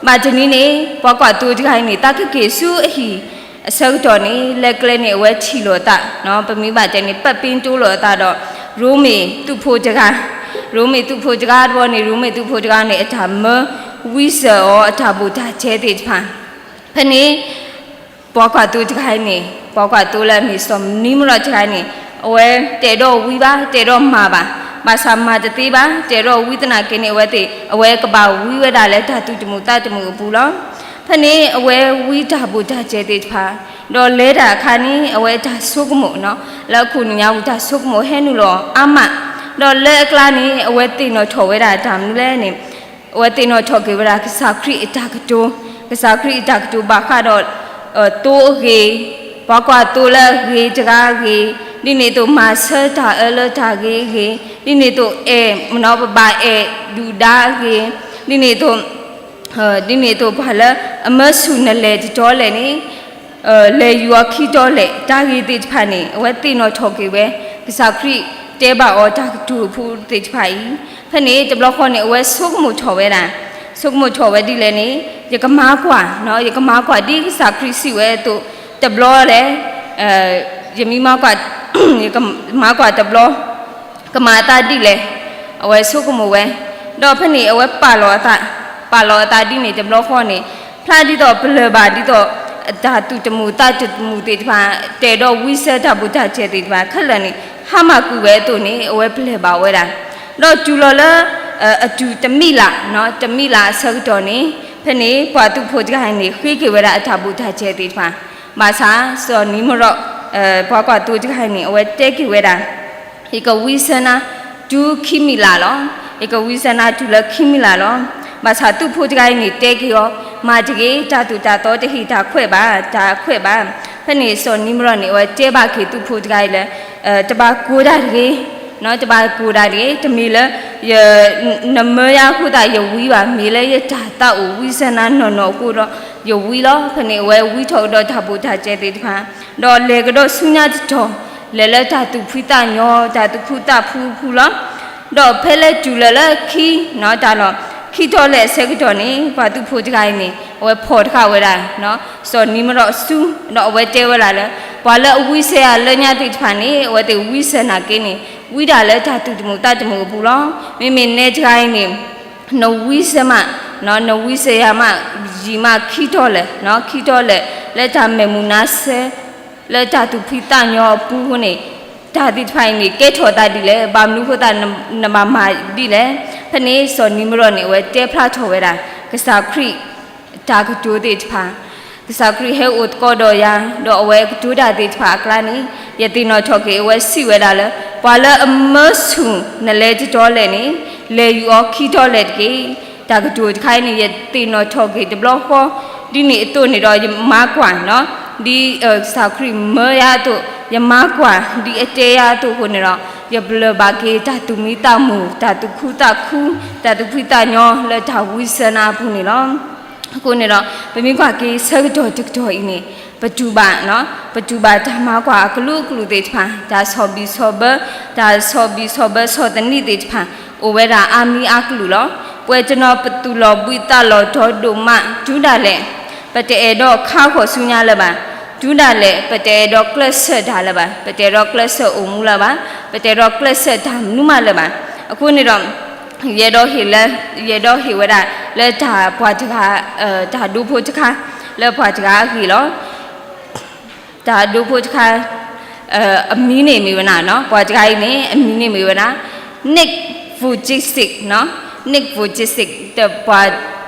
ဘၣ်တနံၤန့ၣ် ပှၤကွၢ်သိတဂၤအံၤန့ၣ် သးကက့ၤဆူအဟံၣ်အဆၢကတီၢ်န့ၣ် လဲၤကျဲန့ၣ် အဝဲထံၣ်လိာ်အသး, ပမ့ၢ်ဘၣ်တဲန့ၣ် ပာ်ပ့ၤတိလိာ်အသးဒီး ရိမ့ၤသုးဖိတဂၤ, ရိမ့ၤသုးဖိတဂၤတဘျီန့ၣ် ရိမ့ၤသုးဖိတဂၤန့ၣ် အတၢ်မၢဝံစၢၤအီၤ အတၢ်ဘိၣ်တၢ်စဲၤသ့ၣ်တဖၣ်, ဖဲန့ၣ် ပှၤကွၢ်သိတဂၤအံၤန့ၣ်, ပှၤကွၢ်သိလၢအမ့ၢ်စီၤနံမရံတဂၤအံၤန့ၣ် အဝဲတအဲၣ်ဒိးဝံဘၣ်, တအဲၣ်ဒိးမၤဘၣ်, ဘၣ်ဆၣ်မၤတသ့ဘၣ်, တအဲၣ်ဒိးဝံသနာ်က့န့ၣ် အဝဲသ့ၣ် အဝဲကဘၣ်ဝံဝဲဒၣ်လၢတၢ်သူၣ်တမုာ်သးတမုာ်အပူၤလီၤ. ဖဲန့ၣ် အဝဲဝံတၢ်ဘိၣ်တၢ်စဲၤသ့ၣ်တဖၣ်, ဒီးလဲၤတၢ်အခါန့ၣ် အဝဲတၢ်ဆိကမိၣ်, လၢအခိၣ်နူာ်ညါပူၤတၢ်ဆိကမိၣ်ဟဲနုာ်လီၤအါမး, ဒီးလၢအကျါန့ၣ် အဝဲသ့ၣ်နီၣ်ထီၣ်ဝဲဒၣ်တၢ်မနုၤလဲၣ်န့ၣ် အဝဲသ့ၣ်နီၣ်ထီၣ်က့ၤဝဲဒၣ်ကစၢ်ခရံာ်အတၢ်ကတိၤ, ကစၢ်ခရံာ်အတၢ်ကတိၤဘၣ်ဃးဒီး သိအဂ့ၢ်, ပှၤကွၢ်သိလၢအဂ့ၤတဂၤအဂ့ၢ်, ဒ်န့ၣ်အသိးမၤဆၢတၢ်အၢလၢတၢ်ဂ့ၤအဂ့ၢ်, ဒ်န့ၣ်အသိးအဲၣ်, ပဘၣ်အဲၣ်ဒုၣ်ဒါအဂ့ၢ်, ဒ်န့ၣ်အသိး ဒ်န့ၣ်အသိးပှၤလၢအမၢဆူၣ်နလဲၤတတီလဲၣ်န့ၣ် လဲၤယူၤအီၤခံတီလဲၣ်, တၢ်ဂ့ၢ်သ့ၣ်တဖၣ်န့ၣ် အဝဲသ့ၣ်နီၣ်ထီၣ်က့ၤဝဲ ကစၢ်ခရံာ်တဲဘၣ်အီၤတၢ်ကတိၤဖိသ့ၣ်တဖၣ်အံၤ, ဖဲန့ၣ်တဘျီဃီန့ၣ် အဝဲဆိကမိၣ်ထီၣ်ဝဲဒၣ်, ဆိကမိၣ်ထီၣ်ဝဲဒ်လဲၣ်န့ၣ် ယကမၤကွၢ်, ယကမၤကွၢ်ဒ်ကစၢ်ခရံာ်စံးဝဲအသိး တဘျီလဲၣ်, ယမ့ၢ်မၤကွၢ်, ယကမၤကွၢ်တဘျီ ကမၤအသးဒ်လဲၣ်, အဝဲဆိကမိၣ်ဝဲ, ဒီးဖဲန့ၣ်အဝဲပာ်လီၤအသး, ပာ်လီၤအသးဒ်န့ၣ်တဘျီဃီန့ၣ် ဖျါဒ်သိးပလၢၢ်ဘၣ်ဒ်သိး တၢ်သူၣ်တမုာ်သးတမုာ်သ့ၣ်တဖၣ်, တအဲၣ်ဒိးဝံစၢၤတၢ်ဘိၣ်တၢ်စဲၤသ့ၣ်တဖၣ်ခဲလၢာ်န့ၣ် ဟါမၢ်ကွံာ်ဝဲအသိးန့ၣ် အဝဲပလၢၢ်ဘၣ်ဝဲဒၣ်, ဒီးတုၤလီၤလၢ အတုၤတမံးလး, တမံးလးအဆၢကတီၢ်န့ၣ် ဖဲန့ၣ်ပှၤသုးဖိတဂၤအံၤန့ၣ် ဃ့က့ၤဝဲဒၣ်အတၢ်ဘိၣ်တၢ်စဲၤသ့ၣ်တဖၣ်, ဘၣ်ဆၣ်စီၤနံမရံ, ပှၤကွၢ်သိတဂၤအံၤန့ၣ် အဝဲတဲက့ၤဝဲဒၣ် ယကဝံဆၢနၤ တုၤခံမံးလးလီၤ. ယကဝံဆၢနၤတုၤလၢခံမံးလးလီၤ. ဘၣ်ဆၣ်သုးဖိတဂၤအံၤန့ၣ်တဲက့ၤအီၤ, မၤတဂ့ၤ, တၢ်သိၣ်တၢ်သီတဟ့ၣ်တၢ်ခွဲးဘၣ်, တၢ်ခွဲးဘၣ်. ဖဲန့ၣ်စီၤနံမရီၣ်န့ၣ် အဝဲတဲဘၣ်က့ၤသုးဖိတဂၤအံၤလၢ တဘၣ်ကိၢ်တၢ်တဂ့ၤ, တဘၣ်ကိၢ်တၢ်တဂ့ၤ, တမ့ၢ်လၢ နမၢယၤအဃိသတးယဝံဘၣ်, မ့ၢ်လၢယတၢ်သးအိၣ်ဝံစၢၤနၤနီၢ်နီၢ်အဃိဒီး ယဝံလီၤ. ဖဲန့ၣ်အဝဲဝံထီၣ်ကဒီးတၢ်ဘိၣ်တၢ်စဲၤသ့ၣ်တဖၣ်, ဒီးလဲၤကဒီးဆူညါတတီၤ, လဲၤလၢတၢ်သူၣ်ဖှံသးညီ တၢ်သူၣ်ခုသးခုအပူၤလီၤ. ဒီးဖဲလၢတုၤလၢလၢခံ တၢ်လီၢ် ခံတီၤလဲၣ်အဆၢကတီၢ်န့ၣ် ပှၤသုးဖိတဂၤအံၤန့ၣ် အဝဲဖီၣ်တဃာ်ဝဲဒၣ် စီၤနံမရီၣ်ဆူ, ဒီးအဝဲတဲဝဲဒၣ်လၢ ပှၤလၢအဝံစၢၤယၤလၢညါသ့ၣ်တဖၣ်န့ၣ် အဝဲသ့ၣ်ဝံစၢၤနာ်က့န့ၣ် ဝံဒၣ်လၢတၢ်သူၣ်တမုာ်သးတမုာ်အပူၤလီၤ. မ့မ့ၢ်နဲတဂၤအံၤန့ၣ် နဝံစၢၤမး, နဝံစၢၤယၤမး, ယံာ်မးခံတီၤလဲၣ်, ခံတီၤလဲၣ် လၢတၢ်မဲာ်မုာ်နါဆၢ လၢတၢ်သူၣ်ဖှံသးညီအပူၤအဃိန့ၣ် တၢ်သ့ၣ်တဖၣ်အံၤန့ၣ် ကဲထီၣ်သးဒ်လဲၣ်, ဘၣ်မနုၤအဃိသတး နဘၣ်မၤဒ်လဲၣ်. ဖဲန့ၣ်စီၤနံမရီၣ်န့ၣ် အဝဲတဲဖျါထီၣ်ဝဲဒၣ် ကစၢ်ခရံာ် တၢ်ကတိၤသ့ၣ်တဖၣ်, ကစၢ်ခရံာ်ဟဲအိၣ်သကိးဒီးယၤ ဒီးအဝဲကတိၤတၢ်သ့ၣ်တဖၣ်အကျါန့ၣ် ယသ့ၣ်နီၣ်ထီၣ်က့ၤ အဝဲစံးဝဲဒၣ်လၢ ပှၤလၢအမၢဆူၣ်နလဲၤတတီၤလဲၣ်န့ၣ် လဲၤယူၤအီၤခံတီၤလဲၣ်တက့ၢ်. တၢ်ကတိၤတခါအံၤန့ၣ် ယသ့ၣ်နီၣ်ထီၣ်က့ၤတဘျီဃီ ဒ်န့ၣ်အသိးန့ၣ်ဒီး ယမၤကွၢ် ဒ်ကစၢ်ခရံာ်မၢယၤအသိး ယမၤကွၢ် ဒ်အတဲယၤအသိးအဃိန့ၣ်ဒီး ယပျၢ်ဘၣ်က့ၤတၢ်သူၣ်မံသးမုာ် တၢ်သူၣ်ခုသးခု တၢ်သူၣ်ဖှံသးညီလၢတၢ်ဝံစၢၤနၤအပူၤန့ၣ်လီၤ. အဃိန့ၣ်ဒီး ပမ့ၢ်ကွၢ်က့ၤဆၢကတီၢ်တကတီၢ်အံၤန့ၣ် ပတူၢ်ဘၣ် ပတူၢ်ဘၣ်တၢ်မၤကွၢ်အကလုာ်ကလုာ်သ့ၣ်တဖၣ် တၢ်ဆီၣ်ဘံၣ်ဆီၣ်ဘၢ တၢ်ဆီၣ်ဘံၣ်ဆီၣ်ဘၢဆီၣ်သနံးသ့ၣ်တဖၣ် အိၣ်ဝဲဒၣ်အါမံၤအါကလုာ်လီၤ. ပှဲၤတနီၤပသူၣ်လီၤဘှံးသးလီၤတီၤဒိၣ်မး တုၤဒၣ်လဲာ် ပတအဲၣ်ဒိးခါဃီၤဆူညါလၢၤဘၣ်, တုၤဒၣ်လဲာ် ပတအဲၣ်ဒိးကျဲးစၢးတၢ်လၢၤဘၣ်, ပတအဲၣ်ဒိးကျဲးစၢးအိၣ်မူလၢၤဘၣ်, ပတအဲၣ်ဒိးကျဲးစၢးတၢ်မနုၤမးလၢၤဘၣ်. အဃိန့ၣ်ဒီး ယအဲၣ်ဒိးဟ့ၣ်လၢ ယအဲၣ်ဒိးဟ့ၣ်ဝဲဒၣ်လၢတၢ်ပှၤတဂၤ တၢ်ဒိဖိတခါ လၢပှၤတဂၤအဂ့ၢ်လီၤ. တၢ်ဒိဖိတခါ အမံၤန့ၣ်မ့ၢ်ဝဲဒၣ် ပှၤတဂၤအံၤန့ၣ် အမံၤန့ၣ်မ့ၢ်ဝဲဒၣ် Nick Vujicic, Nick Vujicic ပှၤ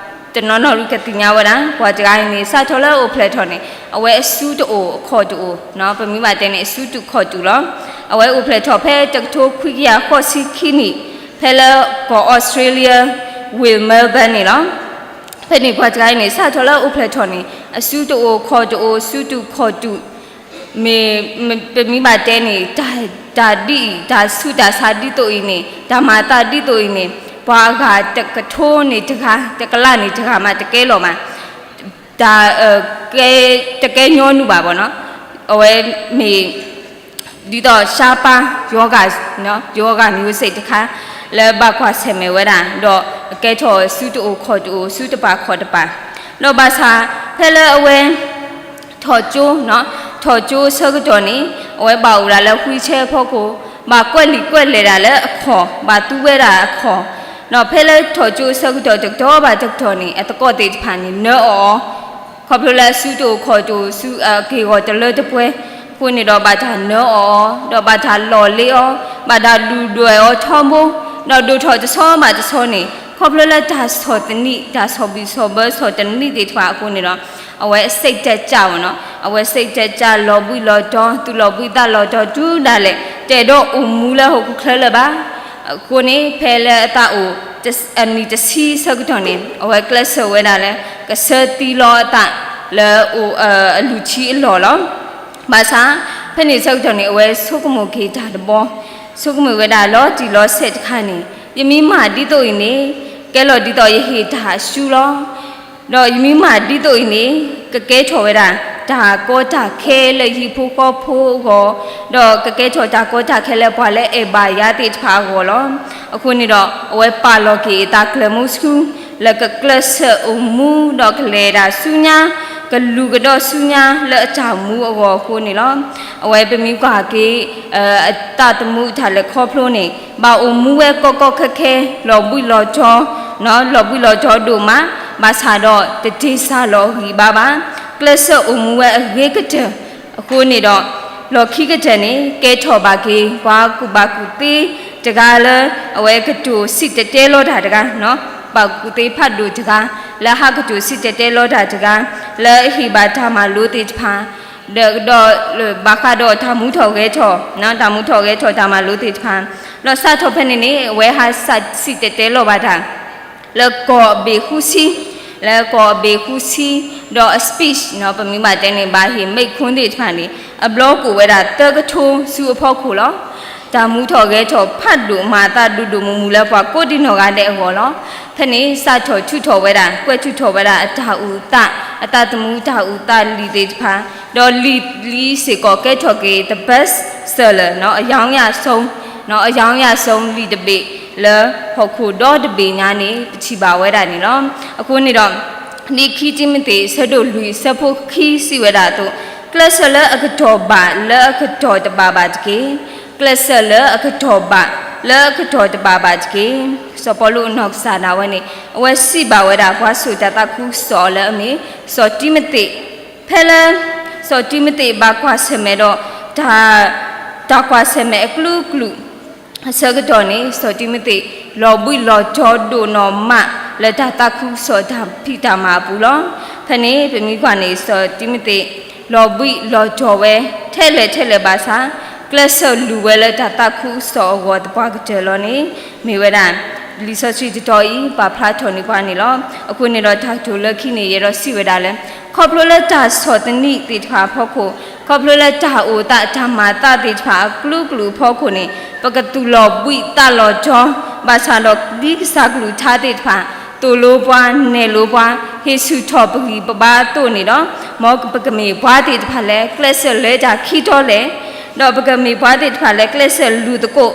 တနီၤနီၤကသ့ၣ်ညါဝဲဒၣ် ပှၤတဂၤအံၤန့ၣ် စးထီၣ်လၢအအိၣ်ဖျဲၣ်ထီၣ်န့ၣ် အဝဲအစုတအိၣ်အခီၣ်တအိၣ်, ပမ့ၢ်ဘၣ်တဲန့ၣ် အစုတူာ်ခီၣ်တူာ်လီၤ. အဝဲအိၣ်ဖျဲၣ်ထီၣ်ဖဲတကထိခွံကယၤဃိးဆံခံနံၣ် ဖဲလၢကီၢ်အီစထြ့လယါ ဝ့ၢ်မဲဘၢန့ၣ်လီၤ. ဖဲန့ၣ်ပှၤတဂၤအံၤန့ၣ် စးထီၣ်လၢအအိၣ်ဖျဲၣ်ထီၣ်န့ၣ် အစုတအိၣ်ခီၣ်တအိၣ် စုတူာ်ခီၣ်တူာ် မ့ၢ် ပမ့ၢ်ဘၣ်တဲန့ၣ် တၢ်ဒ်အံၤ တၢ်ဆူးတၢ်ဆါဒ်သိးအံၤန့ၣ် တၢ်မၤအသးဒ်သိးအံၤန့ၣ် ပှၤအဂၤတကထိန့ၣ်တဂၤ တကလးန့ၣ်တဂၤမးတကဲလီၤမး တၢ် တကဲညီနုၢ်ဘၣ်ဘၣ်နီၤ. အဝဲမ့ၢ် ဒ်သိး ဆါပၢ် ရောဂါ ရောဂါမျိုးစိတ် တခါ လၢဘၣ်ကွၢ်ဆၢၣ်မဲာ်ဝဲဒၣ် ဒီးအကဲထီၣ်စုတအိၣ်ခီၣ်တအိၣ် စုတပာ်ခီၣ်တပာ် ဒီးဘၣ်ဆၣ် ဖဲလၢအဝဲ ထီၣ်ကၠိ ထီၣ်ကၠိအဆၢကတီၢ်န့ၣ် အဝဲဘၣ်အိၣ်ဒၣ်လၢ wheelchair အဖီခိၣ် ဘၣ်ကွဲးလံာ်ကွဲးလဲၢ်ဒၣ်လၢအခီၣ် ဘၣ်သူဝဲဒၣ်အခီၣ် ဒီးဖဲလၢထီၣ်ကၠိအဆၢကတီၢ်တကတီၢ်ဘၣ်တကတီၢ်န့ၣ် အသကိးသ့ၣ်တဖၣ်န့ၣ် နၢအီၣ်အီၤ ခီဖျိလၢအစုတအိၣ်ခီၣ်တအိၣ် စုအက့ၢ်အဂီၤတလၢတပှဲၤအဃိန့ၣ်ဒီး ဘၣ်တၢ်နၢအီၣ်အီၤ ဒီးဘၣ်တၢ်လီၢ်လ့အီၤ ဘၣ်တၢ်ဒုၣ်ဒွဲၣ်အီၤထီဘိ ဒီးဒိၣ်ထီၣ်တဆီဘၣ်တဆီန့ၣ် ခီဖျိလၢတၢ်ဆီၣ်သနံး တၢ်ဆီၣ်ဘံၣ်ဆီၣ်ဘၢဆီၣ်သနံးသ့ၣ်တဖၣ်အဃိန့ၣ်ဒီး အဝဲအစိတ်ဓာတ်ကျမးနီၤ အဝဲစိတ်ဓာတ်ကျ လီၤဘှံးလီၤတီၤ သူၣ်လီၤဘှံးသးလီၤတီၤတုၤဒၣ်လဲာ် တအဲၣ်ဒိးအိၣ်မူလၢဟီၣ်ခိၣ်ချၢလၢၤဘၣ်. အဃိန့ၣ် ဖဲလၢအသးအိၣ် အနံၣ်တဆံဆၢကတီၢ်န့ၣ် အဝဲကျဲးစၢးဝဲဒၣ်လၢ ကဆၢသံလီၤအသးလၢ အလုၢ်ထံအလီၢ်လီၤ. ဘၣ်ဆၣ် ဖဲန့ၣ်ဆၢကတီၢ်န့ၣ် အဝဲဆိကမိၣ်က့ၤတၢ်တဘီ ဆိကမိၣ်ဝဲဒၣ်လီၤတံၢ်လီၤဆဲးတခါန့ၣ် ယမ့ၢ်မၤဒ်သိးအံၤန့ၣ် ကဲလီၤဒ်သိးယဟ့ၣ်တၢ်အစုလီၤ. ဒီးယမ့ၢ်မၤဒ်သိးအံၤန့ၣ် ကကဲထီၣ်ဝဲဒၣ် တၢ်ကီတၢ်ခဲလၢဟံၣ်ဖိဃီဖိအဂီၢ်, ဒီးကကဲထီၣ်တၢ်ကီတၢ်ခဲလၢပှၤလၢအဲၣ်ဘၣ်ယၤသ့ၣ်တဖၣ်အဂီၢ်လီၤ. အဃိန့ၣ်ဒီး အဝဲပာ်လီၤက့ၤအသးကျၢၤမူဆူ လၢကကျဲးစၢးအိၣ်မူ ဒီးကလဲၤဒၣ်ဆူညါ ကလူၤကဒီးဆူညါလၢအတၢ်မူအဂီၢ်အဃိန့ၣ်လီၤ. အဝဲပမ့ၢ်ကွၢ်က့ၤ အသးသမူအတၢ်လဲၤခီဖျိန့ၣ် ဘၣ်အိၣ်မူဝဲကီကီခဲခဲ လီၤဘှံးလီၤတီၤ လီၤဘှံးလီၤတီၤဒိၣ်မး, ဘၣ်ဆၣ်ဒီးတတ့ၢ်စၢ်လီၤအဂံၢ်ဘါဘၣ်. ကျဲးစၢးအိၣ်မူဝဲအဂ့ၤကတၢၢ်အဃိန့ၣ်ဒီး လီၢ်ခံကတၢၢ်န့ၣ် ကဲထီၣ်ဘၣ်က့ၤ ပှၤကူၣ်ဘၣ်ကူၣ်သ့တဂၤလၢ အဝဲကတိၤစံၣ်တဲၤတဲလီၤတၢ်တဂၤ, ပှၤကူၣ်သ့ဖးဒိၣ်တဂၤ လၢဟးကတိၤစံၣ်တဲၤတဲလီၤတၢ်တဂၤ လၢအဟ့ၣ်ဘၣ်တၢ်မၤလိသ့ၣ်တဖၣ် ဒီး ဒီးဘၣ်ဃးဒီးတၢ်မူထီၣ်ဂဲၤထီၣ်, တၢ်မူထီၣ်ဂဲၤထီၣ်တၢ်မၤလိသ့ၣ်တဖၣ်, ဒီးစးထီၣ်ဖဲန့ၣ်န့ၣ် အဝဲဟးစံၣ်တဲၤတဲလီၤဘၣ်တၢ် လၢကီၢ်ဘ့ၣ်ဃုဆံ လၢကီၢ်အဘ့ၣ်ဃုဆံ, ဒီးအ speech နီၤ ပမ့ၢ်ဘၣ်တဲန့ၣ် ဘၣ်ဟ့ၣ် မိန့်ခွန်း သ့ၣ်တဖၣ်န့ၣ် အဘျီကိၣ်ဝဲဒၣ်သၢကထိဆူအဖီခိၣ်လီၤ. တၢ်မူထီၣ်ဂဲၤထီၣ်ဖးဒိၣ်မၤအသးဒိၣ်ဒိၣ်မုၢ်မုၢ်လၢပှၤကိးဒံနီၢ်ဂၤဒဲးအဂီၢ်လီၤ. ဖဲန့ၣ် စးထီၣ်ထုးထီၣ်ဝဲဒၣ် ကွဲးထုးထီၣ်ဝဲဒၣ်အတၢ်အိၣ်သး အသးသမူတၢ်အိၣ်သးလံာ်သ့ၣ်တဖၣ်, ဒီးလံာ်လံစ့ၢ်ကီးကဲထီၣ်က့ၤ the best seller နီၤ အရောင်းရဆုံး နီၤ အရောင်းရဆုံး လံာ်တဘ့ၣ်လၢဟီၣ်ခိၣ်ဒီတဘ့ၣ်ညါန့ၣ် ပထံၣ်ဘၣ်ဝဲဒၣ်န့ၣ်လီၤ. အဃိန့ၣ်ဒီး လံာ်ခံတံၤမသ့း အဆၢဒိၣ်လွံၢ် အဆၢဖိခံစံးဝဲဒၣ်အသိး, ကျဲးစၢးလၢအကတီၢ်ဘၣ် လၢအကတီၢ်တဘၣ်ဘၣ်တက့ၢ်. ကျဲးစၢးလၢအကတီၢ်ဘၣ် လၢအကတီၢ်တဘၣ်ဘၣ်တက့ၢ်. စီၤပီလူးအနီၢ်ကစၢ်ဒၣ်ဝဲန့ၣ် အဝဲစံးဘၣ်ဝဲဒၣ် ပှၤစိာ်တၢ်သးခုကစီၣ်အီၤလၢအမ့ၢ် စီၤတံၤမသ့း, ဖဲလၢ စီၤတံၤမသ့းဘၣ်ကွၢ်ဆၢၣ်မဲာ်ဒီး တၢ် တၢ်ကွၢ်ဆၢၣ်မဲာ်အကလုာ်ကလုာ် အဆၢကတီၢ်န့ၣ် စီၤတံၤမသ့း လီၤဘှံးလီၤတီၤဒိၣ်နီၢ်မး လၢတၢ်သးခုကစီၣ်တၢ်ဖံးတၢ်မၤအပူၤလီၤ. ဖဲန့ၣ် ပမ့ၢ်ကွၢ်န့ၣ် စီၤတံၤမသ့း လီၤဘှံးလီၤတီၤဝဲ ထဲလဲၣ်ထဲလဲၣ်ဘၣ်ဆၣ် ကျဲးစၢးလူၤဝဲလၢတၢ်သးခုကစီၣ်အဂီၢ်သပှၢ်ကတၢၢ်လီၤန့ၣ် မ့ၢ်ဝဲဒၣ် လံာ်စီဆှံတတီၤအံၤ ပာ်ဖျါထီၣ်န့ၢ်ပှၤန့ၣ်လီၤ. အဃိန့ၣ်ဒီး တၢ်ကတိၤလၢခံန့ၣ် ယအဲၣ်ဒိးစံးဝဲဒၣ်လၢ ခီဖျိလၢတၢ်ဆီၣ်သနံးသ့ၣ်တဖၣ်အဖီခိၣ်, ခီဖျိလၢတၢ်အိၣ်သးတၢ်မၤသးသ့ၣ်တဖၣ်အကလုာ်ကလုာ်အဖီခိၣ်န့ၣ် ပကသူၣ်လီၤဘှံးသးလီၤတီၤ, ဘၣ်ဆၣ်ဒီးဒ်ကစၢ်ကလုၢ်ကထါသ့ၣ်တဖၣ် သိၣ်လိပှၤ နဲၣ်လိပှၤ ဟ့ၣ်ဆူၣ်ထီၣ်ပဂံၢ်ပဘါအသိးန့ၣ်ဒီး မ်ပကမ့ၢ်ပှၤသ့ၣ်တဖၣ်လၢကျဲးစၢးလဲၤတၢ်ခံတီၤလဲၣ်, ဒီးပကမ့ၢ်ပှၤသ့ၣ်တဖၣ်လၢကျဲးစၢးလူၤသကိး,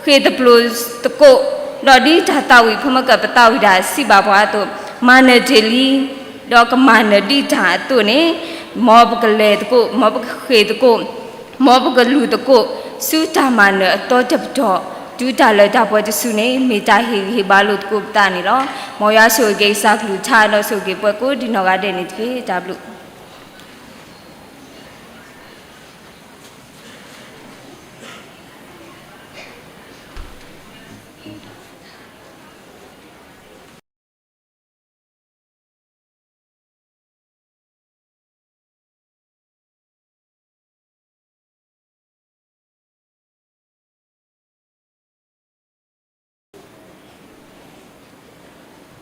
ဃ့ၢ်သပျိၤသကိး, ဒီးဒ်တၢ်သးဝံၣ်ဖိမုၣ်ကပသးဝံၣ်တၢ်စံးဘၣ်ပှၤအသိး, မၤနၢၤတ့ၢ်လံ ဒီးကမၤနၢၤဒံးတၢ်အသိးန့ၣ်, မ်ပကလဲၤသကိး, မ်ပကဃ့ၢ်သကိး, မ်ပကလူၤသကိး, ဆူတၢ်မၤနၢၤအသီတပတီၢ်, တုၤတၢ်လၢတၢ်ပှဲၤတစုန့ၣ် မ့ၢ်တၢ်ဟ့ၣ်ဂံၢ်ဟ့ၣ်ဘါလိာ်သကိးပသးန့ၣ်လီၤ. မ်ယွၤဆိၣ်ဂ့ၤက့ၤကစၢ်ကလုၢ်ကထါ ဒီးဆိၣ်ဂ့ၤက့ၤပှၤကိးဒံနီၢ်ဂၤဒဲးန့ၣ်တက့ၢ်.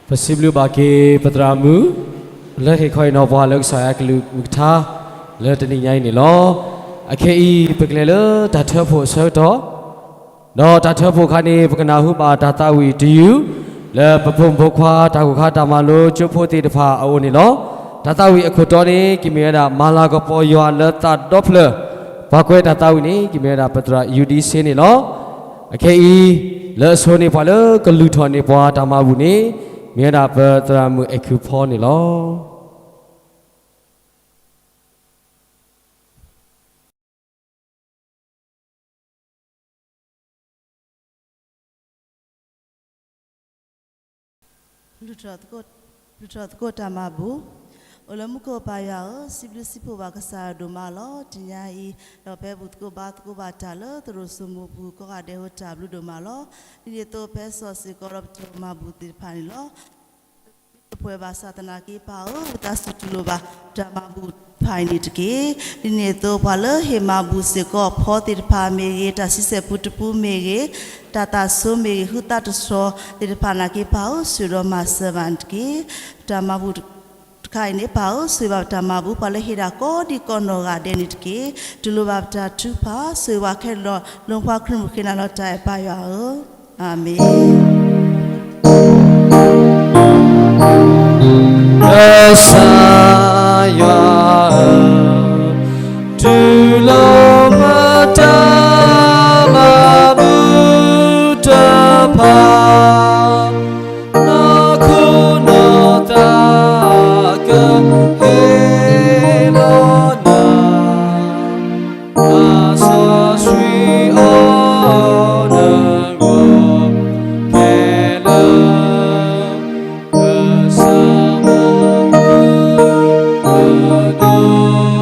တၢ်ဘျုး ပစံးဘျုးဘၣ်က့ၤ ပသရၣ်မုၣ် လၢဟ့ၣ်ခီဟ့ၣ်နီၤပှၤလၢကစၢ်ယွၤကလုၢ်ကထါ လၢတနံၤညါအံၤန့ၣ်လီၤ. အခဲအံၤ ပကလဲၤလၢတၢ်ထၢဖှိၣ်အဆၢကတီၢ်, ဒီးတၢ်ထၢဖှိၣ်အခါန့ၣ် ပကနၢ်ဟူဘၣ်တၢ်သးဝံၣ်တယုၢ် လၢပဖိမုၣ်ဖိခွါ တၢ်ကိၢ်ခါတၢ်မၤလိကၠိဖိသ့ၣ်တဖၣ်အအိၣ်န့ၣ်လီၤ. တၢ်သးဝံၣ်အခိၣ်တီန့ၣ် ကမ့ၢ်ဝဲဒၣ် မၤလၤကပီၤယွၤလၢသးဒီဖျၢၣ်, ပှၤကွဲးတၢ်သးဝံၣ်န့ၣ် ကမ့ၢ်ဝဲဒၣ် ပသရၣ်ယူဒံစ့န့ၣ်လီၤ. အခဲအံၤ လၢအဆိန့ၢ်ပှၤလၢကလုၢ်ထီၣ်န့ၢ်ပှၤတၢ်မၤဘူၣ်န့ၣ် မ့ၢ်ဝဲဒၣ်ပသရၣ်မုၣ်အဲၣ်ခုဖီန့ၣ်လီၤ. လုၢ်ထီၣ်သကိးတၢ်မၤဘူၣ်. အိၣ်လၢမူခိၣ်ပၢ်ယွၤဧၢ, စံးဘျုးစံးဖှိၣ်ဘၣ်ကစၢ်ယွၤဒိၣ်မးလီၤ. တနံၤညါအံၤ ဒီးဖဲဘူၣ်သကိးဘါသကိးဘၣ်တၢ်လၢသရိာ်စိမိၢ်ပူၤကိးဂၤဒဲးအဃိ တၢ်ဘျုးဒိၣ်မးလီၤ. ဒ်န့ၣ်အသိး ဖဲစီၤစ့ၢ်ကီးဒီးပတၢ်မၤဘူၣ်သ့ၣ်တဖၣ်န့ၣ်လီၤ. ပှဲၤဘၣ်ဆၣ်သနာ်က့ပၢ်ဧၢ, ဝံသးစူၤတူၢ်လိာ်ဘၣ်တၢ်မၤဘူၣ်တဖၣ်အံၤန့ၣ်တက့ၢ်. ဒ်န့ၣ်အသိး ပှၤလၢဟ့ၣ်မၤဘူၣ်စ့ၢ်ကီးဖီသ့ၣ်တဖၣ်မ့ၢ်ဂ့ၤ, တၢ်ဆံဆဲၣ်ပူတပူမ့ၢ်ဂ့ၤ, တၢ်သးဆိမ့ၢ်ဂ့ၤ, ဟုသးတဆီသ့ၣ်တဖၣ်နာ်က့ပၢ်ဧၢ, ဆိၣ်ဒီးမၤစၢၤဘၣ်န့ၣ်တက့ၢ်. တၢ်မၤဘူၣ်တခါအံၤန့ၣ် ပၢ်ဧၢ, ဆိၣ်ဂ့ၤဘၣ်ပတၢ်မၤဘူၣ် ပှၤလၢဟ့ၣ်တၢ်ကိးဒံကိးနီၢ်ဂၤဒဲးန့ၣ်တက့ၢ်. တူၢ်လိာ်ဘၣ်ပတၢ်ထုကဖၣ်, ဆိၣ်ဂ့ၤဘၣ်ခဲလၢာ်ဒီး လၢပှၤခရံာ်မုၣ်ဃ့နၤလီၤတၢ်အဲၣ်ပၢ်ယွၤဧၢ. အၤမ့ၣ်. ကစၢ်ယွၤဧၢ, တုၤလီၤမတၤမၤဘူၣ်တဖၣ် နီၢ်ခိနီၢ်သးကဟ့ၣ်လီၤနၤ, အစီဆှံအီၤနဂီၢ်ခဲလၢာ်, ကစၢ်မၤဘူၣ်နၤဒိၣ်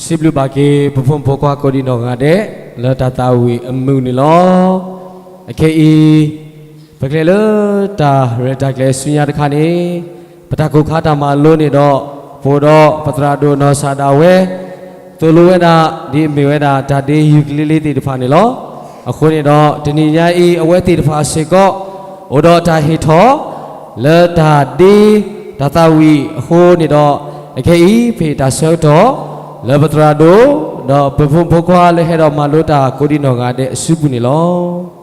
စံးဘျုးဘၣ်က့ၤ ပဖိမုၣ်ဖိခွါကိးဒံနီၢ်ဂၤဒဲး လၢတၢ်သးဝံၣ်အမုာ်န့ၣ်လီၤ. အခဲအံၤ ပကလဲၤလၢတၢ်ရဲၣ်တၢ်ကျဲၤဆူညါတခါန့ၣ်, ပတၢ်ကိၢ်ခါတၢ်မၤလိန့ၣ်ဒီး ပအိၣ်ဒီးပသရၣ်ဒိၣ်နီၢ်စၢ်ဒၣ်ဝဲ သိၣ်လိဝဲဒၣ် ဒ်အမ့ၢ်ဝဲဒၣ်တၢ်ဒ့ယူၤကလ့လ့သ့ၣ်တဖၣ်န့ၣ်လီၤ. အဃိန့ၣ်ဒီး တနံၤညါအံၤ အဝဲသ့ၣ်တဖၣ်စ့ၢ်ကီး အိၣ်ဒီးတၢ်ဟ့ၣ်ထီၣ် လၢတၢ်ဒ့ တၢ်သးဝံၣ်အဃိန့ၣ်ဒီး အခဲအံၤ ပဟ့ၣ်တၢ်ဆၢကတီၢ် လၢပသရၣ်ဒိၣ် ဒီးပဖိမုၣ်ဖိခွါလၢဟဲဒီးမၤလိတၢ်ကိးဒံနီၢ်ဂၤဒဲးအစုပူၤန့ၣ်လီၤ.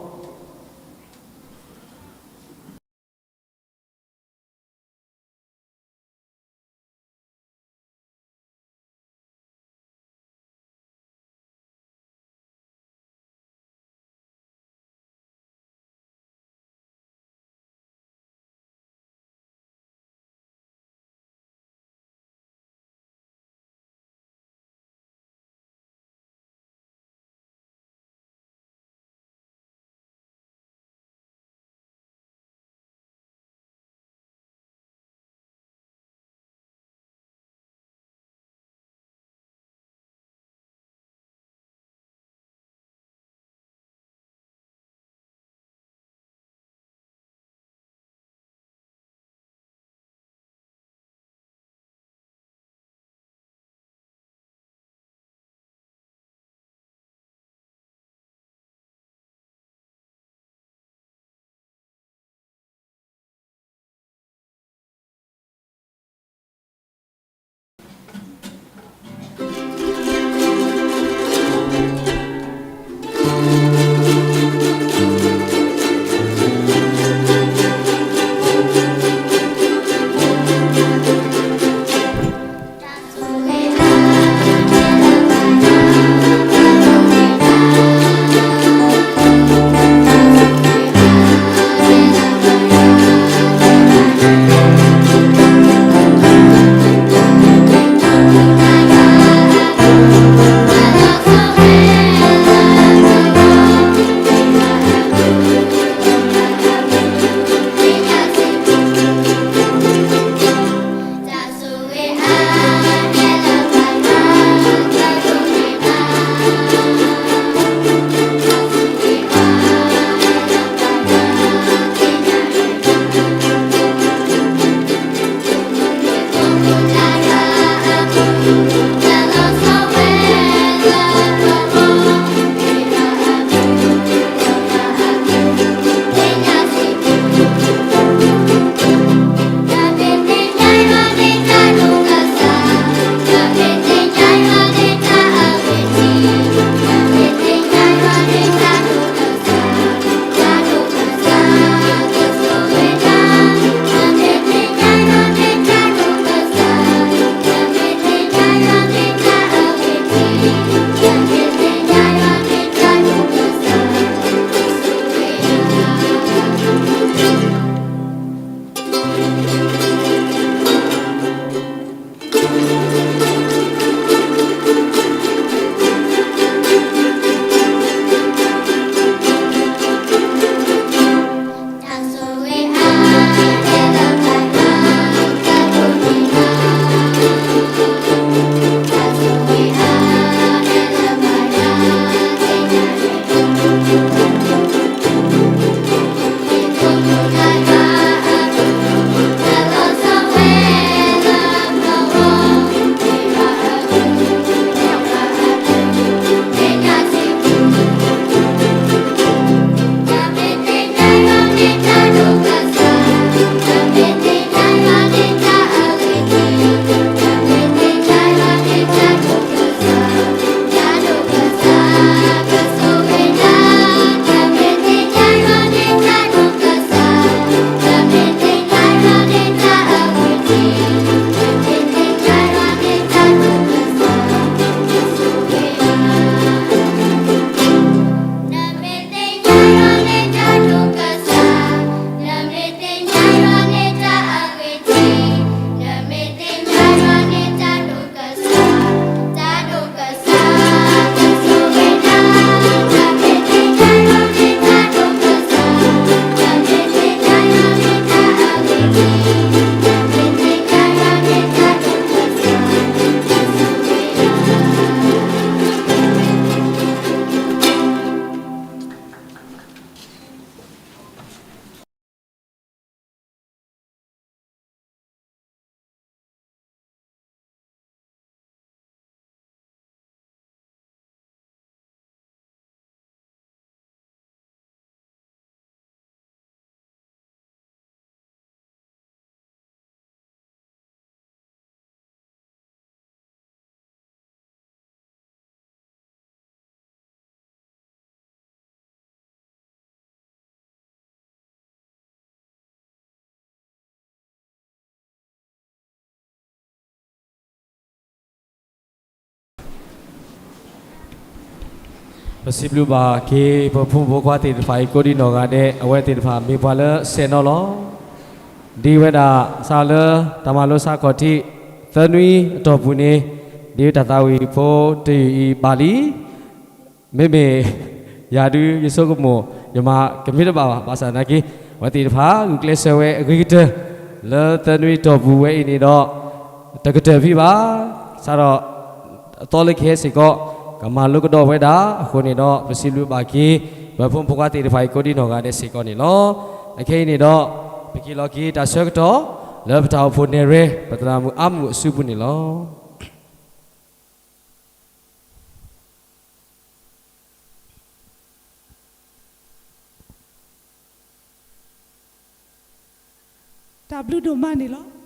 ပစံးဘျုးဘၣ်က့ၤ ပဖိမုၣ်ဖိခွါသ့ၣ်တဖၣ်အံၤ ကိးဒံနီၢ်ဂၤဒဲး, အဝဲသ့ၣ်တဖၣ်မ့ၢ်ပှၤလၢဆဲးနီၤလီၤ. ဒ်ဝဲဒၣ်စးလၢ တၢ်မၤလိဆါခီၣ်ထံး သၢနွံအတီၢ်ပူၤန့ၣ်, ဒ်တၢ်သးဝံၣ်ဖိတယုၢ်အံၤဘၣ်လံ. မ့မ့ၢ်ယၤဒုး ယဆိကမိၣ် ယမၤကမ့ၢ်တဘၣ်ဘၣ်, ဘၣ်ဆၣ်သနာ်က့ အဝဲသ့ၣ်တဖၣ် ဂုာ်ကျဲးစၢးဝဲအဂ့ၤကတၢၢ် လၢသၢနွံအတီၢ်ပူၤဝဲအံၤန့ၣ်ဒီး တကတၢၢ်ဖံးဘၣ်, စးထီၣ်အသီလၢကဟဲစ့ၢ်ကီး ကမၤလိကဒီးဝဲဒၣ်အဃိန့ၣ်ဒီး ပစံးဘျုးဘၣ်က့ၤ ပဖိမုၣ်ဖိခွါသ့ၣ်တဖၣ်အံၤ ကိးဒံနီၢ်ဂၤဒဲးစ့ၢ်ကီးန့ၣ်လီၤ. အခဲအံၤန့ၣ်ဒီး ပက့ၤလီၤက့ၤတၢ်ဆၢကတီၢ် လၢပတၢ်အိၣ်ဖှိၣ်နဲၣ်ရွဲ ပသရၣ်မုၣ်အါမူးအစုပူၤန့ၣ်လီၤ. တၢ်ဘျုးဒိၣ်မးန့ၣ်လီၤ.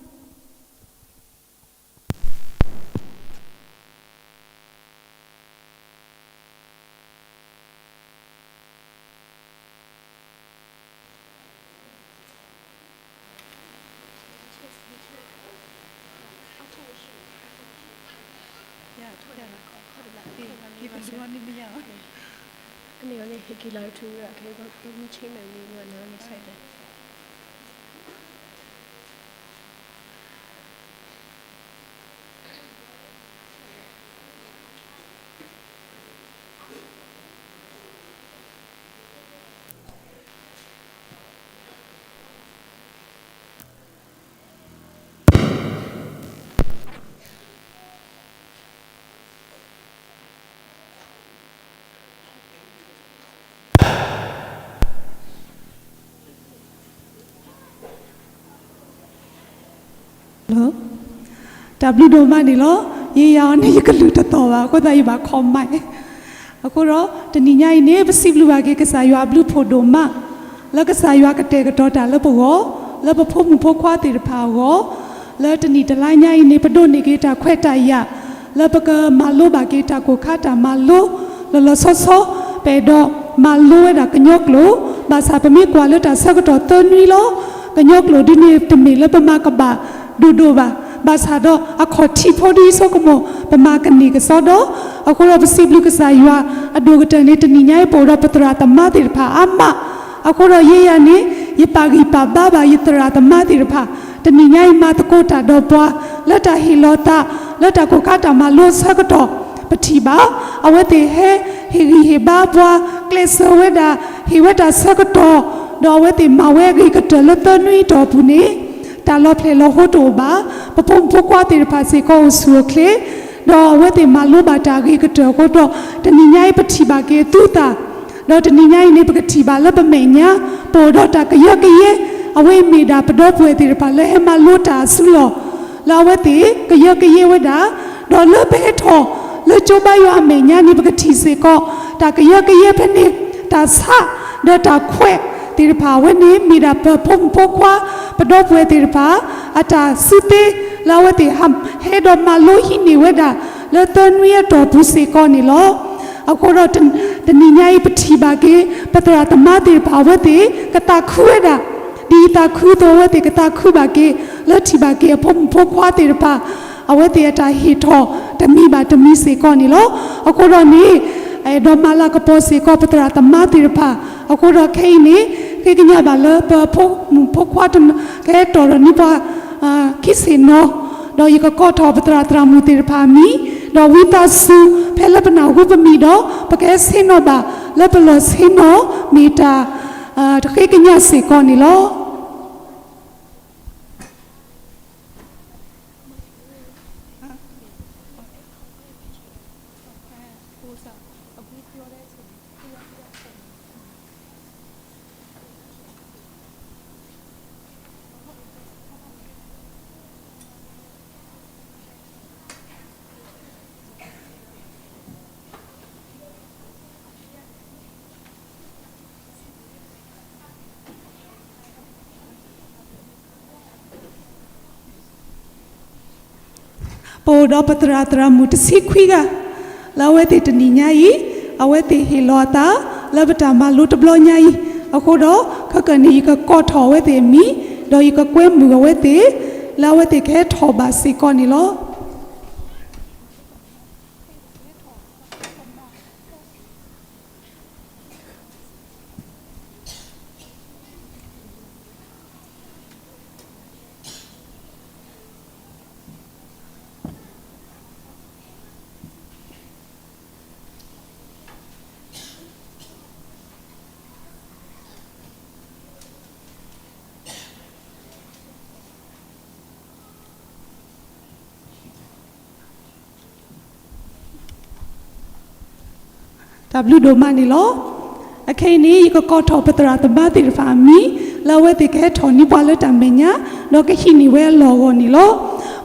တၢ်ဘျုးဒိၣ်မးန့ၣ်လီၤ. ယယၤအီၤန့ၣ် ယကလုၢ်တသီၣ်ဘၣ် အဃိသတးယဘၣ်ခီမး. အဃိဒီး တနံၤညါအံၤန့ၣ် ပစံးဘျုးဘၣ်က့ၤကစၢ်ယွၤအဘျုးဖှိၣ်ဒိၣ်မး လၢကစၢ်ယွၤကတဲာ်ကတီၤတၢ်လၢပဂီၢ်, လၢပဖိမုၣ်ဖိခွါသ့ၣ်တဖၣ်အဂီၢ်, လၢတနံၣ်တလါညါအံၤန့ၣ် ပဒိးန့ၢ်က့ၤတၢ်ခွဲးတၢ်ယာ် လၢပကမၤလိဘၣ်က့ၤတၢ်ကိၢ်ခါတၢ်မၤလိ လီၤလီၤဆီဆီ ပအဲၣ်ဒိးမၤလိဝဲဒၣ်ကညီကျိာ်, ဘၣ်ဆၣ်ပမ့ၢ်ကွၢ်လၢတၢ်ဆၢကတီၢ်သၢနွံလီၤ. ကညီကျိာ်ဒ်န့ၣ်တမ့ၢ်လၢပမၤကဘၣ်ဒိၣ်ဒိၣ်ဘၣ်, ဘၣ်ဆၣ်ဒီးအခီၣ်ထံးဖိဒ်အံၤဆိကမိၣ် ပမၤကန့ၢ်ကစီဒီး, အဃိဒီးပစံးဘျုးကစၢ်ယွၤအဒိၣ်ကတၢၢ်န့ၣ် တနံၤညါအံၤပအိၣ်ဒီးပသရၣ်သမါသ့ၣ်တဖၣ်အါမး, အဃိဒီးယဲယၤန့ၣ် ယပာ်ဂံၢ်ပာ်ဘါဘၣ်ယသရၣ်သမါသ့ၣ်တဖၣ်, တနံၤညါအံၤမၤသကိးတၢ်ဒီးပှၤ လၢတၢ်ဟ့ၣ်လီၤသး လၢတၢ်ကိၢ်ခါတၢ်မၤလိအဆၢကတီၢ် ပထံၣ်ဘၣ် အဝဲသ့ၣ်ဟဲဟ့ၣ်ဂံၢ်ဟ့ၣ်ဘါပှၤ ကျဲးစၢးဝဲဒၣ် ဟ့ၣ်ဝဲတၢ်ဆၢကတီၢ်, ဒီးအဝဲသ့ၣ်မၤဝဲအဂ့ၤကတၢၢ်လၢသၢနွံအတီၢ်ပူၤန့ၣ် တၢ်လီၤဖျဲၣ်လီၤဟိတအိၣ်ဘၣ်, ပဖိမုၣ်ဖိခွါသ့ၣ်တဖၣ်စ့ၢ်ကီးအိၣ်ဆူၣ်အိၣ်ချ့, ဒီးအဝဲသ့ၣ်မၤလိဘၣ်တၢ်အဂ့ၤကတၢၢ်အဃိဒီး တနံၤညါအံၤပထံၣ်ဘၣ်က့ၤသုသး ဒီးတနံၤညါအံၤန့ၣ် ပကထံၣ်ဘၣ်လၢပမဲာ်ညါ ပအိၣ်ဒီးတၢ်ကယၢကယဲ, အဝဲအံၤမ့ၢ်ဒၣ်ပဒီပုၢ်ဝဲၢ်သ့ၣ်တဖၣ်လၢဟဲမၤလိတၢ်အစုလီၢ်, လၢအဝဲသ့ၣ်ကယၢကယဲဝဲဒၣ်, ဒီးလၢပဟဲထီၣ်လၢကၠိဘါယွၤအမဲာ်ညါန့ၣ် ပကထံၣ်စ့ၢ်ကီး တၢ်ကယၢကယဲဖဲန့ၣ်, တၢ်ဆး ဒီးတၢ်ခွဲးသ့ၣ်တဖၣ် အဝဲန့ၣ်မ့ၢ်ဒၣ်ပဖိမုၣ်ဖိခွါ ပဒီပုၢ်ဝဲၢ်သ့ၣ်တဖၣ် အတၢ်စုသ့ လၢအဝဲသ့ၣ်ဟဲဒီးမၤလိဟံးန့ၢ်ဝဲဒၣ် လၢသၢနွံအတီၢ်ပူၤစ့ၢ်ကီးန့ၣ်လီၤ. အဃိဒီး တနံၤညါအံၤပထံၣ်ဘၣ်က့ၤ ပသရၣ်သမါသ့ၣ်တဖၣ် အဝဲသ့ၣ်ကသးခုဝဲဒၣ်, ဒ်ယသးခုအသိး အဝဲသ့ၣ်ကသးခုဘၣ်က့ၤ လၢထံၣ်ဘၣ်က့ၤအဖိမုၣ်ဖိခွါသ့ၣ်တဖၣ် အဝဲသ့ၣ်အတၢ်ဟ့ၣ်ထီၣ်တမံၤဘၣ်တမံၤစ့ၢ်ကီးန့ၣ်လီၤ. အဃိဒီးန့ၣ် အဲၣ်ဒိးမၤလၤကပီၤစ့ၢ်ကီး ပသရၣ်သမါသ့ၣ်တဖၣ်, အဃိဒီးခဲအံၤန့ၣ် ဃ့ကညးဘၣ်လၢပဖိမုၣ်ဖိခွါ ကဟဲတီၢ်ဒီးန့ၢ်ပှၤ ခံဆ့ၣ်နီၤ, ဒီးယကကိးထီၣ်ပသရၣ်သရၣ်မုၣ်သ့ၣ်တဖၣ်အမံၤ, ဒီးဝံသးစူၤ ဖဲလၢပနၢ်ဟူပမံၤဒီး ပကဟဲဆ့ၣ်နီၤဘၣ် လၢပလီၢ်ဆ့ၣ်နီၤ မ့ၢ်တၢ်ဃ့ကညးစ့ၢ်ကီးန့ၣ်လီၤ.ပအိၣ်ဒီးပသရၣ်သရၣ်မုၣ်တဆံခွံဂၤ, လၢအဝဲသ့ၣ်တနံၤညါအံၤ အဝဲသ့ၣ်ဟ့ၣ်လီၤအသး လၢပတၢ်မၤလိတဘျီညါအံၤ, အဃိဒီး ခဲကနံၣ်အံၤ ယကကိးထီၣ်အဝဲသ့ၣ်အမံၤ, ဒီးယကကွဲမုာ်အဝဲသ့ၣ် လၢအဝဲသ့ၣ်ကဟဲထီၣ်ဘၣ်စ့ၢ်ကီးန့ၣ်လီၤ. တၢ်ဘျုးဒိၣ်မးန့ၣ်လီၤ. အခဲအံၤန့ၣ် ယကကိးထီၣ်ပသရၣ်သမါသ့ၣ်တဖၣ်အမံၤ လၢအဝဲသ့ၣ်ကဟဲထီၣ်န့ၢ်ပှၤလၢတၢ်မဲာ်ညါ ဒီးကဟံးန့ၢ်ဝဲအလီၢ်အဂီၢ်န့ၣ်လီၤ.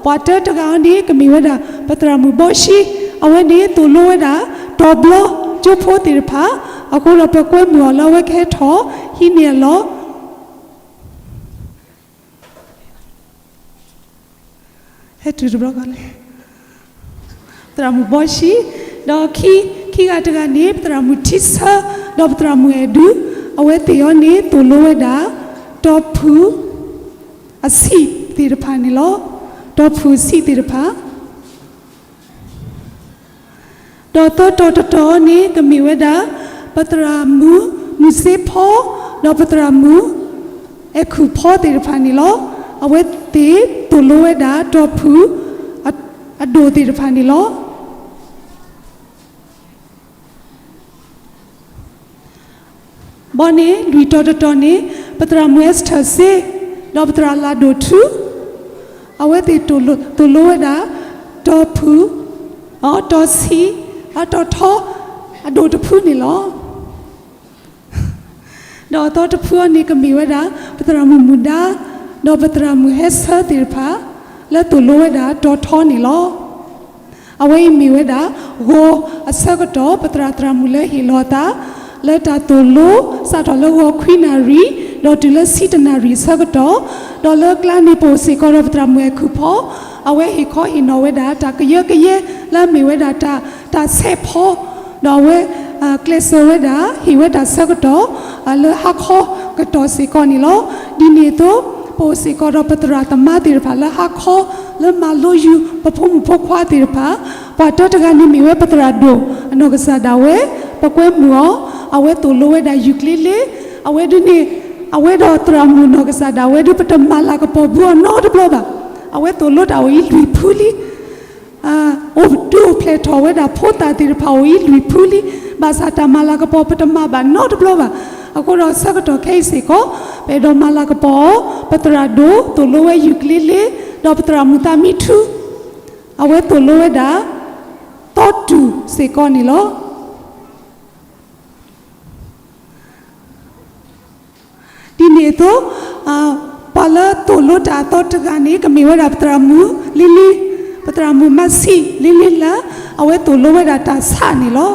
ပှၤတၢတဂၤအံၤန့ၣ် ကမ့ၢ်ဝဲဒၣ် ပသရၣ်မုၣ်ဘီရှံ, အဝဲန့ၣ်သိၣ်လိဝဲဒၣ် တီၤဘျီကၠိဖိသ့ၣ်တဖၣ်, အဃိဒီးပကွဲမုာ်အီၤလၢအဝဲကဟဲထီၣ် ဟံးန့ၢ်အလီၢ် ဟဲတုၤတဘျီဃီလဲၣ်, သရၣ်မုၣ်ဘီရှံ, ဒီးခံ, ခံဂၤတဂၤန့ၣ် ပသရၣ်မုၣ်ထံဆၢ, ဒီးပသရၣ်မုၣ်အဲၣ်ဒူ, အဝဲသ့ၣ်အံၤန့ၣ် သိၣ်လိဝဲဒၣ် တီၤဖုၣ်အဆံးသ့ၣ်တဖၣ်န့ၣ်လီၤ. တီၤဖုၣ်ဆံးသ့ၣ်တဖၣ် ဒီးသၢတီၤတတီၤန့ၣ် ကမ့ၢ်ဝဲဒၣ် ပသရၣ်မုၣ်မုၢ်စ့ဖီ, ဒီးပသရၣ်မုၣ် အဲၣ်ခုၣ်ဖီသ့ၣ်တဖၣ်န့ၣ်လီၤ. အဝဲသ့ၣ်သိၣ်လိဝဲဒၣ် တီၤဖုၣ်အဒိၣ်သ့ၣ်တဖၣ်န့ၣ်လီၤ. ဘီန့ၣ် လွံၢ်တီၤတတီၤန့ၣ် ပသရၣ်မုၣ်အဲစထၢၣ်စ့, ဒီးပသရၣ်လၤဒိၣ်ထူ, အဝဲသ့ၣ်သိၣ်လိဝဲဒၣ် တီၤဖုၣ်, တီၤဆံး, တီၤထီ, အဒိၣ်တဖုန့ၣ်လီၤ. ဒီးအသီတဖုအံၤန့ၣ် ကမ့ၢ်ဝဲဒၣ် ပသရၣ်မုၣ်မုၢ်ဒါ, ဒီးပသရၣ်မုၣ်ဟဲဆၢသ့ၣ်တဖၣ် လၢသိၣ်လိဝဲဒၣ်တီၤထီန့ၣ်လီၤ. အဝဲအံၤမ့ၢ်ဝဲဒၣ် ဂီၤအဆၢကတီၢ် ပသရၣ်သရၣ်မုၣ်လၢဟ့ၣ်လီၤအသး လၢတၢ်သိၣ်လိ စးထီၣ်လၢဂီၤခွံနၣ်ရံၣ် ဒီးတုၤလၢဆံတနၣ်ရံၣ်အဆၢကတီၢ်, ဒီးလၢကျါန့ၣ် ပအိၣ်စ့ၢ်ကီးဒီးပသရၣ်မုၣ်အဲၣ်ခုၣ်ဖီ, အဝဲဟ့ၣ်ခီဟ့ၣ်နီၤဝဲဒၣ် တၢ်ကယၢကယဲ လၢအမ့ၢ်ဝဲဒၣ်တၢ်ဆဲးဖီ, ဒီးအဝဲ ကျဲးစၢးဝဲဒၣ် ဟ့ၣ်ဝဲတၢ်ဆၢကတီၢ် လၢဟါခီကတီၢ်စ့ၢ်ကီးန့ၣ်လီၤ. ဒ်န့ၣ်အသိး ပအိၣ်စ့ၢ်ကီးဒီးပသရၣ်သမါသ့ၣ်တဖၣ်လၢဟါခီ လၢမၤလိယူၤ ပဖိမုၣ်ဖိခွါသ့ၣ်တဖၣ်, ပှၤတၢတဂၤန့ၣ်မ့ၢ်ဝဲပသရၣ်ဒိၣ်အနီၢ်ကစၢ်ဒၣ်ဝဲ, ပကွဲမုာ်အီၤ, အဝဲသိၣ်လိဝဲဒၣ်ယူၤကျ့လ့, အဝဲဒ်န့ၣ် အဝဲဒီးသရၣ်မုၣ်နီၢ်ကစၢ်ဒၣ်ဝဲဒၣ် ပတမၤလၤကပီၤဘၣ်အီၤနီတဘျီဘၣ်. အဝဲသိၣ်လိတၢ်အိၣ်အံၤလွံၢ်ဖုလံ အိၣ်ဒုးအိၣ်ဖျဲၣ်ထီၣ်ဝဲဒၣ်ဖိသၣ်သ့ၣ်တဖၣ်အိၣ်အံၤလွံၢ်ဖုလံ, ဘၣ်ဆၣ်တၢ်မၤလၤကပီၤပတမၤဘၣ်နီတဘျီဘၣ်. အဃိဒီးဆၢကတီၢ်ခဲအံၤစ့ၢ်ကီး ပအဲၣ်ဒိးမၤလၤကပီၤအီၤ, ပသရၣ်ဒိၣ်သိၣ်လိဝဲယူၤကျ့လ့, ဒီးပသရၣ်မုၣ်သးမံထူ, အဝဲသိၣ်လိဝဲဒၣ် သီတူၢ်စ့ၢ်ကီးန့ၣ်လီၤ. ဒ်န့ၣ်အသိး ပှၤလၢသိၣ်လိတၢ်အသီတဂၤန့ၣ် ကမ့ၢ်ဝဲဒၣ်ပသရၣ်မုၣ်လံလံ, ပသရၣ်မုၣ်မၤဆံးလံလံလၢ အဝဲသိၣ်လိဝဲဒၣ်တၢ်ဆးန့ၣ်လီၤ.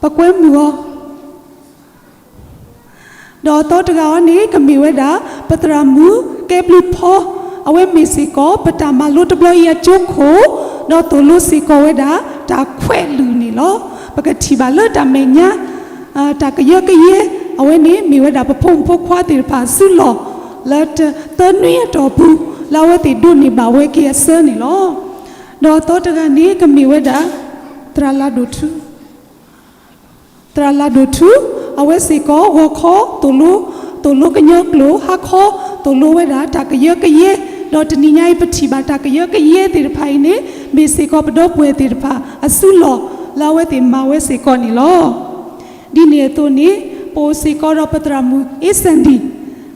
ပကွဲမုာ်အီၤ ဒီးအသီတဂၤအံၤန့ၣ် ကမ့ၢ်ဝဲဒၣ် ပသရၣ်မုၣ်ကဲဘျုးဖီ, အဝဲမ့ၢ်စ့ၢ်ကီး ပတၢ်မၤလိတဘျီအံၤအကၠိခိၣ်, ဒီးသိၣ်လိစ့ၢ်ကီးဝဲဒၣ် တၢ်ခွဲးလုာ်န့ၣ်လီၤ. ပကထံၣ်ဘၣ်လၢတၢ်မဲာ်ညါ တၢ်ကယၢကယဲ အဝဲန့ၣ်မ့ၢ်ဝဲဒၣ် ပဖိမုၣ်ဖိခွါသ့ၣ်တဖၣ်အစုလီၢ် လၢတသၢနွံအတီၢ်ပူၤ လၢအဝဲသ့ၣ်ဒိးန့ၢ်ဘၣ်ဝဲက့ၤအဆၢန့ၣ်လီၤ. ဒီးအသီတဂၤန့ၣ် ကမ့ၢ်ဝဲဒၣ် သရၣ်လၤဒိၣ်ထူ သရၣ်လၤဒိၣ်ထူ အဝဲစ့ၢ်ကီး ဂီၤခီသိၣ်လိ သိၣ်လိကညီကျိာ်, ဟါခီသိၣ်လိဝဲဒၣ်တၢ်ကယၢကယဲ, ဒီးတနံၤညါအံၤ ပထံၣ်ဘၣ်တၢ်ကယၢကယဲသ့ၣ်တဖၣ်အံၤန့ၣ် မ့ၢ်စ့ၢ်ကီးပဒီပုၢ်ဝဲၢ်သ့ၣ်တဖၣ်အစုလီၢ် လၢအဝဲသ့ၣ်မၤဝဲစ့ၢ်ကီးန့ၣ်လီၤ. ဒ်န့ၣ်အသိးန့ၣ် ပအိၣ်စ့ၢ်ကီးဒီးပသရၣ်မုၣ်အ့စၣ်ဒံၣ်,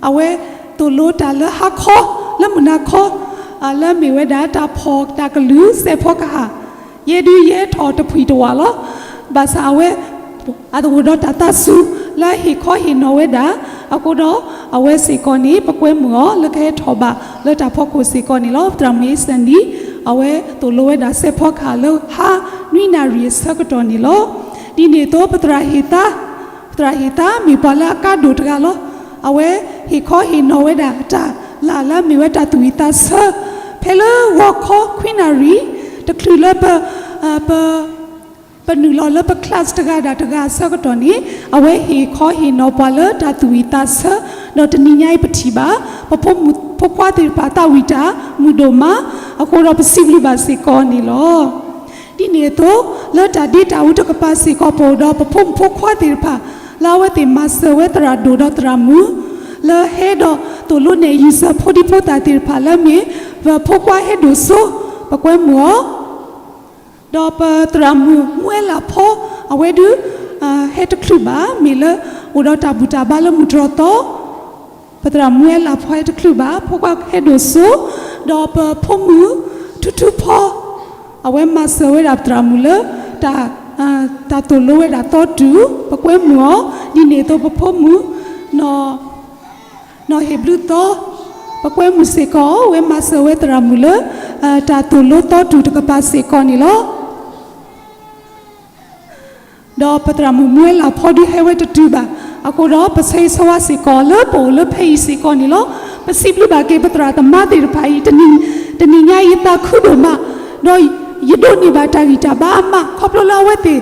အဝဲသိၣ်လိတၢ်လၢဟါခီ လၢမုၢ်နၤခီ လၢအမ့ၢ်ဝဲဒၣ်တၢ်ဖီၣ်တၢ်ကလုၢ်စဲးဖီကဟၣ်, ယဲဒုးယဲထီၣ်တဖှံၣ်တဝးလီၤ. ဘၣ်ဆၣ်အဝဲ အအိၣ်ဒီးတၢ်သးစူၤလၢဟ့ၣ်ခီဟ့ၣ်နီၤဝဲဒၣ်, အဃိဒီး အဝဲစ့ၢ်ကီးန့ၣ် ပကွဲမုာ်အီၤလၢကဟဲထီၣ်ဘၣ်လၢတၢ်ဖီခိၣ်စ့ၢ်ကီးန့ၣ်လီၤ. ပသရၣ်မုၣ်အ့စၣ်ဒံၣ် အဝဲသိၣ်လိဝဲဒၣ်စဲးဖီကဟၣ်လၢဟါနွံနၣ်ရံၣ်အဆၢကတီၢ်န့ၣ်လီၤ. ဒ်န့ၣ်အသိး ပသရၣ်ဟ့ၣ်သါ ပသရၣ်ဟ့ၣ်သါမ့ၢ်ပှၤလၢအကါဒိၣ်တဂၤလီၤ. အဝဲဟ့ၣ်ခီဟ့ၣ်နီၤဝဲဒၣ်တၢ်လၢ်လၢအမ့ၢ်ဝဲတၢ်သူၣ်ဝံၣ်သးဆၢ ဖဲလၢဂီၤခီခွံနၣ်ရံၣ် တချုးလၢပ ပ ပနုာ်လီၤလၢပ class တဂၤဒၣ်တဂၤအဆၢကတီၢ်န့ၣ် အဝဲဟ့ၣ်ခီဟ့ၣ်နီၤပှၤလၢတၢ်သူၣ်ဝံၣ်သးဆၢ, ဒီးတနံၤညါအံၤပထံၣ်ဘၣ် ပဖိမုၣ်ဖိခွါသ့ၣ်တဖၣ်သးဝံၣ်တၢ်မုာ်ဒိၣ်မး, အဃိဒီးပစံးဘျုးဘၣ်စ့ၢ်ကီးန့ၣ်လီၤ. ဒ်န့ၣ်အသိး လၢတၢ်ဒ့တၢ်အူတကပၤစ့ၢ်ကီး ပအိၣ်ဒီးပဖိမုၣ်ဖိခွါသ့ၣ်တဖၣ် လၢအဝဲသ့ၣ်မၤစၢၤဝဲသရၣ်ဒိၣ်ဒီးသရၣ်မုၣ် လၢဟဲဒီးသိၣ်လိနဲၣ်ယူၢ်စၢၤဖိဒံဖိသၣ်သ့ၣ်တဖၣ်လၢမ့ၢ် ပဖိခွါဟဲဒိၣ်စိ ပကွဲမုာ်အီၤ ဒီးပသရၣ်မုၣ်မူအဲလးဖီ အဝဲဒုး ဟဲတချုးဘၣ် မ့ၢ်လၢအိၣ်ဒီးတၢ်ဘူၣ်တၢ်ဘါလၢမုၢ်တြီၢ်သီ, ပသရၣ်မူအဲလးဖီဟဲတချုးဘၣ် ဖိခွါဟဲဒိၣ်စိ, ဒီးပဖိမုၣ်ထူထူဖီ အဝဲမၤစၢၤဝဲဒၣ်ပသရၣ်မုၣ်လၢတၢ် တၢ်သိၣ်လိဝဲဒၣ်သီတူၢ်, ပကွဲမုာ်အီၤ, ဒ်န့ၣ်အသိးပဖိမုၣ် နီၢ်ဟ့ၣ်ဘျုးသီ, ပကွဲမုာ်စ့ၢ်ကီး ဝဲမၤစၢၤဝဲသရၣ်မုၣ်လၢ တၢ်သိၣ်လိသီတူၢ်တကပၤစ့ၢ်ကီးန့ၣ်လီၤ. ဒီးပသရၣ်မုၣ်မူဝဲလၢ်ဖီဒုးဟဲဝဲတတုၤဘၣ်, အဃိဒီး ပဆၢဂ့ၤဆၢဝါစ့ၢ်ကီးလၢပအိၣ်လၢဖဲအံၤစ့ၢ်ကီးန့ၣ်လီၤ. ပစံးဘျုးဘၣ်က့ၤပသရၣ်သမါသ့ၣ်တဖၣ်အံၤ, တနံၤညါအံၤယသးခုဒိၣ်မး, ဒီးယဒိးန့ၢ်ဘၣ်တၢ်ဂံၢ်တၢ်ဘါအါမး, ခီဖျိလၢအဝဲသ့ၣ်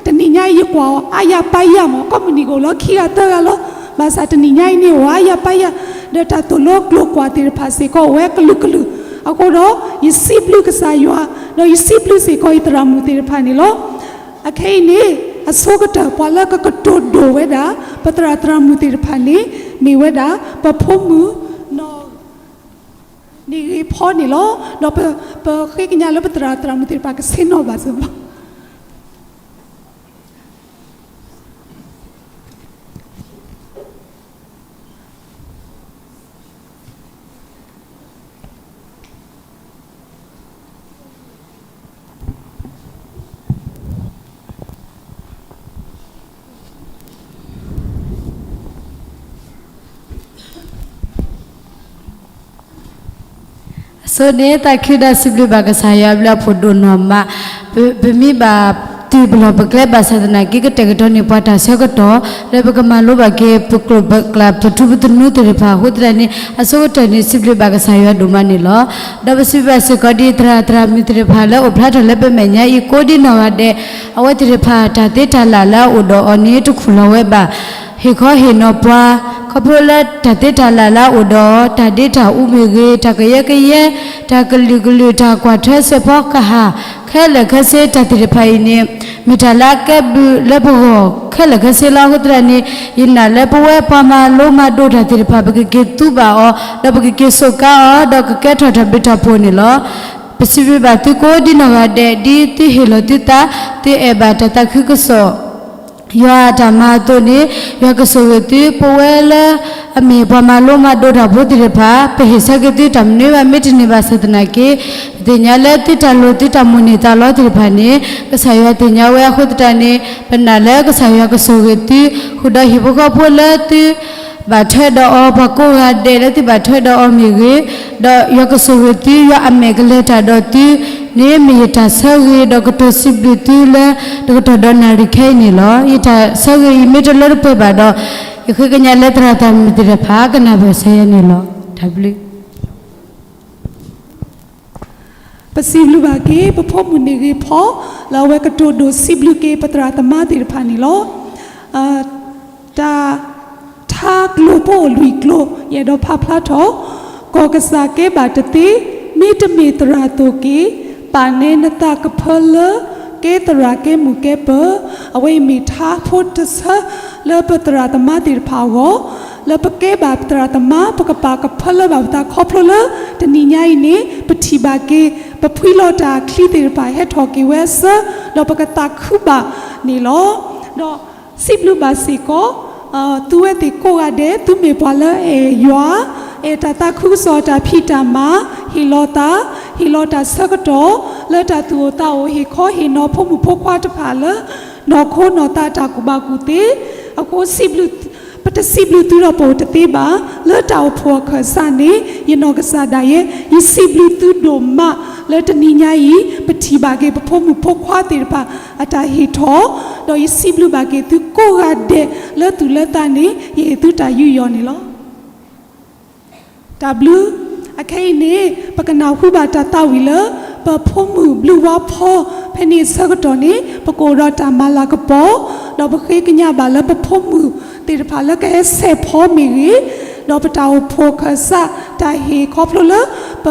တနံၤညါအံၤယကွၢ်အီၤအါယၤပါယၤမး, ကိးမုၢ်နံၤကအိၣ်လီၤခံဂၤသၢဂၤလီၤ. ဘၣ်ဆၣ်တနံၤညါအံၤန့ၣ်အိၣ်အါယၤပါယၤ, ဒီးတၢ်သိၣ်လိကျိၤကွာ်သ့ၣ်တဖၣ်စ့ၢ်ကီးအိၣ်ဝဲကလုာ်ကလုာ်, အဃိဒီး ယစံးဘျုးကစၢ်ယွၤ, ဒီးယစံးဘျုးစ့ၢ်ကီးယသရၣ်မုၣ်သ့ၣ်တဖၣ်န့ၣ်လီၤ. အခဲအံၤန့ၣ် အဆိကတၢၢ်ပှၤလၢကကတိၤဒိၣ်ဝဲဒၣ် ပသရၣ်သရၣ်မုၣ်သ့ၣ်တဖၣ်န့ၣ် မ့ၢ်ဝဲဒၣ် ပဖိမုၣ် နီၢ် န့ၢ်ဂ့ၤဖီန့ၣ်လီၤ. ဒီးပဃ့ကညးလၢပသရၣ်သရၣ်မုၣ်သ့ၣ်တဖၣ်ကဆ့ၣ်နီၤဘၣ်စၢၤဘၣ်. အဆိန့ၣ် သးခုဒီးစံးဘျုးဘၣ်ကစၢ်ယွၤအဘျုးအဖှိၣ်ဒိၣ်နီၢ်မး, ပမ့ၢ်ဘၣ်တုၤပလီၢ်ပကျဲဘၣ်ဆၣ်သနာ်က့ ကတဲာ်ကတီၤန့ၢ်ပှၤတၢ်ဆၢကတီၢ် လၢပကမၤလိဘၣ်က့ၤ ပကျိာ်ပကျါ ပထူပသနူသ့ၣ်တဖၣ်အဃိသတးန့ၣ် အဆိကတၢၢ်န့ၣ် စံးဘျုးဘၣ်ကစၢ်ယွၤဒိၣ်မးန့ၣ်လီၤ. ဒီးပစံးဘျုးဘၣ်စ့ၢ်ကီးဒ်သရၣ်သရၣ်မုၣ်သ့ၣ်တဖၣ်လၢအိၣ်ဖျါထီၣ်လၢပမဲာ်ညါအံၤကိးဒ်နီၢ်ဂၤဒဲး, အဝဲသ့ၣ်တဖၣ်တၢ်သ့တၢ်လၢ်လၢအအိၣ်ဒီးအီၤန့ၣ် တခူၣ်လီၤဝဲဘၣ် ဟ့ၣ်ခီဟ့ၣ်နီၤပှၤ, ခီဖျိလၢတၢ်သ့တၢ်လၢ်လၢအအိၣ်ဒီးအီၤ တၢ်ဒ့တၢ်အူမ့ၢ်ဂ့ၤ, တၢ်ကယၢကယဲ, တၢ်ကလုာ်ကလုာ်, တၢ်ကွၢ်ထွဲစဲးဖီကဟၣ် ခဲလၢာ်ခဲဆ့ တၢ်သ့ၣ်တဖၣ်အံၤန့ၣ် မ့ၢ်တၢ်လၢအကဲဘျုးလၢပဂီၢ်ခဲလၢာ်ခဲဆ့လီၤ. အဃိသတးန့ၣ် ယနာ်လၢပဝဲပှၤမၤလိမၤဒိးတၢ်သ့ၣ်တဖၣ် ပကက့ၤသူဘၣ်အီၤ, ဒီးပကက့ၤစူးကါအီၤ, ဒီးကကဲထီၣ်တၢ်ဘျုးတၢ်ဖှိၣ်န့ၣ်လီၤ. ပစံးဘျုးဘၣ်သုကိးဒ်နီၢ်ဂၤဒဲး ဒ်သုဟ့ၣ်လီၤသုသး သုအဲၣ်ဘၣ်တၢ်သးခုကစီၣ် ယွၤအတၢ်မၤအသိးန့ၣ် ယွၤကဆိၣ်ဂ့ၤသု ပဝဲလၢအမ့ၢ်ပှၤမၤလိမၤဒိးတၢ်ဖိသ့ၣ်တဖၣ် ပဟ့ၣ်ဆၢက့ၤသုတၢ်မနုၤဘၣ် မ့ၢ်တန့ၢ်ဘၣ်ဆၣ်သနာ်က့ ပသ့ၣ်ညါလၢသုတၢ်လိၣ်သုတၢ်မိၣ်န့ၢ်သးလီသ့ၣ်တဖၣ်န့ၣ် ကစၢ်ယွၤသ့ၣ်ညါဝဲအဃိသတးန့ၣ် ပနာ်လၢကစၢ်ယွၤကဆိၣ်ဂ့ၤသု ဃုာ်ဒီးဟံၣ်ဖိဃီဖိလၢသု ဘၣ်ထွဲဒီးအီၤ ပှၤကိးဂၤဒဲးလၢသုဘၣ်ထွဲဒီးအီၤမ့ၢ်ဂ့ၤ, ဒီးယွၤကဆိၣ်ဂ့ၤသု ယွၤအမဲာ်ကလဲၤတၢ်ဒီးသုန့ၣ် မ့ၢ်ယတၢ်ဆၢဂ့ၤဒီးကတိၤစံးဘျုးသုလၢ တကတီၢ်ဒီးနၣ်ရံၣ်ခဲအံၤန့ၣ်လီၤ. ယတၢ်ဆၢဂ့ၤအံၤမ့ၢ်တလၢတပှဲၤဘၣ်ဒီး ယဃ့ကညးလၢသရၣ်သရၣ်မုၣ်သ့ၣ်တဖၣ် ကနၢ်ပၢၢ်စ့ၢ်ကီးန့ၣ်လီၤ. တၢ်ဘျုး ပစံးဘျုးဘၣ်က့ၤ ပဖိမုၣ်န့ၢ်ဂ့ၤဖီ လၢအဝဲကတိၤဒိၣ်စံးဘျုးက့ၤ ပသရၣ်သမါသ့ၣ်တဖၣ်န့ၣ်လီၤ. တၢ် ထါကျိၤပအိၣ်လွံၢ်ကျိၤ ယအဲၣ်ဒိးဖးဖျါထီၣ်, ကီၢ်ကစၢ်ကဲဘၣ်တသ့, မ့တမ့ၢ်သရၣ်သိၣ်က့ၤ, ပာ်နဲနသးကဖၢလၢ ကဲသရၣ်ကဲမုၣ်ကဲပၢၤ, အဝဲအံၤမ့ၢ်ထါဖိတဆၢ လၢပသရၣ်သမါသ့ၣ်တဖၣ်အဂီၢ်, လၢပကဲဘၣ်ပသရၣ်သမါ ပကပာ်ကဖၢလၢဘၣ်ပသးခီဖျိလၢ တနံၤညါအံၤန့ၣ် ပထံၣ်ဘၣ်က့ၤ ပဖှံလီၤတၢ်အချံသ့ၣ်တဖၣ်ဟဲထီၣ်က့ၤဝဲအဆၢ ဒီးပကသးခုဘၣ်န့ၣ်လီၤ. ဒီးစံးဘျုးဘၣ်စ့ၢ်ကီး သုဝဲသ့ၣ်ကိးဂၤဒဲး သုမ့ၢ်ပှၤလၢအဲၣ်ယွၤ, အဲၣ်တၢ်သးခုကစီၣ်တၢ်ဖံးတၢ်မၤ, ဟ့ၣ်လီၤသး, ဟ့ၣ်လီၤတၢ်ဆၢကတီၢ် လၢတၢ်သူၣ်အိၣ်သးအိၣ် ဟ့ၣ်ခီဟ့ၣ်နီၤဖိမုၣ်ဖိခွါတဖၣ်လၢ နီၢ်ခိနီၢ်သးတၢ်ကူၣ်ဘၣ်ကူၣ်သ့, အဃိ ပတစံးဘျုးသုဒီးပအိၣ်တသ့ဘၣ်, လၢတၢ်အိၣ်ဖှိၣ်အခၢၣ်စးန့ၣ် ယနီၢ်ကစၢ်ဒၣ်ယဲ ယစံးဘျုးသုဒိၣ်မး လၢတနံၤညါအံၤ ပထံၣ်ဘၣ်က့ၤ ပဖိမုၣ်ဖိခွါသ့ၣ်တဖၣ် အတၢ်ဟ့ၣ်ထီၣ်, ဒီးယစံးဘျုးဘၣ်က့ၤသုကိးဂၤဒဲး လၢသူၣ်လၢသးန့ၣ် ယဟ့ၣ်သုတၢ်ယူးယီၣ်န့ၣ်လီၤ. တၢ်ဘျုး, အခဲအံၤန့ၣ် ပကနၢ်ဟူဘၣ်တၢ်သးဝံၣ်လၢ ပဖိမုၣ်ဘျုးဝါဖီ ဖဲန့ၣ်အဆၢကတီၢ်န့ၣ် ပကအိၣ်ဒီးတၢ်မၤလၤကပီၤ, ဒီးပဃ့ကညးဘၣ်လၢပဖိမုၣ်သ့ၣ်တဖၣ်လၢကဟဲဆဲးဖီမ့ၢ်ဂ့ၤ, ဒီးပတၢ်အိၣ်ဖှိၣ်အခၢၣ်စး တၢ်ဟ့ၣ်ခီဖျိလၢ ပ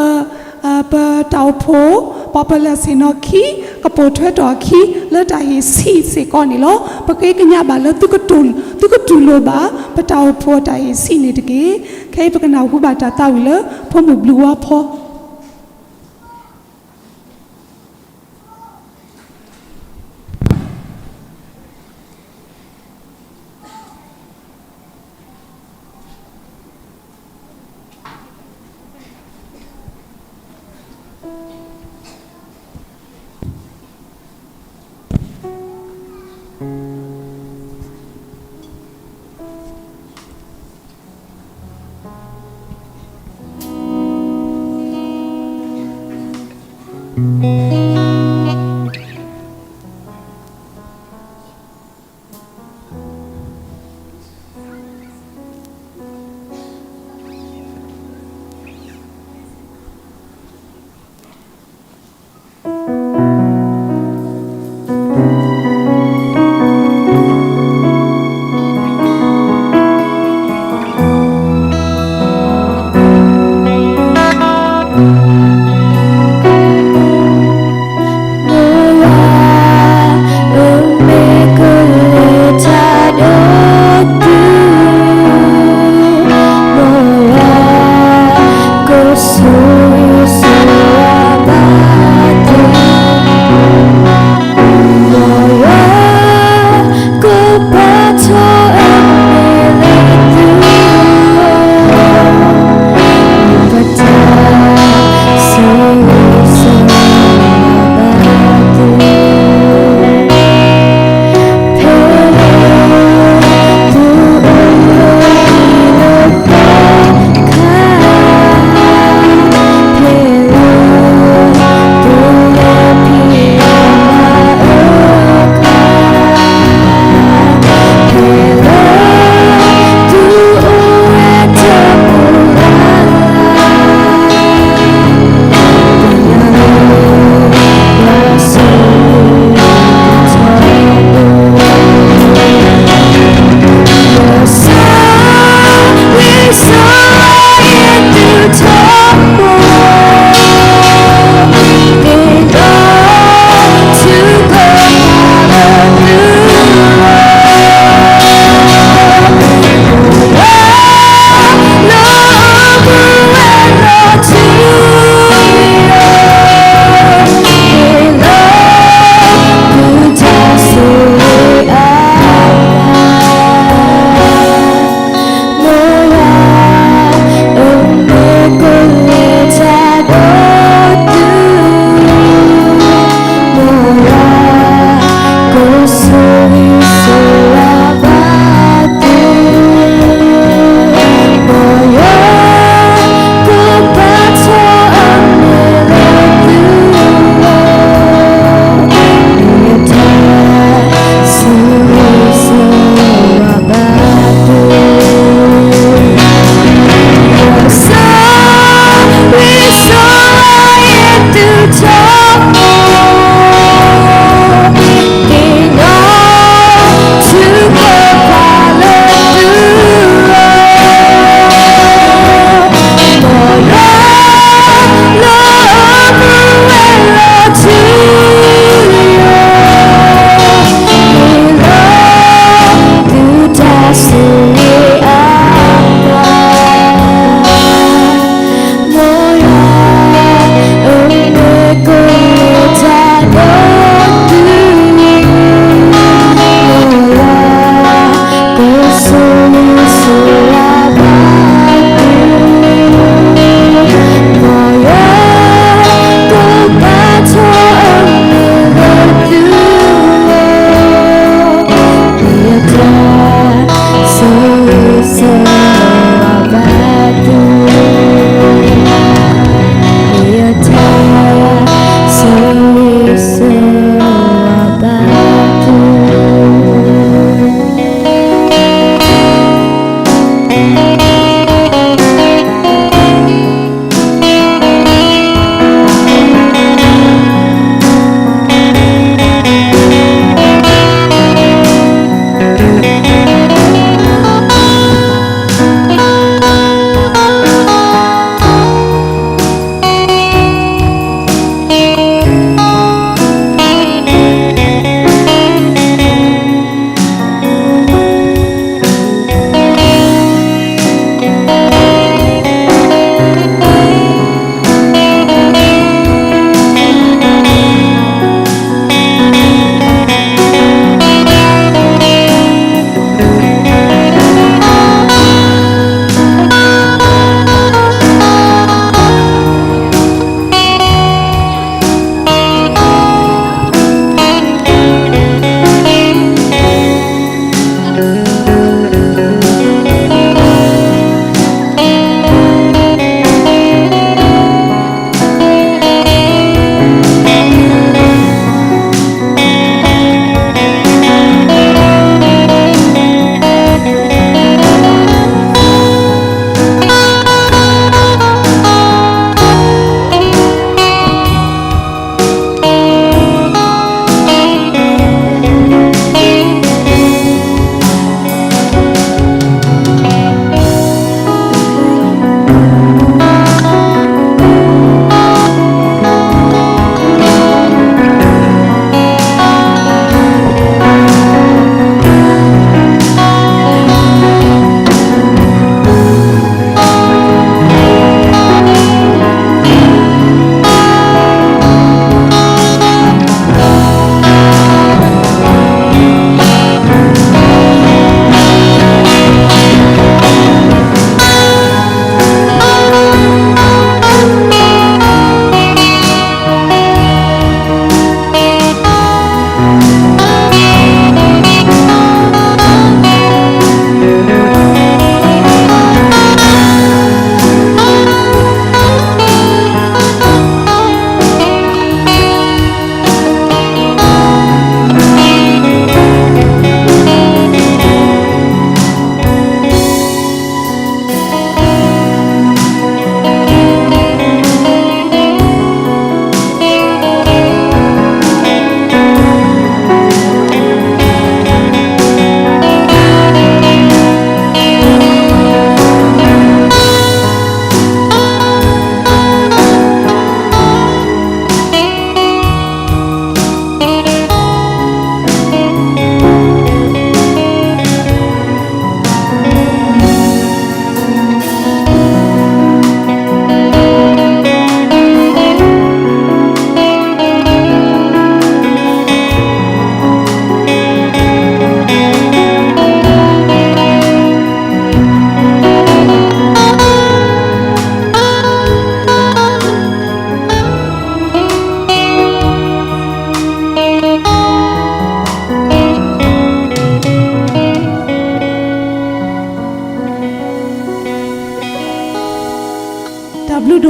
ပတၢ်အိၣ်ဖှိၣ် ပှၤပလၢ်ဆ့ၣ်နီၤခံ ကပိာ်ထွဲထီၣ်အခံ လၢတၢ်ဟ့ၣ်ဆံးစ့ၢ်ကီးန့ၣ်လီၤ. ပဃ့ကညးဘၣ်လၢ သုကတူၢ်လိာ်ဘၣ် ပတၢ်အိၣ်ဖှိၣ်အတၢ်ဟ့ၣ်ဆံးန့ၣ်တက့ၢ်. ခဲအံၤပကနၢ်ဟူဘၣ်တၢ်သးဝံၣ်လၢ ဖိမုၣ်ဘျုးဝါဖီ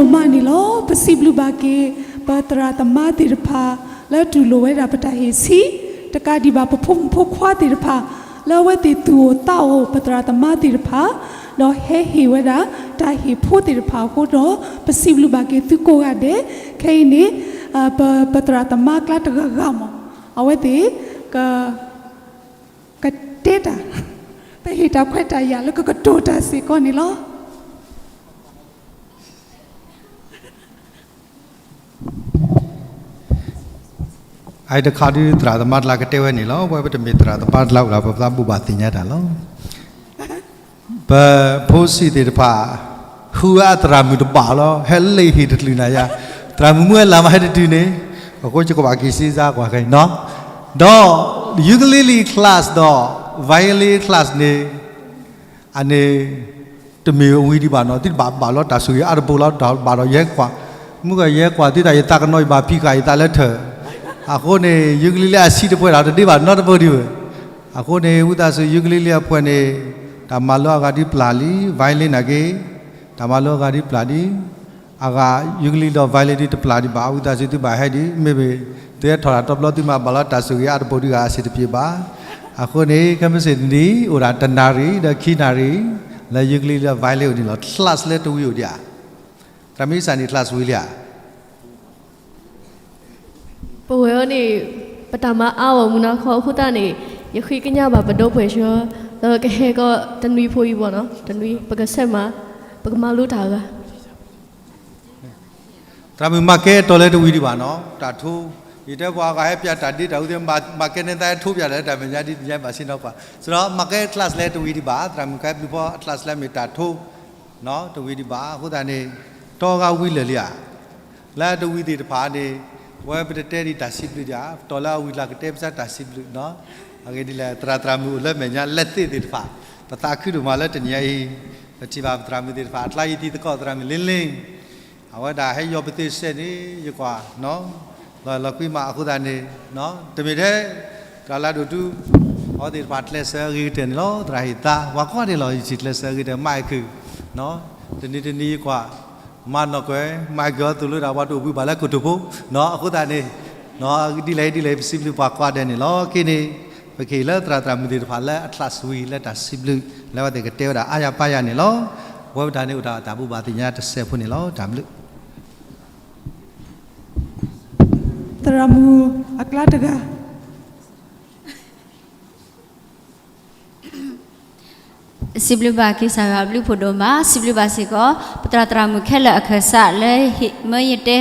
ဒိၣ်မးန့ၣ်လီၤ. ပစံးဘျုးဘၣ်က့ၤ ပသရၣ်သမါသ့ၣ်တဖၣ် လၢတူၢ်လိာ်ဝဲဒၣ်ပတၢ်ဟ့ၣ်ဆံး, တကးဒံးဘၣ်ပဖိမုၣ်ဖိခွါသ့ၣ်တဖၣ် လၢအဝဲသ့ၣ်သူၣ်အိၣ်သးအိၣ် ပသရၣ်သမါသ့ၣ်တဖၣ်, ဒီးဟဲဟ့ၣ်ဝဲဒၣ် တၢ်ဟ့ၣ်ဖိသ့ၣ်တဖၣ်အဃိဒီး ပစံးဘျုးဘၣ်က့ၤသုကိးဂၤဒဲး, ခဲအံၤန့ၣ် ပ ပသရၣ်သမါအကျါတဂၤဂၤမး အဝဲသ့ၣ် က ကတဲတၢ်, ပဟ့ၣ်တၢ်ခွဲးတၢ်ယာ်လၢကကတိၤတၢ်စ့ၢ်ကီးန့ၣ်လီၤ. အအံၤတခါဒုးသရၣ်သမါတလါကတဲဝဲန့ၣ်လီၤ. ဝဲပတမ့ၢ်သရၣ်သမါတလါအိၣ်ဒီး ပသးဘိးဘၣ်သ့ၣ်ညါတၢ်လီၤ. ပဖိဆံးသ့ၣ်တဖၣ် ဃုအသရၣ်မုၣ်တဘၣ်လီၤ. ဟဲလ့ၣ်ဟ့ၣ်တချုးနၤယါ, သရၣ်မုၣ်မုၢ်ဝဲလၢမးဟဲတတုၤန့ၣ်, အဃိယကဘၣ်က့ၤစ့ၢ်ကီးကွၢ်ခဲအံၤနီၤ, ဒီး ukulele class ဒီး violin class န့ၣ် အန့ၣ် တမ့ၢ်ဝံၤဒံးဘၣ်နီၤ, သုတဘၣ်ဘၣ်လီၤတၢ်ဆိၣ်ဂ့ၤအါတဘိလီၤ, တဘၣ်ဒီးယဟဲကွၢ်, မုၢ်ကယဟဲကွၢ်သုတၢ် ယသးကနီၤ ယဘၣ်ဖံးဃာ်ယသးလၢထၢၣ်, အဃိန့ၣ် ukulele အဆံးတပှဲၤဒီးတဒ့ဘၣ်နီတဘိဒံးဘၣ်, အဃိန့ၣ် ဝံသးစူၤ ukulele အပှဲၤန့ၣ် တၢ်မၤလိအဂၤဒုးပျၢ်လံ, violin နာ်က့ တၢ်မၤလိအဂၤဒုးပျၢ်လံ အဂၤ ukulele ဒီး violin ဒုးတပျၢ်ဒံးဘၣ်, ဝံသးစူၤသုဘၣ်ဟဲဒံး, မ့မ့ၢ် သုဟဲထီၣ်တၢ်တဘျီဘျီ သုမ့ၢ်ဘၣ်လီၤတၢ်ဆိၣ်ဂ့ၤအါတဘိဒုးဂၤအဆံးတပျ့ၤဘၣ်, အဃိန့ၣ် ခဲမုၢ်ဆ့ၣ်တနံၤ အိၣ်ဒၣ်တနၣ်ရံၣ် ဒီးခံနၣ်ရံၣ် လၢ ukulele ဒီး violin အိၣ်န့ၣ်လီၤ. class လၢတဝံၤအိၣ်ဒံးဧါ, သရၣ်မုၣ်စၢ်န့ၣ် class ဝံၤလံဧါ ပဝဲအံၤန့ၣ် ပတၢ်မၤအါအီၤမုၢ်နၤခီအဃိသတးန့ၣ် ယဃ့ကညးဘၣ်ပဒီပုၢ်ဝဲၢ်ဆှၢ လၢကဟဲကီးတနွံဖိအံၤဘၣ်နီၤ, တနွံ ပကဆဲးမၤ ပကမၤလိတၢ်အဂၤ သရၣ်မုၣ်မၤကဲတီၤလၢတဝံၤဒံးဘၣ်နီၤ, တၢ်ထိ, ယတဲပှၤအဂၤဟဲပၠးတၢ်ဒ့တၢ်အူသ့ၣ် မၤကဲန့ၣ်သးဟဲထိပၠးဒီးတၢ်မဲာ်ညါဒ်တညါဘၣ်ဆ့ၣ်နီၤကွၢ်, စဒီးမၤကဲ class လၢတဝံၤဒံးဘၣ်, သရၣ်မုၣ်ကဲဘျုးဖီ class လၢမ့ၢ်တၢ်ထိ တဝံၤဒံးဘၣ်, အဃိသတးန့ၣ် တီအဂၤဝံၤလၢာ်လံဧါ လၢတဝံၤသ့ၣ်တဖၣ်န့ၣ် ဝဲပတတဲဒံးတၢ်စံးဘျုးဒံးဧါ, တီၤလၢအဝံၤလၢ်ကတဲပစၢတၢ်စံးဘျုးနီၤ, အဂ့ၢ်ဒ်လဲၣ် သရၣ်သရၣ်မုၣ်အိၣ်လၢမဲာ်ညါလဲၤသ့သ့ၣ်တဖၣ်, ပသးခုဒိၣ်မးလၢတနံၤအံၤ, ပထံၣ်ဘၣ်ပသရၣ်မုၣ်သ့ၣ်တဖၣ် အကျါယတံၤသကိးသရၣ်မုၣ်လ့လ့, အဝဲဒၣ်ဟဲယီၤပသ့စဲန့ၣ် ယကွၢ် လီၤလီၤကွံမးအဃိသတးန့ၣ် တမ့ၢ်ထဲ သရၣ်လၢဒိၣ်တု အဝဲသ့ၣ်တဖၣ်ကျဲးစၢးအဂ့ၤကတၢၢ်န့ၣ်လီၤ, သရၣ်ဟ့ၣ်သါ ပှၤကိးဂၤဒဲးလီၤ, ယထံၣ်ကျဲးစၢးအဂ့ၤကတၢၢ် မၤအုၣ်ခုၣ်, တနံၤတနံၤယကွၢ် မၤနီၢ်ကွဲ မၤအုၣ်ခုၣ်အီၤသိၣ်လိတၢ် ပှၤတအိၣ်ဘှံးဘၣ်လၢကိတိာ်ဖိ, အဃိသတးန့ၣ် ဒ်လဲၣ်ဒ်လဲၣ် ပစံးဘျုးပှၤကိးဂၤဒဲးန့ၣ်လီၤ. ခဲအံၤန့ၣ် ပကဟ့ၣ်လၢသရၣ်သရၣ်မုၣ်သ့ၣ်တဖၣ်လၢအ class ဝံၤလၢတၢ်စံးဘျုး လၢအဝဲသ့ၣ်ကတဲဝဲဒၣ်အါယၤပါယၤန့ၣ်လီၤ. ဝဲပတၢ်န့ၣ်အိၣ်ဒီးတၢ်ဘိးဘၣ်သ့ၣ်ညါတစဲးဖိန့ၣ်လီၤ. တၢ်ဘျုး သရၣ်မုၣ်အကျါတဂၤ စံးဘျုးဘၣ်က့ၤကစၢ်ယွၤအဘျုးဖးဒိၣ်မး, စံးဘျုးဘၣ်စ့ၢ်ကီး ပသရၣ်သရၣ်မုၣ်ခဲလၢာ်အခၢၣ်စးလၢ မၢယတဲ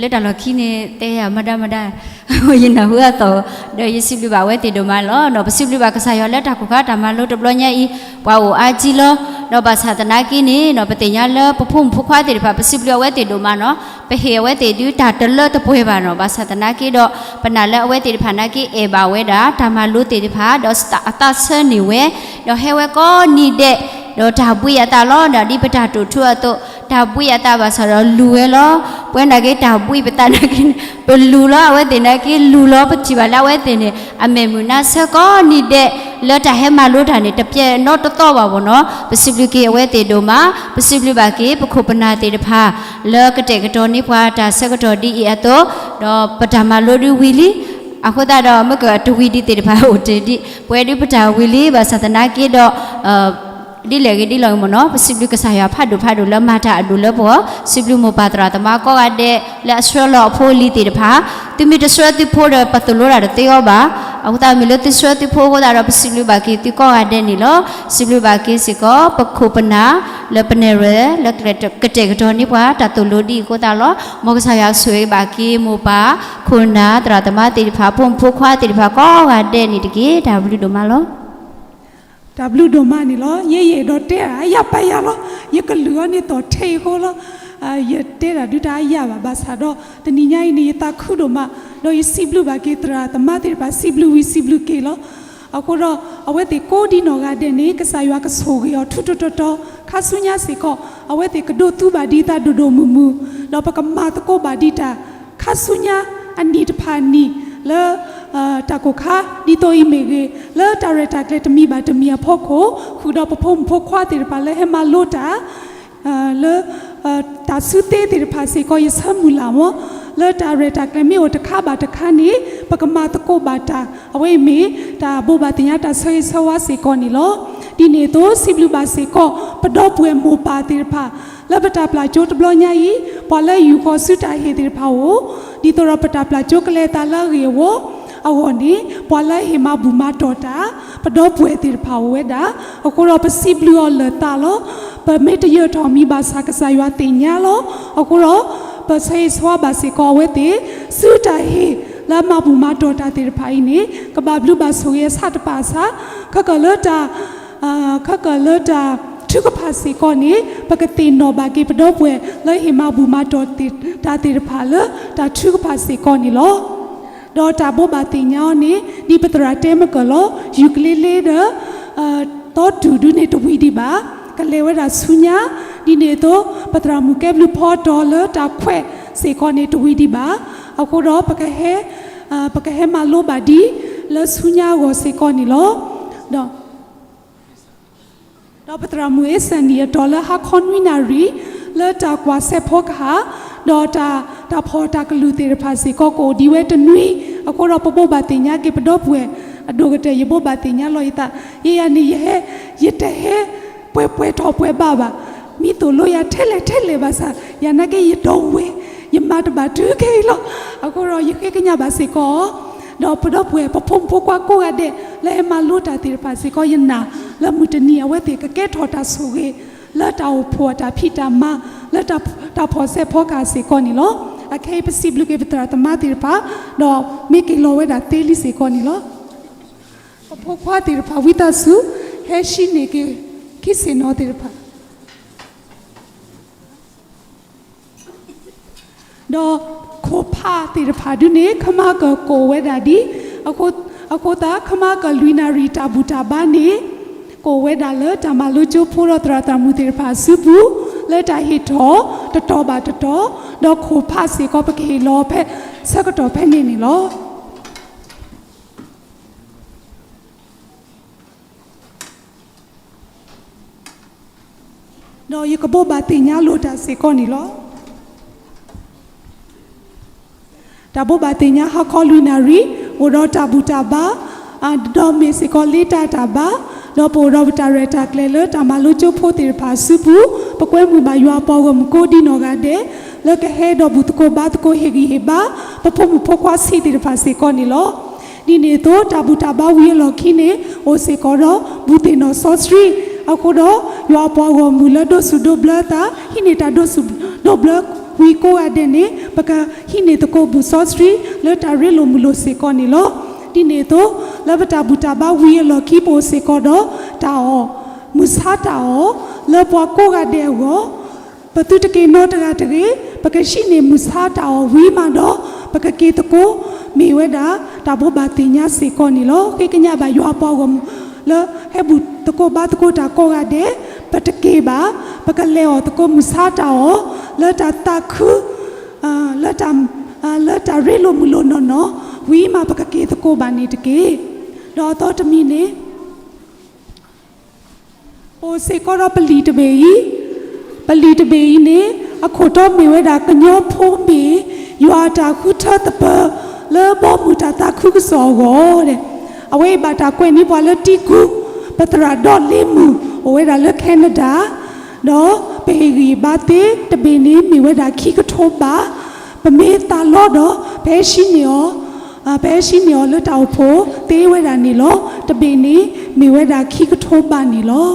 လၢတၢ်လီၢ်ခံန့ၣ် တဲယၤမၤဒါမၤဒါ ယနၢ်ဟူအသီၣ်, ဒီးယစံးဘျုးဘၣ်အဝဲသ့ၣ်ဒိၣ်မးလီၤ. ပစံးဘျုးဘၣ်ကစၢ်ယွၤလၢတၢ်ကိၢ်ခါတၢ်မၤလိတဘျီညါအံၤ ပှၤအိၣ်အါကံလီၤ. ဒီးဘၣ်ဆၣ်သနာ်က့န့ၣ် ပသ့ၣ်ညါလၢပဖိမုၣ်ဖိခွါသ့ၣ်တဖၣ် ပစံးဘျုးအဝဲသ့ၣ်ဒိၣ်မးနီၤ, ပဟ့ၣ်အဝဲသ့ၣ်ဒုးတၢ်တလၢတပှဲၤဘၣ်နီၤ. ဘၣ်ဆၣ်သနာ်က့ဒီး ပနာ်လၢအဝဲသ့ၣ်တဖၣ်နာ်က့အဲၣ်ဘၣ်ဝဲဒၣ် တၢ်မၤလိသ့ၣ်တဖၣ် ဒီးအသးဆၢန့ၢ်ဝဲ, ဒီးဟဲဝဲကိးနံၤဒဲး, ဒီးတၢ်ဘှံးအသးလီၤ. ဒီးဒ်ပတၢ်တိာ်ထူအသိး တၢ်ဘှံးအသးဘၣ်ဆၣ်ဒီးလူၤဝဲလီၤ. ပဝဲနာ်က့တၢ်ဘှံးပသးနာ်က့န့ၣ် ပလူၤလီၤ. အဝဲသ့ၣ်နာ်က့လူၤလီၤ. ပထံၣ်ဘၣ်လၢအဝဲသ့ၣ်န့ၣ် အမဲာ်မုာ်နါဆၢကိးနံၤဒဲး လၢတၢ်ဟဲမၤလိတၢ်န့ၣ် တပျဲနီတသီဘၣ်ဘၣ်နီၤ. ပစံးဘျုးက့ၤအဝဲသ့ၣ်ဒိၣ်မး, ပစံးဘျုးဘၣ်က့ၤ ပခိၣ်ပနၢ်သ့ၣ်တဖၣ် လၢကတဲာ်ကတီၤန့ၢ်ပှၤတၢ်ဆၢကတီၢ်ဒ်အံၤအသိး, ဒီးပတၢ်မၤလိဒုးဝံၤလံ. အဃိသတးဒီး မ့ၢ်ကတဝံၤဒံးသ့ၣ်တဖၣ်အိၣ်တ့ၢ်ဒံး, ပဝဲဒုးပတၢ်ဝံၤလံ ဘၣ်ဆၣ်သနာ်က့ဒီး ဒ်လဲၣ်ဂ့ၤဒ်လဲၣ်ဂ့ၤမ့ၢ်နီၤ, ပစံးဘျုးကစၢ်ယွၤဖးဒိၣ်ဖးဒိၣ်လၢမၤတၢ်အဒိၣ်လၢပဂီၢ်, စံးဘျုးမိၢ်ပၢ်သရၣ်သမါကိးဂၤဒဲး လၢအဆှၢလီၤအဖိအလံၤသ့ၣ်တဖၣ်, သုမ့ၢ်တဆှၢသုဖိဒီး ပသိၣ်လိတၢ်တသ့အီၤဘၣ်. အဃိသတးမ့ၢ်လၢသုဆှၢသုဖိအဃိသတးဒီး ပစံးဘျုးဘၣ်က့ၤသုကိးဂၤဒဲးန့ၣ်လီၤ. စံးဘျုးဘၣ်က့ၤစ့ၢ်ကီး ပခိၣ်ပနၢ် လၢပနဲၣ်ရွဲၣ် လၢကတဲာ်ကတီၤန့ၢ်ပှၤတၢ်သိၣ်လိဒ်အံၤအဃိသတးလီၤ. မ်ကစၢ်ယွၤဆိၣ်ဂ့ၤဘၣ်က့ၤမိၢ်ပၢ် ခိၣ်နၢ် သရၣ်သမါသ့ၣ်တဖၣ် ဖိမုၣ်ဖိခွါသ့ၣ်တဖၣ်ကိးဂၤဒဲးန့ၣ်တက့ၢ်. တၢ်ဘျုးဒိၣ်မးလီၤ. တၢ်ဘျုးဒိၣ်မးန့ၣ်လီၤ. ယဲယအဲၣ်ဒိးတဲဒၣ်အါယၤပါယၤလီၤ. ယကလုၢ်အီၤန့ၣ်သီၣ်ထဲအံၤအဃိလီၤ. ယတဲဒၣ်ဒုးတၢ်အါယၤဘၣ် ဘၣ်ဆၣ်ဒီး တနံၤညါအံၤန့ၣ် ယသးခုဒိၣ်မး, ဒီးယစံးဘျုးဘၣ်က့ၤသရၣ်သမါသ့ၣ်တဖၣ် စံးဘျုးဝံၤစံးဘျုးက့ၤလီၤ. အဃိဒီး အဝဲသ့ၣ်ကိးဒံနီၢ်ဂၤဒဲးန့ၣ် ကစၢ်ယွၤကဆိၣ်ဂ့ၤအီၤထူးထူးတီၤတီၤ, ခါဆူညါစ့ၢ်ကီး အဝဲသ့ၣ်ကဒိးသူဘၣ်ဒံးသးဒိၣ်ဒိၣ်မုၢ်မုၢ်, ဒီးပကမၤသကိးဘၣ်ဒံးတၢ် ခါဆူညါအနံၣ်တဖၣ်အနံၣ် လၢ တၢ်ကိၢ်ခါဒ်သိးအံၤမ့ၢ်ဂ့ၤ, လၢတၢ်ရဲၣ်တၢ်ကျဲၤတမံၤဘၣ်တမံၤအဖီခိၣ်, ဃုာ်ဒီးပဖိမုၣ်ဖိခွါသ့ၣ်တဖၣ်လၢဟဲမၤလိတၢ် လၢ တၢ်ဆူသ့သ့ၣ်တဖၣ်စ့ၢ်ကီး ယဆၢမုၢ်လၢ်မ့ၢ် လၢတၢ်ရဲၣ်တၢ်ကျဲၤမ့ၢ်အိၣ်တခါဘၣ်တခါန့ၣ် ပကမၤသကိးဘၣ်တၢ် အဝဲအံၤမ့ၢ်တၢ်ဘိးဘၣ်သ့ၣ်ညါတၢ်ဆၢဂ့ၤဆၢဝါစ့ၢ်ကီးန့ၣ်လီၤ. ဒ်န့ၣ်အသိး စံးဘျုးဘၣ်စ့ၢ်ကီး ပဒီပုၢ်ဝဲၢ်မိၢ်ပၢ်သ့ၣ်တဖၣ် လၢပတၢ်ပျၢ်ကၠိတဘျီညါအံၤ ပှၤလၢယူာ်ဃီၤဆူတၢ်ဟ့ၣ်သ့ၣ်တဖၣ်အိၣ် ဒ်သိးဒီးပတၢ်ပျၢ်ကၠိကလဲၤအသးလၢအဂ့ၢ်အဝီအဂီၢ်န့ၣ် ပှၤလၢအဟ့ၣ်မၤဘူၣ်မၤတီၢ်တၢ် ပဒီပုၢ်ဝဲၢ်သ့ၣ်တဖၣ်အိၣ်ဝဲဒၣ်. အဃိဒီးပစံးဘျုးအီၤလၢာ်သးလီၤ. ပမ့ၢ်တယၢၤထီၣ်မံၤဘၣ်ဆၣ် ကစၢ်ယွၤသ့ၣ်ညါလီၤ. အဃိဒီး ပဆၢဂ့ၤဆၢဝါဘၣ်စ့ၢ်ကီးအဝဲသ့ၣ် ဆူတၢ်ဟ့ၣ်လၢအမၤဘူၣ်မၤတီၢ်တၢ်သ့ၣ်တဖၣ်အံၤန့ၣ် ကဘၣ်ဘျုးဘၣ်ဆိၣ်ဂ့ၤအဆၣ်တဖၣ်အဆၣ် ခဲကၢၣ်လၢတၢ် ခဲကၢၣ်လၢတၢ်ထုကဖၣ်စ့ၢ်ကီးန့ၣ် ပကသ့ၣ်နီၣ်ဘၣ်က့ၤပဒီပုၢ်ဝဲၢ်လၢဟ့ၣ်မၤဘူၣ်မၤတီၢ်တၢ်သ့ၣ်တဖၣ်လၢတၢ်ထုကဖၣ်စ့ၢ်ကီးန့ၣ်လီၤ. ဒီးတၢ်ဘိးဘၣ်သ့ၣ်ညါအီၤန့ၣ် ဒ်ပသရၣ်တဲမ့ၢ်ကၢၢ်လီၤ ယူၤကလ့လ့ဒီး သီတူၢ်ဒုန့ၣ်တဝံၤဒံးဘၣ်, ကလဲၤဝဲဒၣ်ဆူညါ, ဒ်န့ၣ်အသိး ပသရၣ်မုၣ်ကဲဘျုးဖီတီၤလၢတၢ်ခွဲးစ့ၢ်ကီးန့ၣ်တဝံၤဒံးဘၣ်, အဃိဒီး ပကဟဲမၤလိဘၣ်ဒ်လၢဆူညါအဂီၢ်စ့ၢ်ကီးန့ၣ်လီၤ. ဒီး ဒီးပသရၣ်မုၣ်အ့စၢၣ်နံၣ်အတီၤလၢဟါခီနွံနၣ်ရံၣ် လၢတၢ်ကွၢ်စဲးဖီကဟၣ်, ဒီးတၢ်ဖီၣ်တၢ်ကလုၢ်သ့ၣ်တဖၣ်စ့ၢ်ကီး ကအိၣ်ဒံးဝဲတနွံ, အဃိဒီးပဘိးဘၣ်သ့ၣ်ညါက့ၤပဒီပုၢ်ဝဲၢ်အဒိၣ်ကတၢၢ် ယဘိးဘၣ်သ့ၣ်ညါလီၤယသး, ယဲယၤန့ၣ် ယဟဲ, ယတဟဲပှဲၤပှဲၤထီၣ်ပှဲၤဘၣ်ဘၣ်, မံသိၣ်လိယၤထဲလဲၣ်ထဲလဲၣ်ဘၣ်ဆၣ် ယနာ်က့ယဒီဝဲၢ်, ယမၤတဘၣ်တုၤခဲအံၤလီၤ. အဃိဒီးယဃ့ကညးဘၣ်စ့ၢ်ကီး ဒီးပဒီပုၢ်ဝဲၢ် ပဖိမုၣ်ဖိခွါကိးဂၤဒဲး လၢဟဲမၤလိတၢ်သ့ၣ်တဖၣ်စ့ၢ်ကီး ယနာ်လၢမုၢ်တနံၤအဝဲသ့ၣ်ကကဲထီၣ်တၢ်ဆိၣ်ဂ့ၤ လၢတၢ်အိၣ်ဖှိၣ်အတၢ်ဖံးတၢ်မၤ လၢတၢ်ဖီၣ်စဲးဖီကဟၣ်စ့ၢ်ကီးန့ၣ်လီၤ. အခဲအံၤပစံးဘျုးက့ၤပသရၣ်သမါသ့ၣ်တဖၣ် ဒီးမ့ၢ်က့ၤလီၤဝဲဒၣ်သ့လံစ့ၢ်ကီးန့ၣ်လီၤ. ပဖိခွါသ့ၣ်တဖၣ်ဝံသးစူၤ ဟဲဆှံန့ၢ်က့ၤ ခံဆ့ၣ်နီၤသ့ၣ်တဖၣ် ဒီးခိၣ်ဖးသ့ၣ်တဖၣ်ဒုန့ၣ် ခမါကၢၢ်ကအိၣ်ဝဲဒၣ်ဒ်အဃိသတး ခမါကၢၢ်လွံၢ်နၣ်ရံၣ်တၢ်ဘူၣ်တၢ်ဘါန့ၣ် ကအိၣ်ဝဲဒၣ်လၢတၢ်မၤလိကၠိဖိဒီးသရၣ်သရၣ်မုၣ်သ့ၣ်တဖၣ်အစုပူၤ လၢတၢ်ဟ့ၣ်ထီၣ်တတီၤဘၣ်တတီၤ, ဒီးခိၣ်ဖးစ့ၢ်ကီး ပကဟ့ၣ်လီၤဖဲ ဆၢကတီၢ်ဖဲန့ၣ်န့ၣ်လီၤ. ဒီးယကဘိးဘၣ်သ့ၣ်ညါလိာ်တၢ်စ့ၢ်ကီးန့ၣ်လီၤ. တၢ်ဘိးဘၣ်သ့ၣ်ညါဟါခီလွံၢ်နၣ်ရံၣ် အိၣ်ဒီးတၢ်ဘူၣ်တၢ်ဘါ, ဒီးမ့ၢ်စ့ၢ်ကီးလ့တၢ်တၢ်ဘါ, ဒီးပအိၣ်ဒီးပတၢ်ရဲၣ်တၢ်ကျဲၤလၢတၢ်မၤလိကၠိဖိသ့ၣ်တဖၣ်အစုပူၤ, ပကွဲမုာ်ဘၣ်ယွၤအပှၤဂီၢ်မုၢ်ကိးဒံနီၢ်ဂၤဒဲး လၢကဟဲဒီးဘူၣ်သကိးဘါသကိးဟ့ၣ်ဂံၢ်ဟ့ၣ်ဘါ ပဖိမုၣ်ဖိခွါဆံးသ့ၣ်တဖၣ်စ့ၢ်ကီးန့ၣ်လီၤ. ဒ်န့ၣ်အသိး တၢ်ဘူၣ်တၢ်ဘါဝံၤအလီၢ်ခံန့ၣ် အိၣ်စ့ၢ်ကီးဒီးဘူၣ်သ့ၣ်နီၣ်စီဆှံ, အဃိဒီး ယွၤအပှၤဂီၢ်မုၢ်လၢဒိးစူၣ်ဒိးဘျၢအသး ဟံးန့ၢ်တၢ်ဒိးစူၣ်ဒိးဘျၢဝံၤကိးဂၤဒဲးန့ၣ် ပကဟံးန့ၢ်သကိးဘူၣ်စီဆှံ လၢတၢ်ရ့လိာ်မုာ်လိာ်စ့ၢ်ကီးန့ၣ်လီၤ. ဒ်န့ၣ်အသိး လၢပတၢ်ဘူၣ်တၢ်ဘါဝံၤအလီၢ်ခံ ပအိၣ်စ့ၢ်ကီးဒီးတၢ်အီၣ်, မုၢ်ဆါတၢ်အီၣ် လၢပှၤကိးဂၤဒဲးအဂီၢ် ပသုတက့ၤနီတဂၤတဂ့ၤ, ပကဟံးန့ၢ်မုၢ်ဆါတၢ်အီၣ်ဝံၤမးဒီး ပကက့ၤသကိး မ့ၢ်ဝဲဒၣ်တၢ်ဘိးဘၣ်သ့ၣ်ညါစ့ၢ်ကီးန့ၣ်လီၤ. ဃ့ကညးဘၣ်ယွၤအပှၤဂီၢ်မုၢ် လၢဟဲဘူၣ်သကိးဘါသကိးတၢ်ကိးဂၤဒဲး, ပတက့ၤဘၣ်, ပကလဲၤအီၣ်သကိးမုၢ်ဆါတၢ်အီၣ် လၢတၢ်သးခု လၢတၢ်ရ့လိာ်မုာ်လိာ်နီၢ်နီၢ် ဝံၤမးပကက့ၤသကိးဘၣ်န့ၣ်တက့ၢ်. ဒီးအသီတမံၤန့ၣ် ပအိၣ်စ့ၢ်ကီးဒီးပလံာ်တဘ့ၣ်အံၤ, ပလံာ်တဘ့ၣ်အံၤန့ၣ် အခိၣ်တီမ့ၢ်ဝဲဒၣ် ကညီဖိမ့ၢ်ယွၤအတၢ်ဃုထၢသပၢၤ လၢဘီမုၢ်တၢ်သးခုကစီၣ်အဂီၢ်, အဝဲအံၤဘၣ်တၢ်ကွဲးန့ၢ်ပှၤလၢတံကူ, ပသရၣ်ဒီးလ့မုၢ် အိၣ်ဝဲဒၣ်လၢ Canada, ဒီးပဟ့ၣ်ဂံၢ်ဘါသ့တဘ့ၣ်န့ၣ် မ့ၢ်ဝဲဒၣ်ခံကထိဘး, ပမ့ၢ်သးလီဒီး ပဟဲဟံးန့ၢ်အီၤ ပဟဲဟံးန့ၢ်အီၤလၢတၢ်အိၣ်ဖှိၣ်သ့ဝဲဒၣ်န့ၣ်လီၤ. တဘ့ၣ်န့ၣ် မ့ၢ်ဝဲဒၣ်ခံကထိဘးန့ၣ်လီၤ.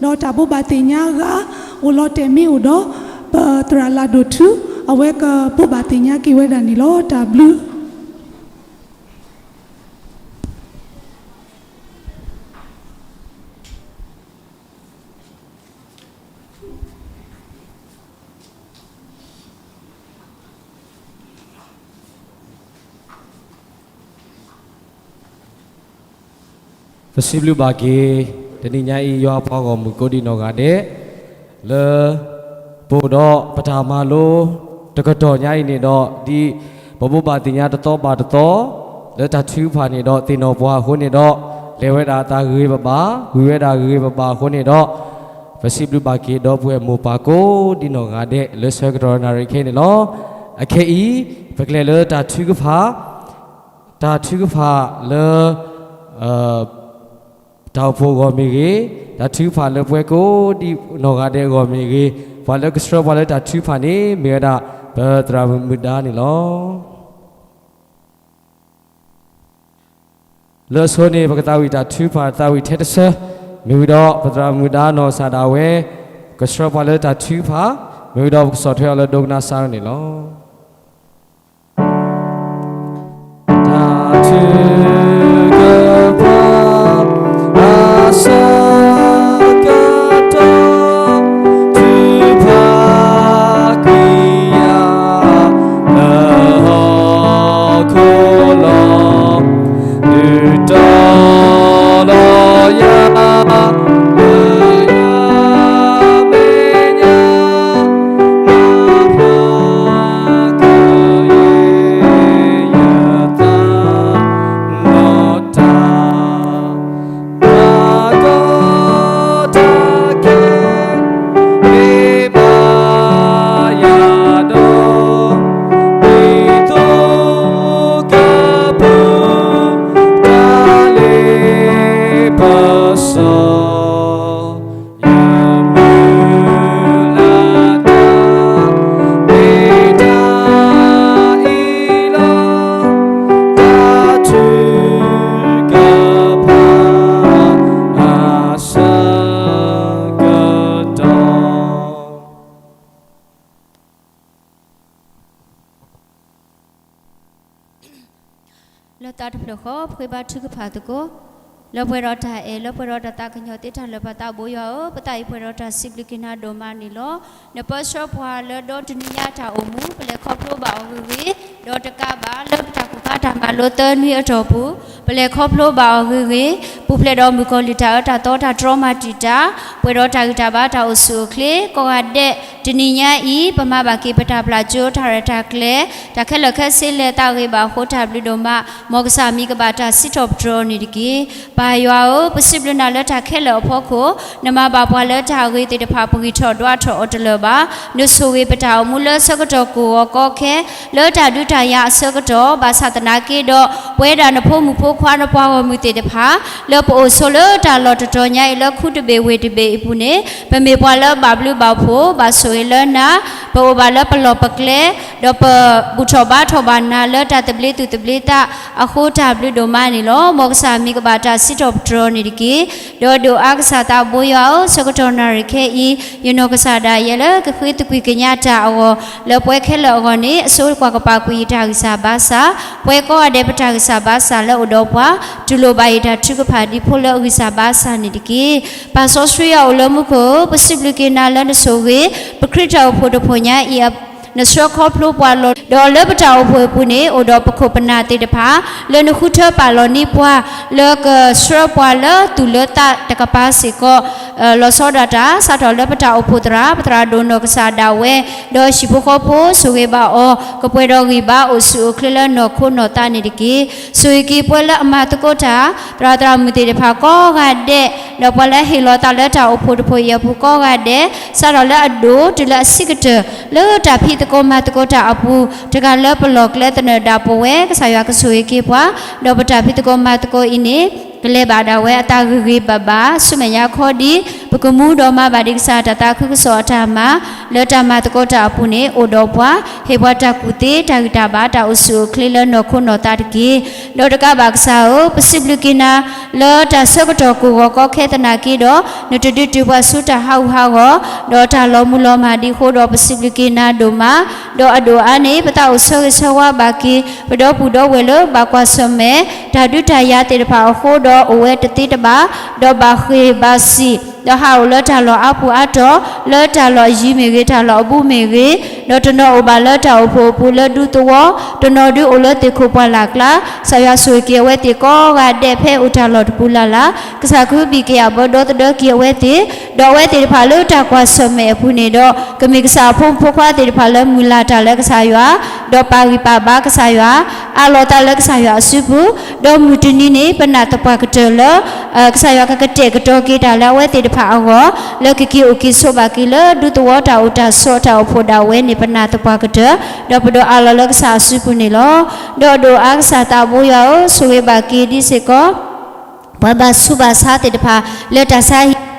ဒီးတၢ်ဘိးဘၣ်သ့ၣ်ညါအဂၤ အိၣ်လီၤတဲာ်မ့ၢ်အိၣ်ဒီး ပသရၣ်လၤဒိၣ်ထူ အဝဲကဘိးဘၣ်သ့ၣ်ညါက့ၤဝဲဒၣ်န့ၣ်လီၤ. တၢ်ဘျုး ပစံးဘျုးဘၣ်က့ၤ တနံၤညါအံၤ ယွၤအပှၤဂီၢ်မုၢ်ကိးဒံနီၢ်ဂၤဒဲး လၢ ပအိၣ်ဒီးပတၢ်မၤလိ တကတီၢ်ညါအံၤန့ၣ်ဒီး ဒ်ပဘိးဘၣ်သ့ၣ်ညါတသီဘၣ်တသီ လၢတၢ်ထုကဖၣ်န့ၣ်ဒီး သ့ၣ်နီၣ်ပှၤအဃိန့ၣ်ဒီး လဲၤဝဲဒၣ်အသးဂ့ၤဂ့ၤဘၣ်ဘၣ်, ဝံၤဝဲဒၣ်ဂ့ၤဂ့ၤဘၣ်ဘၣ်အဃိန့ၣ်ဒီး ပစံးဘျုးဘၣ်က့ၤဒီပုၢ်ဝဲၢ်မိၢ်ပၢ်ကိးဒံနီၢ်ဂၤဒဲး လၢဆၢကတီၢ်နၣ်ရံၣ်ခဲအံၤန့ၣ်လီၤ. အခဲအံၤ ပကလဲၤလၢတၢ်ထုကဖၣ်, တၢ်ထုကဖၣ်လၢ တၢ်အိၣ်ဖှိၣ်အဂီၢ်မ့ၢ်ဂ့ၤ, တၢ်ထုကဖၣ်လၢပဝဲကိးဒံနီၢ်ဂၤဒဲးအဂီၢ်မ့ၢ်ဂ့ၤ, ပှၤလၢကဆှၢပှၤလၢတၢ်ထုကဖၣ်န့ၣ် မ့ၢ်ဝဲဒၣ် ပသရၣ်မုၣ်မုၣ်ဒါန့ၣ်လီၤ. လၢအဆိန့ၣ် ပကသးဝံၣ်တၢ်ထုကဖၣ်သးဝံၣ်ထဲတဆၢ, မ့ၢ်ဝံၤဒီး ပသရၣ်မုၣ်ဒါနီၢ်ကစၢ်ဒၣ်ဝဲ ကဆှၢပှၤလၢတၢ်ထုကဖၣ်, မ့ၢ်ဝံၤဒီး ပကဆီၣ်ထွဲအီၤလၢဒိကနၣ်စၢ်န့ၣ်လီၤ. တၢ်ထုကဖၣ် အဆၢကတီၢ် ထုကဖၣ်ကွံာ်ယၤ လၢဟီၣ်ခိၣ်လီၤ. ဒုးတီၤလီၤယၤ လၢယမဲာ်ညါ မၤဖျါကယဲၢ်ယသး နီၢ်တၢ် တၢ်ကီတၢ်ခဲ မ့ၢ်ဘၣ်ယၤဒီး ဒ်သိးကပူၤ တၢ်လ့ပစီ ယမုၢ်လၢ်တၢ် မ့ၢ်တၢ်အံၤလီၤ. တၢ်ထုကဖၣ် အဆၢကတီၢ် လၢတၢ်တဖျၢၣ်ဃီ ပဃ့ဘါထုကဖၣ်သကိး လၢပှဲၤဒီးတၢ်အဲၣ် လၢပှဲၤဒီးတၢ်သးကညီၤသ့တၢ်လၢာ် ပၢ်သးဘိယွၤဧၢ, ပသးအံၤပှဲၤဒီးတၢ်စံးဘျုးက့ၤနၤဒိၣ်မးန့ၣ်လီၤ. နပၢဆှၢပှၤလၢဒီတနံၤညါတၢ်အိၣ်မူ ပလဲၤခီဖျိဘၣ်အီၤဂ့ၤဂ့ၤ, ဒီးတကးဘၣ် လၢပတၢ်ကူၣ်ခါတၢ်မၤလိသၢနွံအတီၢ်ပူၤ ပလဲၤခီဖျိဘၣ်အီၤဂ့ၤဂ့ၤ, ပူၤဖျဲးဒီးမုၣ်ကီၤလံၢ်တၢ်အၢတၢ်သီတၢ်တြီမၤတံာ်တာ် ပှဲၤဒီးတၢ်ဂံၢ်တၢ်ဘါတၢ်အိၣ်ဆူၣ်အိၣ်ချ့ ကိးဂၤဒဲး တနံၤညါအံၤ ပမၤဘၣ်က့ၤပတၢ်ပျၢ်ကၠိတၢ်ရဲၣ်တၢ်ကျဲၤ တၢ်ခဲလၢာ်ခဲဆ့လဲၤသးဂ့ၤဘၣ်အဃိ တၢ်ဘျုးဒိၣ်မး, မ်ကစၢ်မံၤကဘၣ်တၢ်စံးထီၣ်ပတြၢၤန့ၣ်တက့ၢ်. ပၢ်ယွၤဧၢ, ပစံးဘျုးနၤလၢတၢ်ခဲလၢာ်အဖီခိၣ် နမၤဘၣ်ပှၤလၢတၢ်အဂ့ၤသ့ၣ်တဖၣ် ပဂံၢ်ထီၣ်ဒွးထီၣ်အီၤတလၢာ်ဘၣ်. နဆိၣ်ဂ့ၤပတၢ်အိၣ်မူလၢဆၢကတီၢ်ကိၢ်ဂီၤကီခဲ လၢတၢ်ဒုးတၢ်ယၤအဆၢကတီၢ် ဘၣ်ဆၣ်သနာ်က့ဒီး ပဝဲဒၣ်နဖိမုၣ်ဖိခွါနပှၤဂီၢ်မုၢ်သ့ၣ်တဖၣ် လၢပအိၣ်ဆိးလၢတၢ်လီၢ်တတီၤညါအံၤ လၢခူတဘ့ၣ်ဝ့ၢ်တဘ့ၣ်အံၤပူၤန့ၣ် ပမ့ၢ်ပှၤလၢဘၣ်ဘျုးဘၣ်ဖှိၣ် ဘၣ်ဆိၣ်ဂ့ၤလၢနၤ, ပအိၣ်ဘၣ်လၢပလီၢ်ပကျဲ ဒီးပဘူၣ်ထီၣ်ဘါထီၣ်ဘၣ်နၤလၢတၢ်သဘျ့သူၣ်သဘျ့သးအဃိ တၢ်ဘျုးဒိၣ်မးန့ၣ်လီၤ. မ်ကစၢ်မံၤကဘၣ်တၢ်စံးထီၣ်ပတြၢၤန့ၣ်တက့ၢ်. ဒီးဒိၣ်အါကစၢ်သးဘိယွၤဧၢ, ဆၢကတီၢ်နၣ်ရံၣ်ခဲအံၤ ယနီၢ်ကစၢ်ဒၣ်ယဲလၢကဃ့သကွံၢ်ကညးတၢ်အဂီၢ် လၢပှၤခဲလၢာ်အဂီၢ်န့ၣ် အစိကကွၢ်ကပာ်ကွံာ်ယတၢ်ဂံၢ်စၢ်ဘါစၢ်, ပှၤကိးဂၤဒဲးပတၢ်ဂံၢ်စၢ်ဘါစၢ်လၢအိၣ်ဒီးပှၤ တူၢ်လိာ်ဘၣ်ယတၢ်ထုကဖၣ်ဒံးဖိလၢအဂံၢ်စၢ်ဘါစၢ်န့ၣ်တက့ၢ်. ပၢ်စီဆှံယွၤအိၣ်လၢမူခိၣ်ဧၢ, ပစံးဘျုးက့ၤနၤလၢနဆိၣ်ဂ့ၤ ပခရံာ်တၢ်အိၣ်ဖှိၣ်တဖှိၣ်ညါအံၤ နဆှၢခီဖျိပှၤလီၤ. ဒီးလၢပတၢ်အိၣ်ဖှိၣ်အပူၤန့ၣ် အိၣ်ဒီးပခိၣ်ပနၢ်သ့ၣ်တဖၣ် လၢနဃုထၢပာ်လီၤန့ၢ်ပှၤ လၢကဆှၢပှၤလၢသူၣ်လၢသးတကပၤစ့ၢ်ကီး လီၤဆီဒၣ်တၢ် စးထီၣ်လၢပတၢ်အိၣ်ဖှိၣ်သရၣ် ပသရၣ်ဒိၣ်နီၢ်ကစၢ်ဒၣ်ဝဲ ဒီးဟံၣ်ဖိဃီဖိ ဆိၣ်ဂ့ၤဘၣ်အီၤ ကပှဲၤဒီးဂံၢ်ဘါအိၣ်ဆူၣ်အိၣ်ချ့လၢနီၢ်ခိနီၢ်သးန့ၣ်တက့ၢ်. ဆိၣ်ဂ့ၤက့ၤပှၤလၢအမၤသကိးတၢ် သရၣ်သရၣ်မုၣ်သ့ၣ်တဖၣ်ကိးဂၤဒဲး ဒီးပှၤလၢဟ့ၣ်လီၤသးလၢတၢ်အိၣ်ဖှိၣ်တဖှိၣ်အံၤအပူၤကိးဂၤဒဲး စးထီၣ်လၢအဒိၣ်တုၤလၢအဆံးကတၢၢ် လၢတၢ်ဖံးသကိးမၤသကိးတၢ်အပူၤ တဂၤလၢပလီၢ်ကျဲသနၢၣ်ဒၣ်ပဝဲ ကစၢ်ယွၤကဆိၣ်ဂ့ၤက့ၤပှၤ ဒီးပတၢ်ဖံးသကိးမၤသကိးအံၤန့ၣ် ကလဲၤဘၣ်ဒၣ်ဝဲအသးဂ့ၤဂ့ၤဘၣ်ဘၣ် ဆူမဲာ်ညါခီဒ် ပကမူဒီးမၤဘၣ်ဒံးကစၢ်တၢ်သးခုကစီၣ်အတၢ်မၤ လၢတၢ်မၤသကိးတၢ်အပူၤန့ၣ် အိၣ်ဒီးပှၤ ဟ့ၣ်ပှၤတၢ်ကူၣ်သ့ တၢ်ဂံၢ်တၢ်ဘါ တၢ်အိၣ်ဆူၣ်အိၣ်ချ့လၢနီၢ်ခိနီၢ်သးတက့ၢ်. ဒီးတကးဘၣ်ကစၢ်ဧၢ, ပစံးဘျုးက့ၤနၤ လၢတၢ်ဆၢကတီၢ်ကိၢ်ဂီၤကီခဲသနာ်က့ဒီး နတဒုးတုၤပှၤဆူတၢ်ဟးဂူာ်ဟးဂီၤ ဒီးတၢ်လီၤမုၢ်လီၤမၢ်ဒံးအဃိဒီး ပစံးဘျုးက့ၤနၤဒိၣ်မး ဒီးအဒိၣ်အါန့ၣ် ပသးအိၣ်ဆၢဂ့ၤဆၢဝါဘၣ်က့ၤ ပဒီပုၢ်ဒီဝဲၢ်လၢဘၣ်ကွၢ်ဆၢၣ်မဲာ် တၢ်ဒုးတၢ်ယၤသ့ၣ်တဖၣ်အဃိဒီး အိၣ်ဝဲတသ့တဘၣ် ဒီးဘၣ်ဃ့ၢ်ဘၣ်စံၣ် ဒီးဟးအိၣ်လၢတၢ်လီၢ်အါပူၤအါတီၢ် လၢတၢ်လီၢ်အယံၤမ့ၢ်ဂ့ၤ တၢ်လီၢ်အဘူးမ့ၢ်ဂ့ၤ ဒီးတနီၤအိၣ်ဘၣ်လၢတၢ်အိၣ်ဖှိၣ်အပူၤလၢဒူသဝီ, တနီၤဒုးအိၣ်လၢသ့ၣ်ခိၣ်ပှၢ်လၢ်ကျါ, ကစၢ်ယွၤဆိၣ်ဂ့ၤက့ၤအဝဲသ့ၣ်ကိးဂၤဒဲးဖဲအိၣ်တၢ်လီၢ်တပူၤလၢ်လၢ်, ကစၢ်ခရံာ်ဘံၣ်က့ၤအဘၢဒီသဒၢက့ၤအဝဲသ့ၣ်, ဒီးအဝဲသ့ၣ်တဖၣ်လၢတၢ်ကွၢ်ဆၢၣ်မဲာ်အပူၤန့ၣ်ဒီး ကမ့ၢ်ကစၢ်အဖိမုၣ်ဖိခွါသ့ၣ်တဖၣ်လၢမုၢ်လၢ်တၢ်လၢကစၢ်ယွၤ, ဒီးပာ်ဂံၢ်ပာ်ဘါကစၢ်ယွၤ, အးလီၤသးလၢကစၢ်ယွၤအစုပူၤ, ဒီးမုၢ်တနံၤန့ၣ် ပနာ်သပှၢ်ကတၢၢ်လၢ ကစၢ်ယွၤကကတဲာ်ကတီၤက့ၤတၢ်လၢအဝဲသ့ၣ်တဖၣ်အဂီၢ်, လၢကက့ၤအိၣ်က့ၤဆိးဘၣ်က့ၤလၢဒူသဝီတၢ်အိၣ်တၢ်ဆိးတၢ်အိၣ်ဖှိၣ်ဒၣ်ဝဲန့ၣ် ပနာ်သပှၢ်ကတၢၢ်, ဒီးပဒိးအးလီၤလၢကစၢ်အစုပူၤန့ၣ်လီၤ. ဒီးအဒိၣ်အါကစၢ်သးဘိယွၤဧၢ, ဆိၣ်ဂ့ၤဘၣ်က့ၤဒ်စ့ၢ်ကီး ပှၤဘၣ်ဆူးဘၣ်ဆါသ့ၣ်တဖၣ်လၢတၢ်ဆါဟံၣ်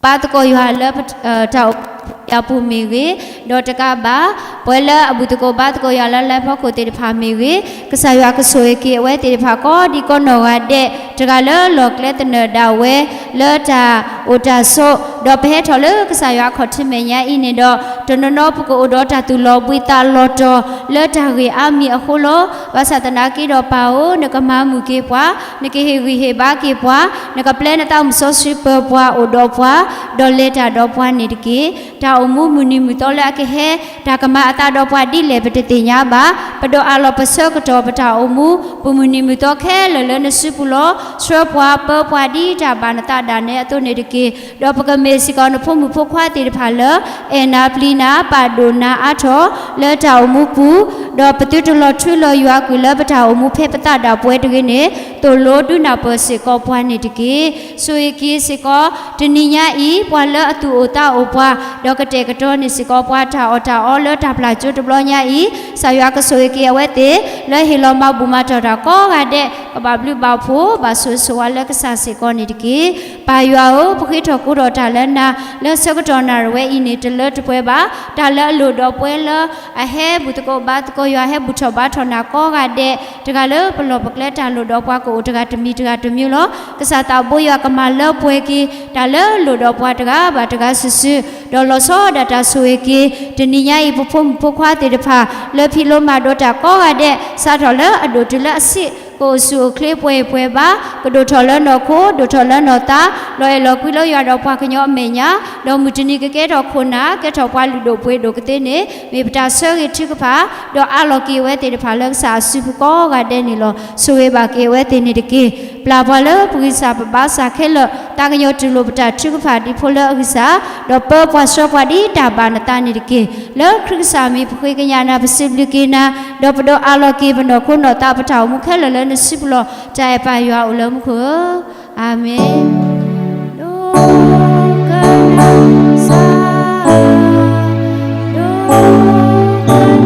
ဘါသကိးယွၤလၢ တၢ်အိၣ်ဖှိၣ်အပူၤမ့ၢ်ဂ့ၤ, ဒီးတကးဘၣ် ပှၤလၢအဘူၣ်သကိးဘါသကိးယွၤလၢလၢဖီခိၣ်သ့ၣ်တဖၣ်မ့ၢ်ဂ့ၤ, ကစၢ်ယွၤကဆိၣ်ဂ့ၤက့ၤအဝဲသ့ၣ်တဖၣ်ကိးဒံကိးနီၢ်ဂၤဒဲး တဂၤလၢလီၢ်ကျဲသနၢၣ်ဒၣ်ဝဲ လၢတၢ်အိၣ်တၢ်ဆိး, ဒီးပဟဲထီၣ်လၢကစၢ်ယွၤအခီၣ်ထံးမဲာ်ညါအံၤန့ၣ်ဒီး တနီၤနီၤပကအိၣ်ဒီးတၢ်သူၣ်လီၤဘှံးသးလီၤတီၤလၢတၢ်ဂ့ၢ်အါမံၤအဃိလီၤ. ဘၣ်ဆၣ်သနာ်က့ဒီးပၢ်ဧၢ, နကမၤမုာ်က့ၤပှၤ, နကဟ့ၣ်ဂံၢ်ဟ့ၣ်ဘါက့ၤပှၤ, နကပျဲနသးမုၢ်စီဆှံပၢၤပှၤအိၣ်ဒီးပှၤ, ဒီးလဲၤတၢ်ဒီးပှၤန့ၣ်တက့ၢ်. တၢ်အိၣ်မူမုၢ်နံၤမုၢ်သီလၢအကဟဲ တၢ်ကမၤအသးဒီးပှၤဒ်လဲၣ်ပတသ့ၣ်ညါဘၣ်. ပဒိးအးလီၤပဆၢကတီၢ်ပတၢ်အိၣ်မူ ပမုၢ်နံၤမုၢ်သီခဲလၢာ်လၢနစုပူၤလီၤ. ဆှၢပှၤပၢပှၤဒ်တၢ်ဘၣ်နသးဒၣ်နဲအသိးန့ၣ်တက့ၢ်. ဒီးပကမ့ၢ်စ့ၢ်ကီးနဖိမုၣ်ဖိခွါသ့ၣ်တဖၣ်လၢ အဲၣ်နၤပျံၤနၤ ပာ်ဒိၣ်နၤအါထီၣ် လၢတၢ်အိၣ်မူပူၤ, ဒီးပသုတလီၤထူလီၤယွၤကွံာ်လၢပတၢ်အိၣ်မူဖဲပသးဒၣ်ပှဲၤတဂ့ၤန့ၣ် သိၣ်လိဒုးနၢ်ပၢၢ်စ့ၢ်ကီးပှၤန့ၣ်တက့ၢ်. ဆိၣ်ဂ့ၤက့ၤစ့ၢ်ကီး တနံၤညါအံၤ ပှၤလၢအသူၣ်အိၣ်သးအိၣ်ပှၤ, ဒီးကတဲာ်ကတီၤန့ၢ်စ့ၢ်ကီးပှၤတၢ်အီၣ်တၢ်အီလၢတၢ်ပျၢ်ကၠိတဘျီညါအံၤ, ကစၢ်ယွၤကဆိၣ်ဂ့ၤက့ၤအဝဲသ့ၣ် လၢဟ့ၣ်လီၤမၤဘူၣ်မၤတီၢ်တၢ်ကိးဂၤဒဲး ကဘၣ်ဘျုးဘၣ်ဖှိၣ် ဘၣ်ဆိၣ်ဂ့ၤဆိၣ်ဝါလၢကစၢ်စ့ၢ်ကီးန့ၣ်တက့ၢ်. ပၢ်ယွၤဧၢ, ပဃ့ထီၣ်ကိးထီၣ်တၢ်လၢနၤ လၢဆၢကတီၢ်နၣ်ရံၣ်ဝဲအံၤန့ၣ် တလၢတပှဲၤဘၣ်. တၢ်လၢအလိၣ်ဒီးပှၤလၢအဟဲဘူၣ်သကိးဘါသကိးယွၤ ဟဲဘူၣ်ထီၣ်ဘါထီၣ်နၤကိးဂၤဒဲး တဂၤလၢပလီၢ်ပကျဲတၢ်လိၣ်ဒီးပှၤကအိၣ်တဂၤတမံၤတဂၤတမံၤလီၤ. ကစၢ်သးဘိယွၤကမၤလၢပှဲၤက့ၤ တၢ်လၢလိၣ်ဒီးပှၤတဂၤဘၣ်တဂၤစုာ်စုာ်, ဒီးလီၤဆီဒၣ်တၢ်ဆိၣ်ဂ့ၤက့ၤ တနံၤညါအံၤ ပဖိမုၣ်ဖိခွါသ့ၣ်တဖၣ် လၢဖံးလိမၤဒိးတၢ်ကိးဂၤဒဲး စးထီၣ်လၢအဒိၣ်တုၤလၢအဆံး ကအိၣ်ဆူၣ်အိၣ်ချ့ပှဲၤပှဲၤဘၣ်, ကဒိၣ်ထီၣ်လၢနီၢ်ခိ ဒိၣ်ထီၣ်လၢနီၢ်သး, လီၤအဲၣ်လီၤကွံလၢယွၤဒီးပှၤကညီအမဲာ်ညါ, ဒီးမုၢ်တနံၤကကဲထီၣ်ခိၣ်နၢ် ကဲထီၣ်ပှၤလုၢ်ဒိၣ်ပှ့ၤဒိၣ်ကသ့န့ၣ် မ့ၢ်ပတၢ်ဆၢဂ့ၤထုကဖၣ်, ဒီးအးလီၤက့ၤအဝဲသ့ၣ်တဖၣ်လၢကစၢ်အစုပူၤကိးဂၤဒဲးန့ၣ်လီၤ. ဆိၣ်ဂ့ၤဘၣ်က့ၤအဝဲသ့ၣ်န့ၣ်တက့ၢ်. ပျၢ်ပှၤလၢပဂံၢ်စၢ်ပဘါစၢ်ခဲလၢာ်, သးကညီၤတူၢ်လိာ်ပတၢ်ထုကဖၣ်ဒ်ဖိလၢအဂံၢ်စၢ်, ဒီးပၢပှၤဆှၢပှၤဒ်တၢ်ဘၣ်နသးန့ၣ်တက့ၢ်. လၢခရံာ်ကစၢ်မံၤပဃ့ကညးနၤ ပစံးဘျုးက့ၤနၤ, ဒီးပဒိးအးလီၤက့ၤပနီၢ်ခိနီၢ်သးပတၢ်အိၣ်မူခဲလၢာ်လၢနစုပူၤလီၤ. တၢ်အဲၣ်ပၢ်ယွၤအိၣ်လၢမူခိၣ်ဧၢ, အၤမ့ၣ်. ဒိကနၣ်စၢ်, ဒိက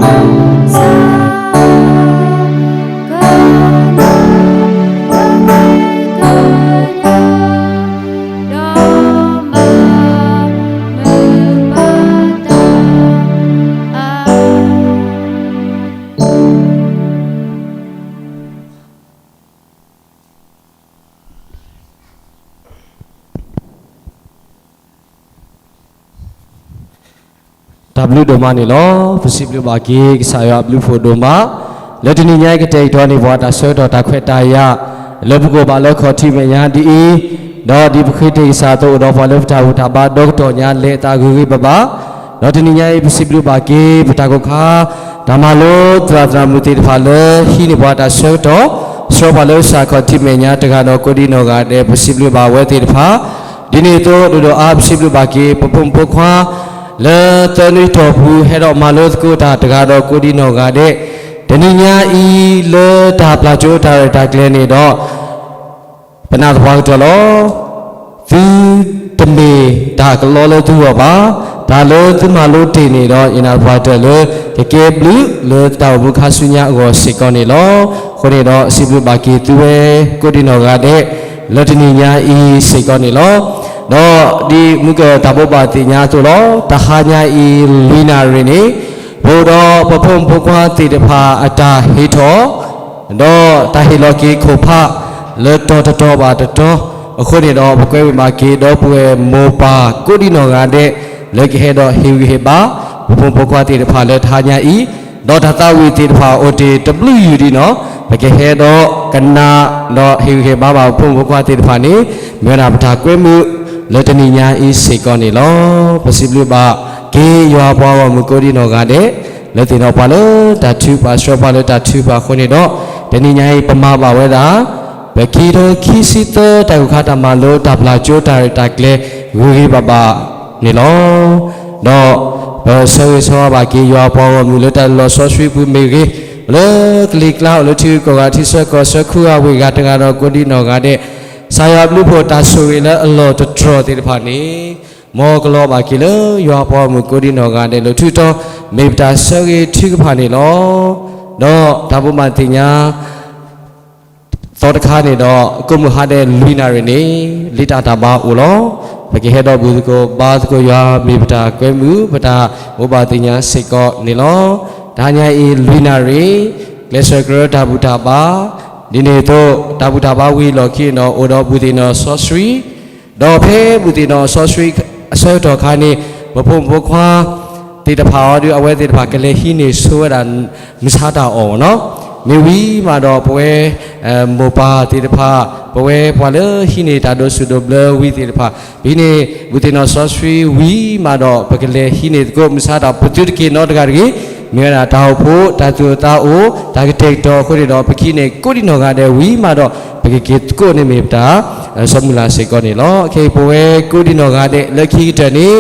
နၣ်စၢ်, ကနၣ်, ကနၣ်, ဒီးမၤမုာ်ဘၣ်တၢ် တၢ်ဘျုးဒိၣ်မးန့ၣ်လီၤ. ပစံးဘျုးဘၣ်က့ၤကစၢ်ယွၤအဘျုးဖှိၣ်ဒိၣ်မး, လၢတနံၤညါအံၤကတဲာ်ကတီၤန့ၢ်ပှၤတၢ်ဆၢကတီၢ်တၢ်ခွဲးတၢ်ယာ် လၢပကအိၣ်ဘၣ်လၢခီၣ်ထံးမဲာ်ညါဒ်အံၤ, ဒီးဒ်ပဃ့တ့ၢ်ကစၢ်အသိးအိၣ်ဒီးပှၤလၢပတၢ်ဘူၣ်တၢ်ဘါဒီကတီၢ်ညါ လဲၤအသးဂ့ၤဂ့ၤဘၣ်ဘၣ်, ဒီးတနံၤညါအံၤ ပစံးဘျုးဘၣ်က့ၤ ပတၢ်ကိၢ်ခါ တၢ်မၤလိသရၣ်သရၣ်မုၣ်သ့ၣ်တဖၣ်လၢ ဟံးန့ၢ်ပှၤတၢ်ဆၢကတီၢ် ဆှၢပှၤလၢကစၢ်ခီၣ်ထံးမဲာ်ညါတဂၤဒီးကိးဒံနီၢ်ဂၤဒဲး ပစံးဘျုးဘၣ်အဝဲသ့ၣ်တဖၣ်, ဒ်န့ၣ်အသိး ဒိၣ်ဒိၣ်အါ ပစံးဘျုးဘၣ်က့ၤ ပဖိမုၣ်ဖိခွါ လၢသၢနွံတီၢ်ပူၤ ဟဲဒီးမၤလိသကိးတၢ်တဂၤဒီးကိးဒံနီၢ်ဂၤဒဲး, တနံၤညါအံၤလၢတၢ်ပျၢ်ကၠိတၢ်ရဲၣ်တၢ်ကျဲၤန့ၣ်ဒီး ပနာ်သပှၢ်ကတၢၢ်လီၤ. သုတမ့ၢ်တၢ်ကလီလၢသုဂီၢ်ဘၣ်. တၢ်လၢသုမၤလိတ့ၢ်န့ၣ်ဒီး ယနာ်သပှၢ်ကတၢၢ်လၢ ကကဲဘျုးလၢတၢ်အိၣ်မူခါဆူညါအဂီၢ်စ့ၢ်ကီးန့ၣ်လီၤ. အဃိန့ၣ်ဒီး စံးဘျုးဘၣ်က့ၤသုဝဲကိးဒံနီၢ်ဂၤဒဲး လၢတနံၤညါအံၤစ့ၢ်ကီးန့ၣ်လီၤ. ဒီးဒ်မုၢ်ကၢၢ်တၢ်ဘိးဘၣ်သ့ၣ်ညါအသိးလီၤ. တဟါညါအံၤလွံၢ်နၣ်ရံၣ်န့ၣ် ပအိၣ်ဒီးပဖိမုၣ်ဖိခွါသ့ၣ်တဖၣ်အတၢ်ဟ့ၣ်ထီၣ် ဒီးတၢ်ဟ့ၣ်လီၤက့ၤခိၣ်ဖး လၢတီၤတတီၤဘၣ်တတီၤ အဃိန့ၣ်ဒီး ပကွဲမုာ်ဘၣ်က့ၤဒီပုၢ်ဝဲၢ်မိၢ်ပၢ်ကိးဒံနီၢ်ဂၤဒဲး လၢကဟဲဒီးဟ့ၣ်ဂံၢ်ဟ့ၣ်ဘါ ပဖိမုၣ်ဖိခွါသ့ၣ်တဖၣ်လၢတဟါညါအံၤ, ဒီးတၢ်သးဝံၣ်သ့ၣ်တဖၣ်အိၣ်တ့ၢ်တဘျုးယုၢ်ဒံးနီၤ, ပကဟဲဒီးကနၣ်ဒီးဟ့ၣ်ဂံၢ်ဟ့ၣ်ဘါဘၣ်ပဖိမုၣ်ဖိခွါသ့ၣ်တဖၣ်န့ၣ် မ့ၢ်ဝဲဒၣ်ပတၢ်ကွဲမုာ်လၢတနံၤညါအံၤစ့ၢ်ကီးန့ၣ်လီၤ. ပစံးဘျုးဘၣ်က့ၤယွၤပှၤဂီၢ်မုၢ်ကိးဒံနီၢ်ဂၤဒဲး လၢသ့ၣ်နီၣ်ပှၤလၢတၢ်ထုကဖၣ် ဆှၢပှၤလၢတၢ်ထုကဖၣ်အဃိန့ၣ်ဒီး တနံၤညါအံၤပမၤဘၣ်ဝဲဒၣ် ပခံကထိခံဆံသၢ တၢ်ဂုၤခါတၢ်မၤလိ တၢ်ပျၢ်ကၠိ တၢ်ရဲၣ်တၢ်ကျဲၤ ဂ့ၤဂ့ၤဘၣ်ဘၣ်န့ၣ်လီၤ. ဒီးပဆၢဂ့ၤဆၢဝါဘၣ်က့ၤယွၤပှၤဂီၢ်မုၢ်လၢတၢ်လီၢ်စီဆှံပူၤမ့ၢ်ဂ့ၤ, လၢကလံၤကျါအိၣ်လၢထံဂုၤကီၢ်ဂၤ ထံဆၢကီၢ်ဆၢ ခူဂၤဝ့ၢ်ဂၤတဂၤဒီးကိးဒံနီၢ်ဂၤဒဲး, ကစၢ်ယွၤဘျုးဖှိၣ်တၢ်ဆိၣ်ဂ့ၤလၢအလီၢ်တတြီၤသ့ၣ်တဖၣ်န့ၣ် မ်ကလီၤဘၣ်က့ၤလၢယွၤပှၤဂီၢ်မုၢ်ကိးဒံနီၢ်ဂၤဒဲး လၢထူတီၤ မ့ၢ်ပတၢ်ဆၢဂ့ၤထုကဖၣ်န့ၣ်လီၤ. ဒီးတၢ်ဘိးဘၣ်သ့ၣ်ညါ သီတခါန့ၣ်ဒီး ကိးမုၢ်ဟါဒဲးလွံၢ်နၣ်ရံၣ်န့ၣ် လံာ်တၢ်တၢ်ဘါအိၣ်လီၤ. ပကဟဲဒီးဘူၣ်သကိးဘါသကိးယွၤ မ့ၢ်ပတၢ်ကွဲမုာ် ပတၢ်ဘိးဘၣ်သ့ၣ်ညါစ့ၢ်ကီးန့ၣ်လီၤ. တဟါညါအံၤလွံၢ်နၣ်ရံၣ် ကျဲးစၢးကရၢတၢ်ဘူၣ်တၢ်ဘါ, ဒ်န့ၣ်အသိး တၢ်ဘူၣ်တၢ်ဘါဝံၤအလီၢ်ခံန့ၣ်ဒီး အိၣ်ဒီးဘူၣ်သ့ၣ်နီၣ်စီဆှံ ဒီးဖဲဘူၣ်သ့ၣ်နီၣ်စီဆှံအဆၢကတီၢ်ခါန့ၣ် ပဖိမုၣ်ဖိခွါသ့ၣ်တဖၣ်အံၤဒီး အဝဲသ့ၣ်တဖၣ်ကလဲၤဟံးန့ၢ်ဆိဝဲဒၣ် မုၢ်ဆါတၢ်အီၣ်နီၤ. မ့ၢ်ဝံၤမးဒီးပဝဲ မိၢ်ပၢ်သ့ၣ်တဖၣ် ပဝဲပှၤလၢဟံးန့ၢ်တၢ်ဒိးဆူၣ်ဒိးဘျၢဝံၤသ့ၣ်တဖၣ် ပဟံးန့ၢ်ဘူၣ်သ့ၣ်နီၣ်စီဆှံဝံၤမးဒီး ပကလဲၤဟံးန့ၢ်သကိးမုၢ်ဆါတၢ်အီၣ် ပသုတက့ၢ်နီတဂၤတဂ့ၤ. မ့ၢ်ဝဲဒၣ်တၢ်အိၣ်ဖှိၣ် တၢ်သူၣ်အိၣ်သးအိၣ် တၢ်ကတဲာ်ကတီၤအဃိန့ၣ်ဒီး ပကဟံးန့ၢ်ကိးဒံနီၢ်ဂၤဒဲးဝံၤမးဒီး ပကက့ၤသကိးန့ၣ်မ့ၢ်ပတၢ် စီၤမုၢ်လၢ်စ့ၢ်ကီးန့ၣ်လီၤ. ခဲအံၤပဝဲကိးဒံနီၢ်ဂၤဒဲးလၢခံကတၢၢ်န့ၣ်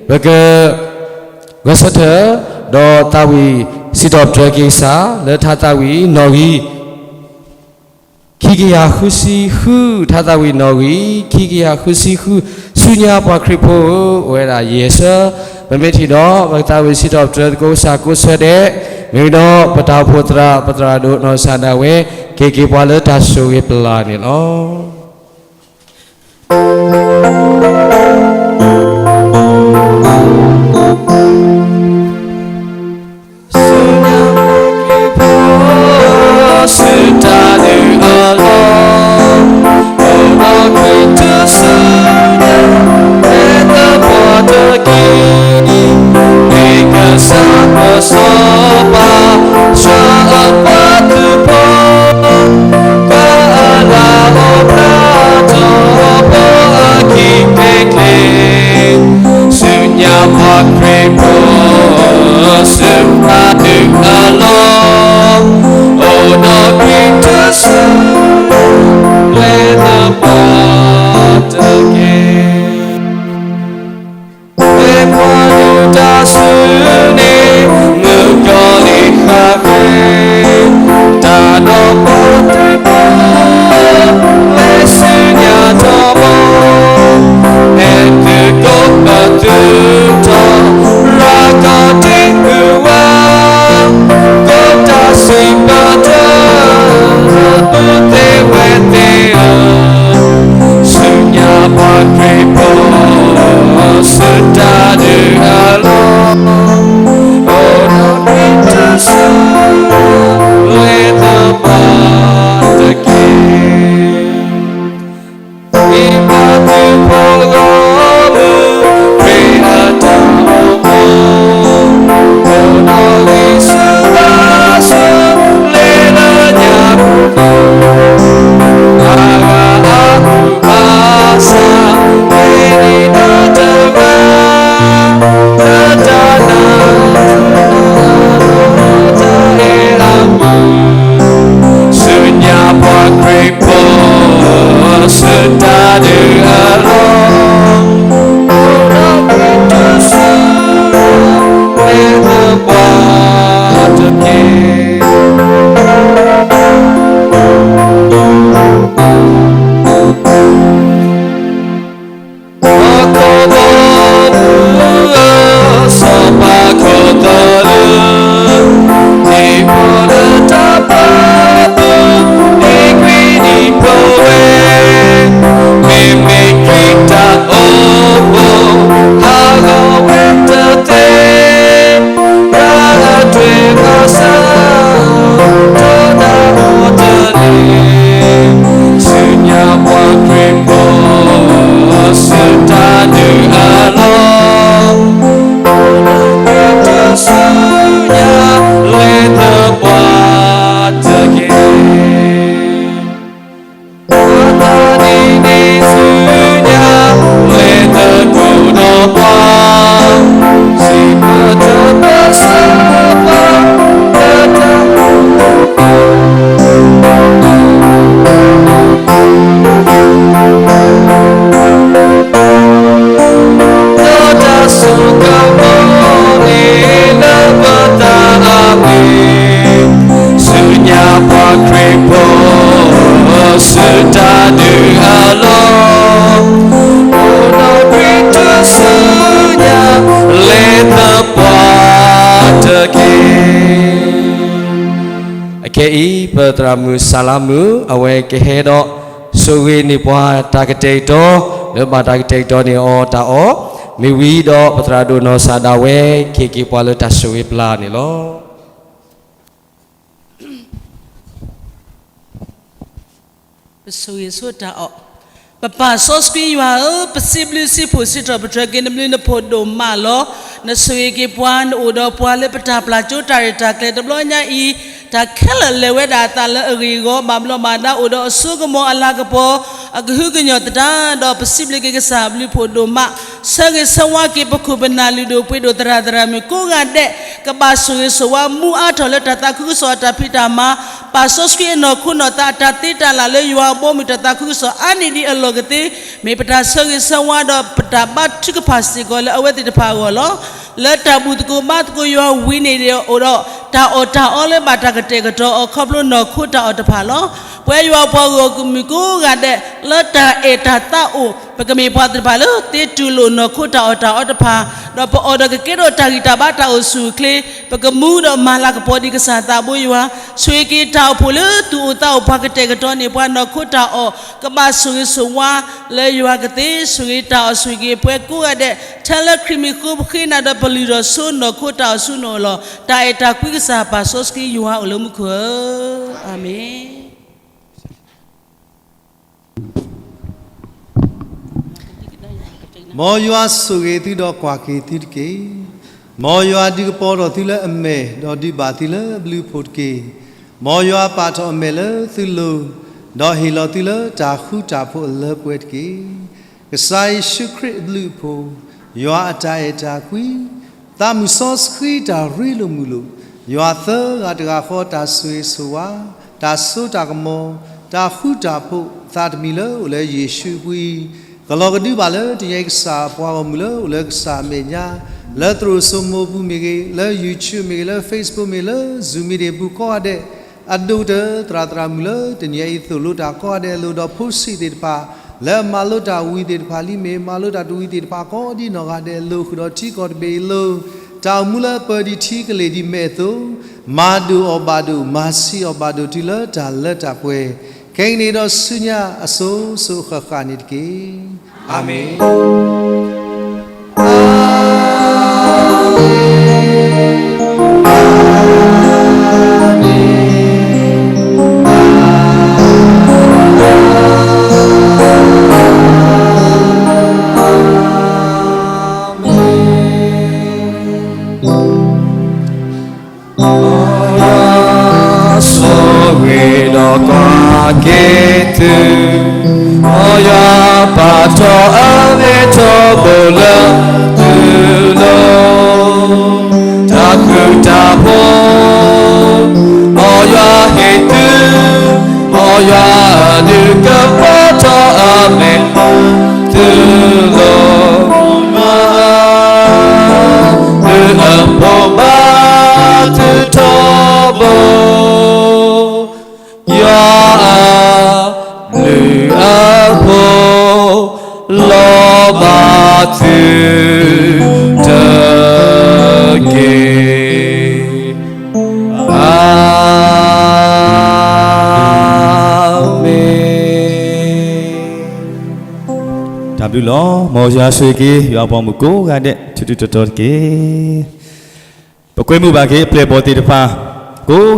ပက ဂဲၤဆၢထၢၣ် ဒီးသးဝံၣ်စံးထီၣ်ပတြၢၤက့ၤကစၢ် လၢထါသးဝံၣ်နီၣ်ဂံၢ် ခံကယၤဃုဆံဃု ထါသးဝံၣ်နီၣ်ဂံၢ် ခံကယၤဃုဆံဃု, ဆူညါပှၤခရံာ်ဖိဧၢ, အိၣ်ဝဲဒၣ်ယဲၢ်ဆၢ, ပမ့ၢ်ထံၣ်ဒီး ပကသးဝံၣ်စံးထီၣ်ပတြၢၤသကိးကစၢ်ကိးဆၢဒဲး, မ့ၢ်ဒီးပတၢ်အိၣ်ဖှိၣ်သရၣ် ပသရၣ်ဒိၣ်နီၢ်ကစၢ်ဒၣ်ဝဲ က့ၤက့ၤပှၤလၢတၢ်ဆိၣ်ဂ့ၤပလၢ်န့ၣ်လီၤ. ဆူညါပှၤခရံာ်ဖိ ဆူတၢ်ဒုးအလီၢ်, အိၣ်ဒီးခရံာ်ထူၣ်စုညါ ဖဲသပှၢ်တက့ၢ်, မ့ၢ်ကစၢ်ကစီၤပၤ ဆှၢအပှၤသုးဖိ ပှၤအလၤအိၣ်ဖျါထီၣ် ပှၤအခံကျဲကျဲ, ဆူညါပှၤခရံာ်ဖိ ဆူတၢ်ဒုးအလီၢ်, အိၣ်ဒီးခရံာ်ထူၣ်စုညါ ဖဲသပှၢ်တက့ၢ်. ဖဲပှၤဒိၣ်တၢ်ဆူန့ၣ် မုၣ်ကီၤလံၢ်ဃၣ်ဃ့, တၢ်ဒီးပှၤသ့ၣ်တဖၣ် လဲၤဆူညါထီဘိ, ဟဲသုးကိးပသူထီၣ် ရၤကီၢ်တ့ၢ်မုၢ်ဝါ, ကိးတၢ်စံးပတြၢၤ ပုၢ်သ့ၣ်ဝဲၢ်သ့ၣ်ဧၢ, ဆူညါပှၤခရံာ်ဖိ ဆူတၢ်ဒုးအလီၢ်, အိၣ်ဒီးခရံာ်ထူၣ်စုညါ ဖဲသပှၢ်တက့ၢ်. မ့ၢ်ပှၤခရံာ်ဖိအဂီၢ်မုၢ် ခရံာ်အတၢ်အိၣ်ဖှိၣ်, အိၣ်ဒီးဂံၢ်ဆူၣ်ဘါဆူၣ် လဲၤလၢညါပူၤ, အဂၤအါမုၢ်ဘၣ်ဆၣ် မ့ၢ်ဒံးတၢ်တဂၤ လၢတၢ်နာ် တၢ်အဲၣ်အမုၢ်, ဆူညါပှၤခရံာ်ဖိ ဆူတၢ်ဒုးအလီၢ်, အိၣ်ဒီးခရံာ်ထူၣ်စုညါ ဖဲသပှၢ်တက့ၢ်. ဟီၣ်ခိၣ်ဒီမုၢ်ဧၢ, စီၤပၤခီၣ်သီလၢ ဒ်ပှၤလၢတၢ်ပာ်သူၣ် ဒ်ခရံာ်ဒ်ပဝဲ, မ့မ့ၢ်ခရံာ် ခရံာ်ဖိ ဆူတၢ်ဒုးအလီၢ်, အိၣ်ဒီးခရံာ်ထူၣ်စုညါ လၢသပှၢ်တက့ၢ်. အခဲအံၤ ပသရၣ်မုၣ်စၤလါမုၣ် အဝဲကဟဲဒီး ဆိၣ်ဂ့ၤန့ၢ်ပှၤတၢ်ကတဲာ်ကတီၤ လၢဘၣ်တၢ်ကတဲာ်ကတီၤန့ၢ်အီၤတၢ်အီၣ်, မ့ၢ်ဝံၤဒီး ပသရၣ်ဒိၣ်နီၢ်စၢ်ဒၣ်ဝဲ ကဟ့ၣ်က့ၤပှၤလၢတၢ်ဆိၣ်ဂ့ၤပျၢ်န့ၣ်လီၤ. ပဆိၣ်ဂ့ၤဆိတၢ်အီၣ်. ပပၢ်စီဆှံယွၤဧၢ, ပစံးဘျုးစံးဖှိၣ်စံးထီၣ်ပတြၢၤက့ၤနဘျုးနဖှိၣ်ဒိၣ်မးလီၤ. နဆိၣ်ဂ့ၤက့ၤပှၤ နအိၣ်ဒီးပှၤလၢပတၢ်ပျၢ်ကၠိတၢ်ရဲၣ်တၢ်ကျဲၤတဘျီညါအံၤ, တၢ်ခဲလၢာ်လဲၤဝဲဒၣ်အသးလၢအဂ့ၢ်အဂီၢ် ဘၣ်ဘျီးဘၣ်ဒါအိၣ်ဒီးအစိကမီၤအလၤကပီၤ အကဟုကညီၢ်သတး ဒီးပစံးဘျုးက့ၤကစၢ်အဘျုးဖှိၣ်ဒိၣ်မး, ဆၢဂ့ၤဆၢဝါက့ၤပခိၣ်ပနၢ်လုၢ်ဒိၣ်ပှ့ၤဒိၣ်သရၣ်သရၣ်မုၣ်ကိးဂၤဒဲး ကဘၣ်ဆိၣ်ဂ့ၤဆိၣ်ဝါမူအါထီၣ်လၢတၢ်သးခုကစီၣ်အတၢ်ဖံးတၢ်မၤ, ပၢ်စီဆှံအနီၢ်ခိနီၢ်သးအတၢ်သ့တၢ်လၢ်လၢယွၤအဘီအမုၢ်တၢ်သးခုကစီၣ်အါန့ၢ်ဒံးအလီၢ်ကသ့, မ့ၢ်ပတၢ်ဆၢဂ့ၤဆၢဝါဒီးပတၢ်ဘါထုကဖၣ်စ့ၢ်ကီးလၢအဝဲသ့ၣ်တဖၣ်အဂီၢ်လီၤ. လၢတၢ်ဘူၣ်သကိးဘါသကိးယွၤဝံၤန့ၣ်ဒီး အိၣ်ဒီးတၢ်အီၣ်တၢ်အီလၢဘၣ်တၢ်ကတဲာ်ကတီၤအီၤခီဖျိနီၢ်ခိတၢ်အီၣ်တဖၣ်လီၤ. ပဝဲယွၤပှၤဂီၢ်မုၢ်ကိးဂၤဒဲး လၢတၢ်အဲၣ်တၢ်သးအိၣ် ပကမ့ၢ်ပှၤသ့ၣ်တဖၣ်လၢသ့တူၢ်လိာ်နီၢ်ခိတၢ်အီၣ်တၢ်အီတဖၣ်, ဒီးပအီၣ်ဒီးကကဲထီၣ်တၢ်ဂံၢ်တၢ်ဘါတၢ်အိၣ်ဆူၣ်အိၣ်ချ့, ပကမူဒီးမၤလၤကပီၤဒံးကစၢ်သးဘိယွၤ, ဆိၣ်ဂ့ၤက့ၤတၢ်အိၣ်ဖှိၣ်လၢသူၣ်အိၣ်သးအိၣ်ပှၤကတဲာ်ကတီၤန့ၢ်ပှၤနီၢ်ခိတၢ်အီၣ် ကဘၣ်ဆိၣ်ဂ့ၤဆိၣ်ဝါလၢယွၤကသ့, ဆိၣ်ဂ့ၤတၢ်အီၣ်ဆိၣ်ဂ့ၤပှၤကိးဂၤဒဲး, ထဲလၢခရံာ်မံၤဃိပဃ့နၤဒီးပလုၢ်ဒီးဆိနီၢ်ခိတၢ်အိၣ်ဆူၣ်နီၢ်လီၤ. တၢ်အဲၣ်တၢ်ကွံကစၢ်ပၢ်စီဆှံယွၤအိၣ်လၢမူခိၣ်ဧၢ, အၤမ့ၣ်. မ်ယွၤဆိၣ်ဂ့ၤသုဒီးကွၢ်က့ၤသုတက့ၢ်. မ်ယွၤဒုးကပီၤထီၣ်သုလၢအမဲာ်, ဒီးဒုးဘၣ်သုလၢအဘျုးအဖှိၣ်တက့ၢ်. မ်ယွၤပာ်ထီၣ်အမဲာ်လၢသုလိၤ, ဒီးဟ့ၣ်လီၤသုလၢတၢ်ဃူတၢ်ဖိးအလၢပှဲၤတက့ၢ်. ကစၢ်ယ့ၣ်ၡူးခရံာ်အဘျုးအဖှိၣ်, ယွၤအတၢ်အဲၣ်တၢ်ကွံ, သးမုၣ်စီဆှံတၢ်ရ့လိာ်မုာ်လိာ်, ယွၤသၢဂၤတဂၤဃီတၢ်ဆိၣ်ဂ့ၤဆိၣ်ဝါ, တၢ်စိတၢ်ကမီၤ, တၢ်ဃူတၢ်ဖိး သးတမံၤလၢအိၣ်လၢယ့ၣ်ၡူးအပူၤအံၤ, ကလီၤကဒုဘၣ်လၢတနံၤအံၤကစၢ်ပှၤဂီၢ်မုၢ်လၢအိၣ်လၢကစၢ်အမဲာ်ညါ, လၢသရိာ်စိမိၤပူၤမ့ၢ်ဂ့ၤ, လၢ YouTube မ့ၢ်ဂ့ၤ, လၢ Facebook မ့ၢ်ဂ့ၤ, လၢ Zoom meeting ပူၤကိးဂၤဒဲး, အဒိၣ်ကတၢၢ်သရၣ်သရၣ်မုၣ်လၢတနံၤအံၤသိၣ်လိတၢ်ကိးဂၤဒဲးအလိၤ, ဒီးဖိဆံးသ့ၣ်တဖၣ် လၢအမၤလိတၢ်ဝံၤသ့ၣ်တဖၣ်လံမ့ၢ် မၤလိတၢ်တဝံၤသ့ၣ်တဖၣ်ကိးဒ်နီၢ်ဂၤဒဲးအလိၤ, ဃုာ်ဒီးထံကီၢ်တဘ့ၣ်အလိၤ, တၢ်အိၣ်မူလၢအပၢၤဒံးထံကလ့ၢ်ဒံးမဲာ်အသိး, မၤဒိၣ်အီၤဘၣ်ဒိၣ်, မၤဆံးအီၤဘၣ်ဒိၣ်တုၤလၢတၢ်လၢတၢ်ပှဲၤ, ခဲကနံၣ်ဒီးဆူညါအစိၤစိၤအဃၣ်ဃၣ်န့ၣ်တက့ၢ်. အၤမ့ၣ်. မ်ယွၤဆိၣ်ဂ့ၤဒီးကွၢ်က့ၤသု, မ်ယွၤပာ်ထီၣ်အမဲာ်ထီဘိလၢသုလိၤ, တၢ်ဃူတၢ်ဖိး မ်ယွၤဟ့ၣ်သု, မ်ယွၤဒုးကပီၤထီၣ်အမဲာ်သုလိၤ, မ်သုအဖိးဘၣ်သုထီဘိ, ယွၤအဘျုးအဖှိၣ် လီၤဘၣ်သုတက့ၢ်. အၤမ့ၣ်. တၢ်ဘျုးလီၤ. မ်ယွၤဆိၣ်ဂ့ၤက့ၤ ယွၤအပှၤဂီၢ်မုၢ်ကိးဂၤဒဲး ထူးထူးတီၤတီၤတက့ၢ်. ပကွဲမုာ်ဘၣ်က့ၤ အပျဲၢ်အဘီၣ်သ့ၣ်တဖၣ် ကိး